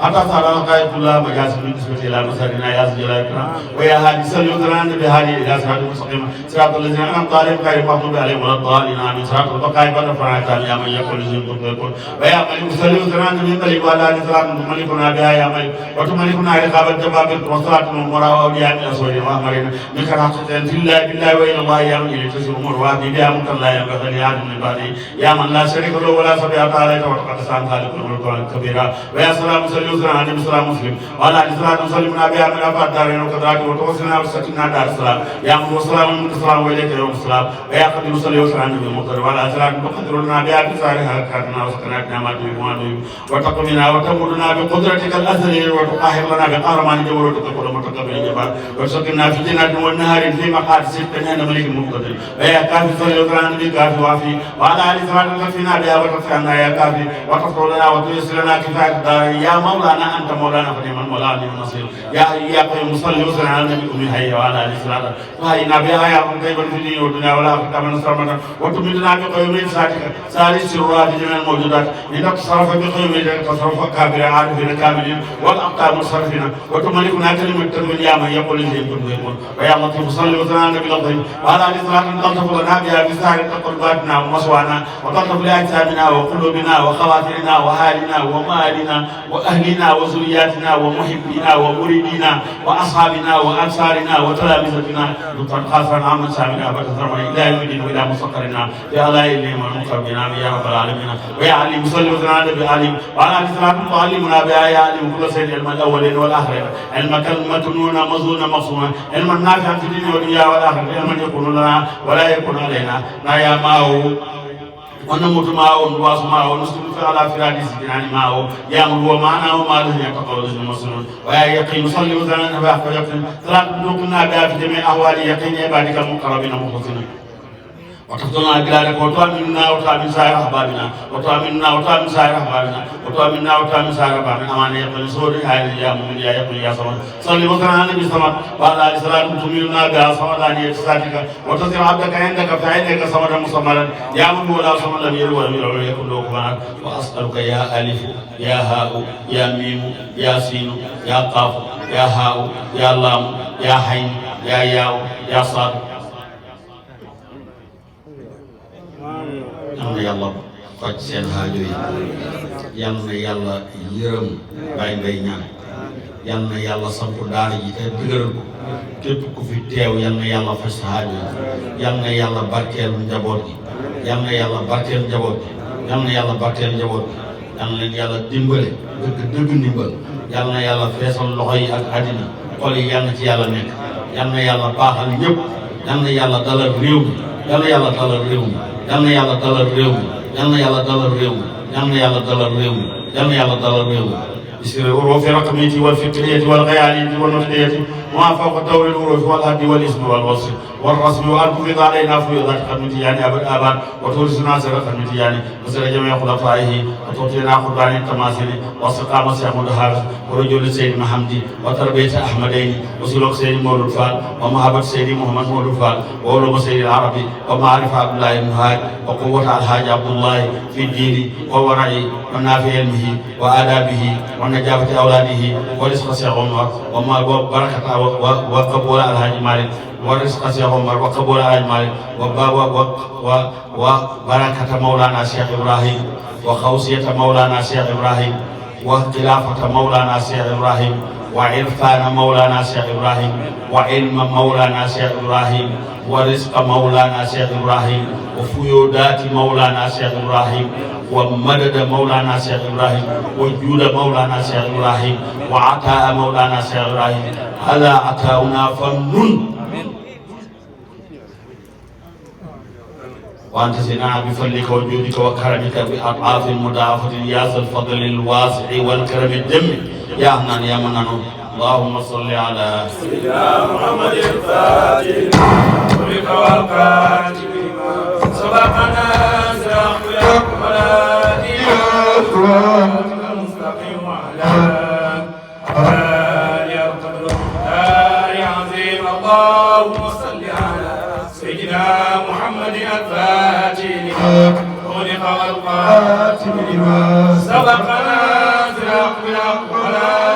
حتى صار الغاية كلها مجاز بالنسبة إلى مسارنا يا ذي الجلال والإكرام ويا هادي صل وسلم بهذه إلى صراط المستقيم صراط الذين أنعمت عليهم غير المغضوب عليهم ولا الضالين آمين صراط البقاء بعد فرعات يا من يقول زين يقول ويا ملك صل وسلم من ملك وعلى آله صراط ملكنا بها يا ملك وتملكنا رقاب الجبابرة وصلاة المراء وأولياء من أسود وأحمرين من كراهة في الله بالله وإلى الله يا من إليه تسير أمور وهدي بها ملك الله ينبغي لأحد من بعده يا من لا شريك له ولا سبيل عليه وتقدس عن خالق الملك الكبيرا ويا سلام صل وسلم على النبي سلام مسلم وعلى آله صلاة وسلمنا بها من أفاد دارين وقدرات وتوصلنا وسكننا دار السلام يا من وسلام من السلام وإليك يوم السلام ويا قدير صل وسلم على النبي المقدر وعلى صلاة تقدر لنا بها بسائرها كاتنا وسكناتنا ما تريد وما نريد وتقمنا وتمرنا بقدرتك الأزلية وتقاهر لنا بقهرمان جبروتك كل متقبل جبار وارزقنا في جنات والنهار في مقعد صدق عند ملك مقتدر ويا كافي صلي وسلم بالكافي وافي وعلى آل صراط تكفينا بها وتكفينا يا كافي وتغفر لنا وتيسر لنا كفاية الدار يا مولانا أنت مولانا فنعم المولى ونعم النصير يا حي يا قيوم صلي وسلم على النبي الأمي حي وعلى آل صراط وهينا بها يا من طيبا في الدين والدنيا والآخرة من سرمدا وتمدنا بقيوم ساتك سالي السرورات جميع الموجودات إنك تصرف بقيوم تصرف كابر عارفين كاملين والأقطاب مصرفين وتملكنا كلمة تنبيل يا من يقول الذين كنتم يقول ويا لطيف صلي وسلم على النبي الأطيب وعلى آل صراط تلطف لنا بها بسائر تقرباتنا ومصوانا وتلطف لأجسامنا وقلوبنا وخواطرنا وحالنا ومالنا وأهلنا وزرياتنا ومحبينا ومريدينا وأصحابنا وأنصارنا وتلامذتنا لطفا خاصا عما سامنا أبدا ثرمنا إلى يوم الدين وإلى مسقرنا يا الله إليهم المقربين يا رب العالمين ويا عليم صلي وسلم على النبي العليم وعلى آل صراط تعلمنا بها يا عليم كل شيء علم الأولين والآخرين علم كلمة مظنون مقصوما علما نافعا في الدين والدنيا والآخرة علما يكون لنا ولا يكون علينا نايا معه ونموت معه ونواص معه ونسلك على فراد سجنان معه يامر ومعنا وما له يتقول المسلمون ويا يقين صلي وسلم على يقين صلاة نوقنا بها في جميع أحوال يقين عبادك المقربين مخلصين وتفضلنا بلادك وتؤمننا وتؤمن سائر أحبابنا وتؤمننا وتؤمن سائر أحبابنا وتؤمننا وتؤمن سائر أحبابنا أمان يقبل سوري هاي يا مؤمن يا يقبل يا صمد صلي وسلم على النبي صمد وعلى آل صلاة تؤمننا بها صمدانية صلاتك وتصير عبدك عندك في عينك صمدا مصمدا يا من ولا صمد لم يلد ولم يولد يكن له كفوا وأسألك يا ألف يا هاء يا ميم يا سين يا قاف يا هاء يا لام يا حي يا ياء يا صاد yal na yàlla faj seen xaajo yi yal na yàlla yërëm Baye Mbaye Niang yal na yàlla samp daara ji te dëgëral ko képp ku fi teew yal na yàlla faj sa xaajo yi yal na yàlla barkeel njaboot gi yal na yàlla barkeel njaboot gi yal na yàlla barkeel njaboot gi yal na leen yàlla dimbale dëgg ndimbal yal na yàlla feesal loxo yi ak àddina xol yi yal na ci yàlla nekk yal na yàlla baaxal ñëpp yal na yàlla dalal réew mi yal na yàlla dalal réew mi yal na yàlla dalal réew mi yal na yàlla dalal réew mi yal na yàlla dalal réew mi yal na yàlla dalal réew mi bisiri urufi raqmiyati wal fikriyati wal ghayaliyati wal nafdiyati ma fawqa dawri al urufi wal haddi wal ismi wal wasfi wal rasmi wa an tufid alayna fuyudat khadmati yani abad abad wa turisuna sira khadmati yani wasira jami'a khulafaihi wa tutina qurbani tamasili wa saqama sahmud hafiz wa rajul sayyid mahamdi wa tarbiyat ahmadaini wa suluk sayyid mawlud fal wa mahabbat sayyid muhammad mawlud fal wa ulum sayyid al arabi wa ma'rifat abdullah ibn haj wa quwwat al haj abdullah fi dini wa wara'i wa nafi ilmihi wa adabihi wa najabati awladihi wa rizqa shaykh umar wa ma barakata wa qabul al haj malik ورزق شيخ عمر وقبول آل مالك وبركة مولانا شيخ إبراهيم وخوصية مولانا شيخ إبراهيم وخلافة مولانا شيخ إبراهيم وعرفان مولانا شيخ إبراهيم وعلم مولانا شيخ إبراهيم ورزق مولانا شيخ إبراهيم وفيودات مولانا شيخ إبراهيم ومدد مولانا شيخ إبراهيم وجود مولانا شيخ إبراهيم وعطاء مولانا شيخ إبراهيم هذا عطاؤنا فمن وأنت سنا بفضلك وجودك وكرمك بأضعاف مضاعفة يا ذا الفضل الواسع والكرم الدم يا حنان يا منان اللهم صل على سيدنا محمد الفاتح ولك والقاتل سبقنا سراق ياكم ولا دينا المستقيم وعلى يا قدر يا عظيم اللهم صل على سيدنا محمد الفاتح ولك والقاتل سبقنا سراق ياكم ولا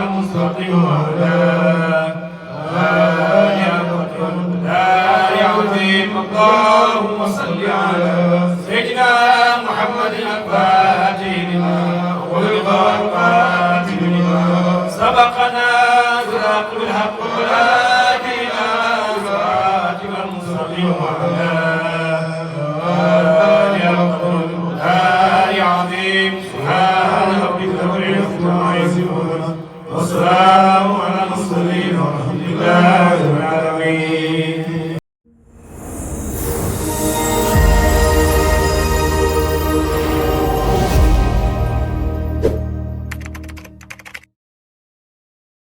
المستقيم وعلى يا قدر يا عظيم اللهم صل على سيدنا محمد الفاتح لما خلق والقاتل لما سبقنا سراق بالحق والهادي الى صراطك المستقيم وعلى يا قدر يا عظيم سبحان ربك رب العزه عما يصفون والسلام على المرسلين والحمد لله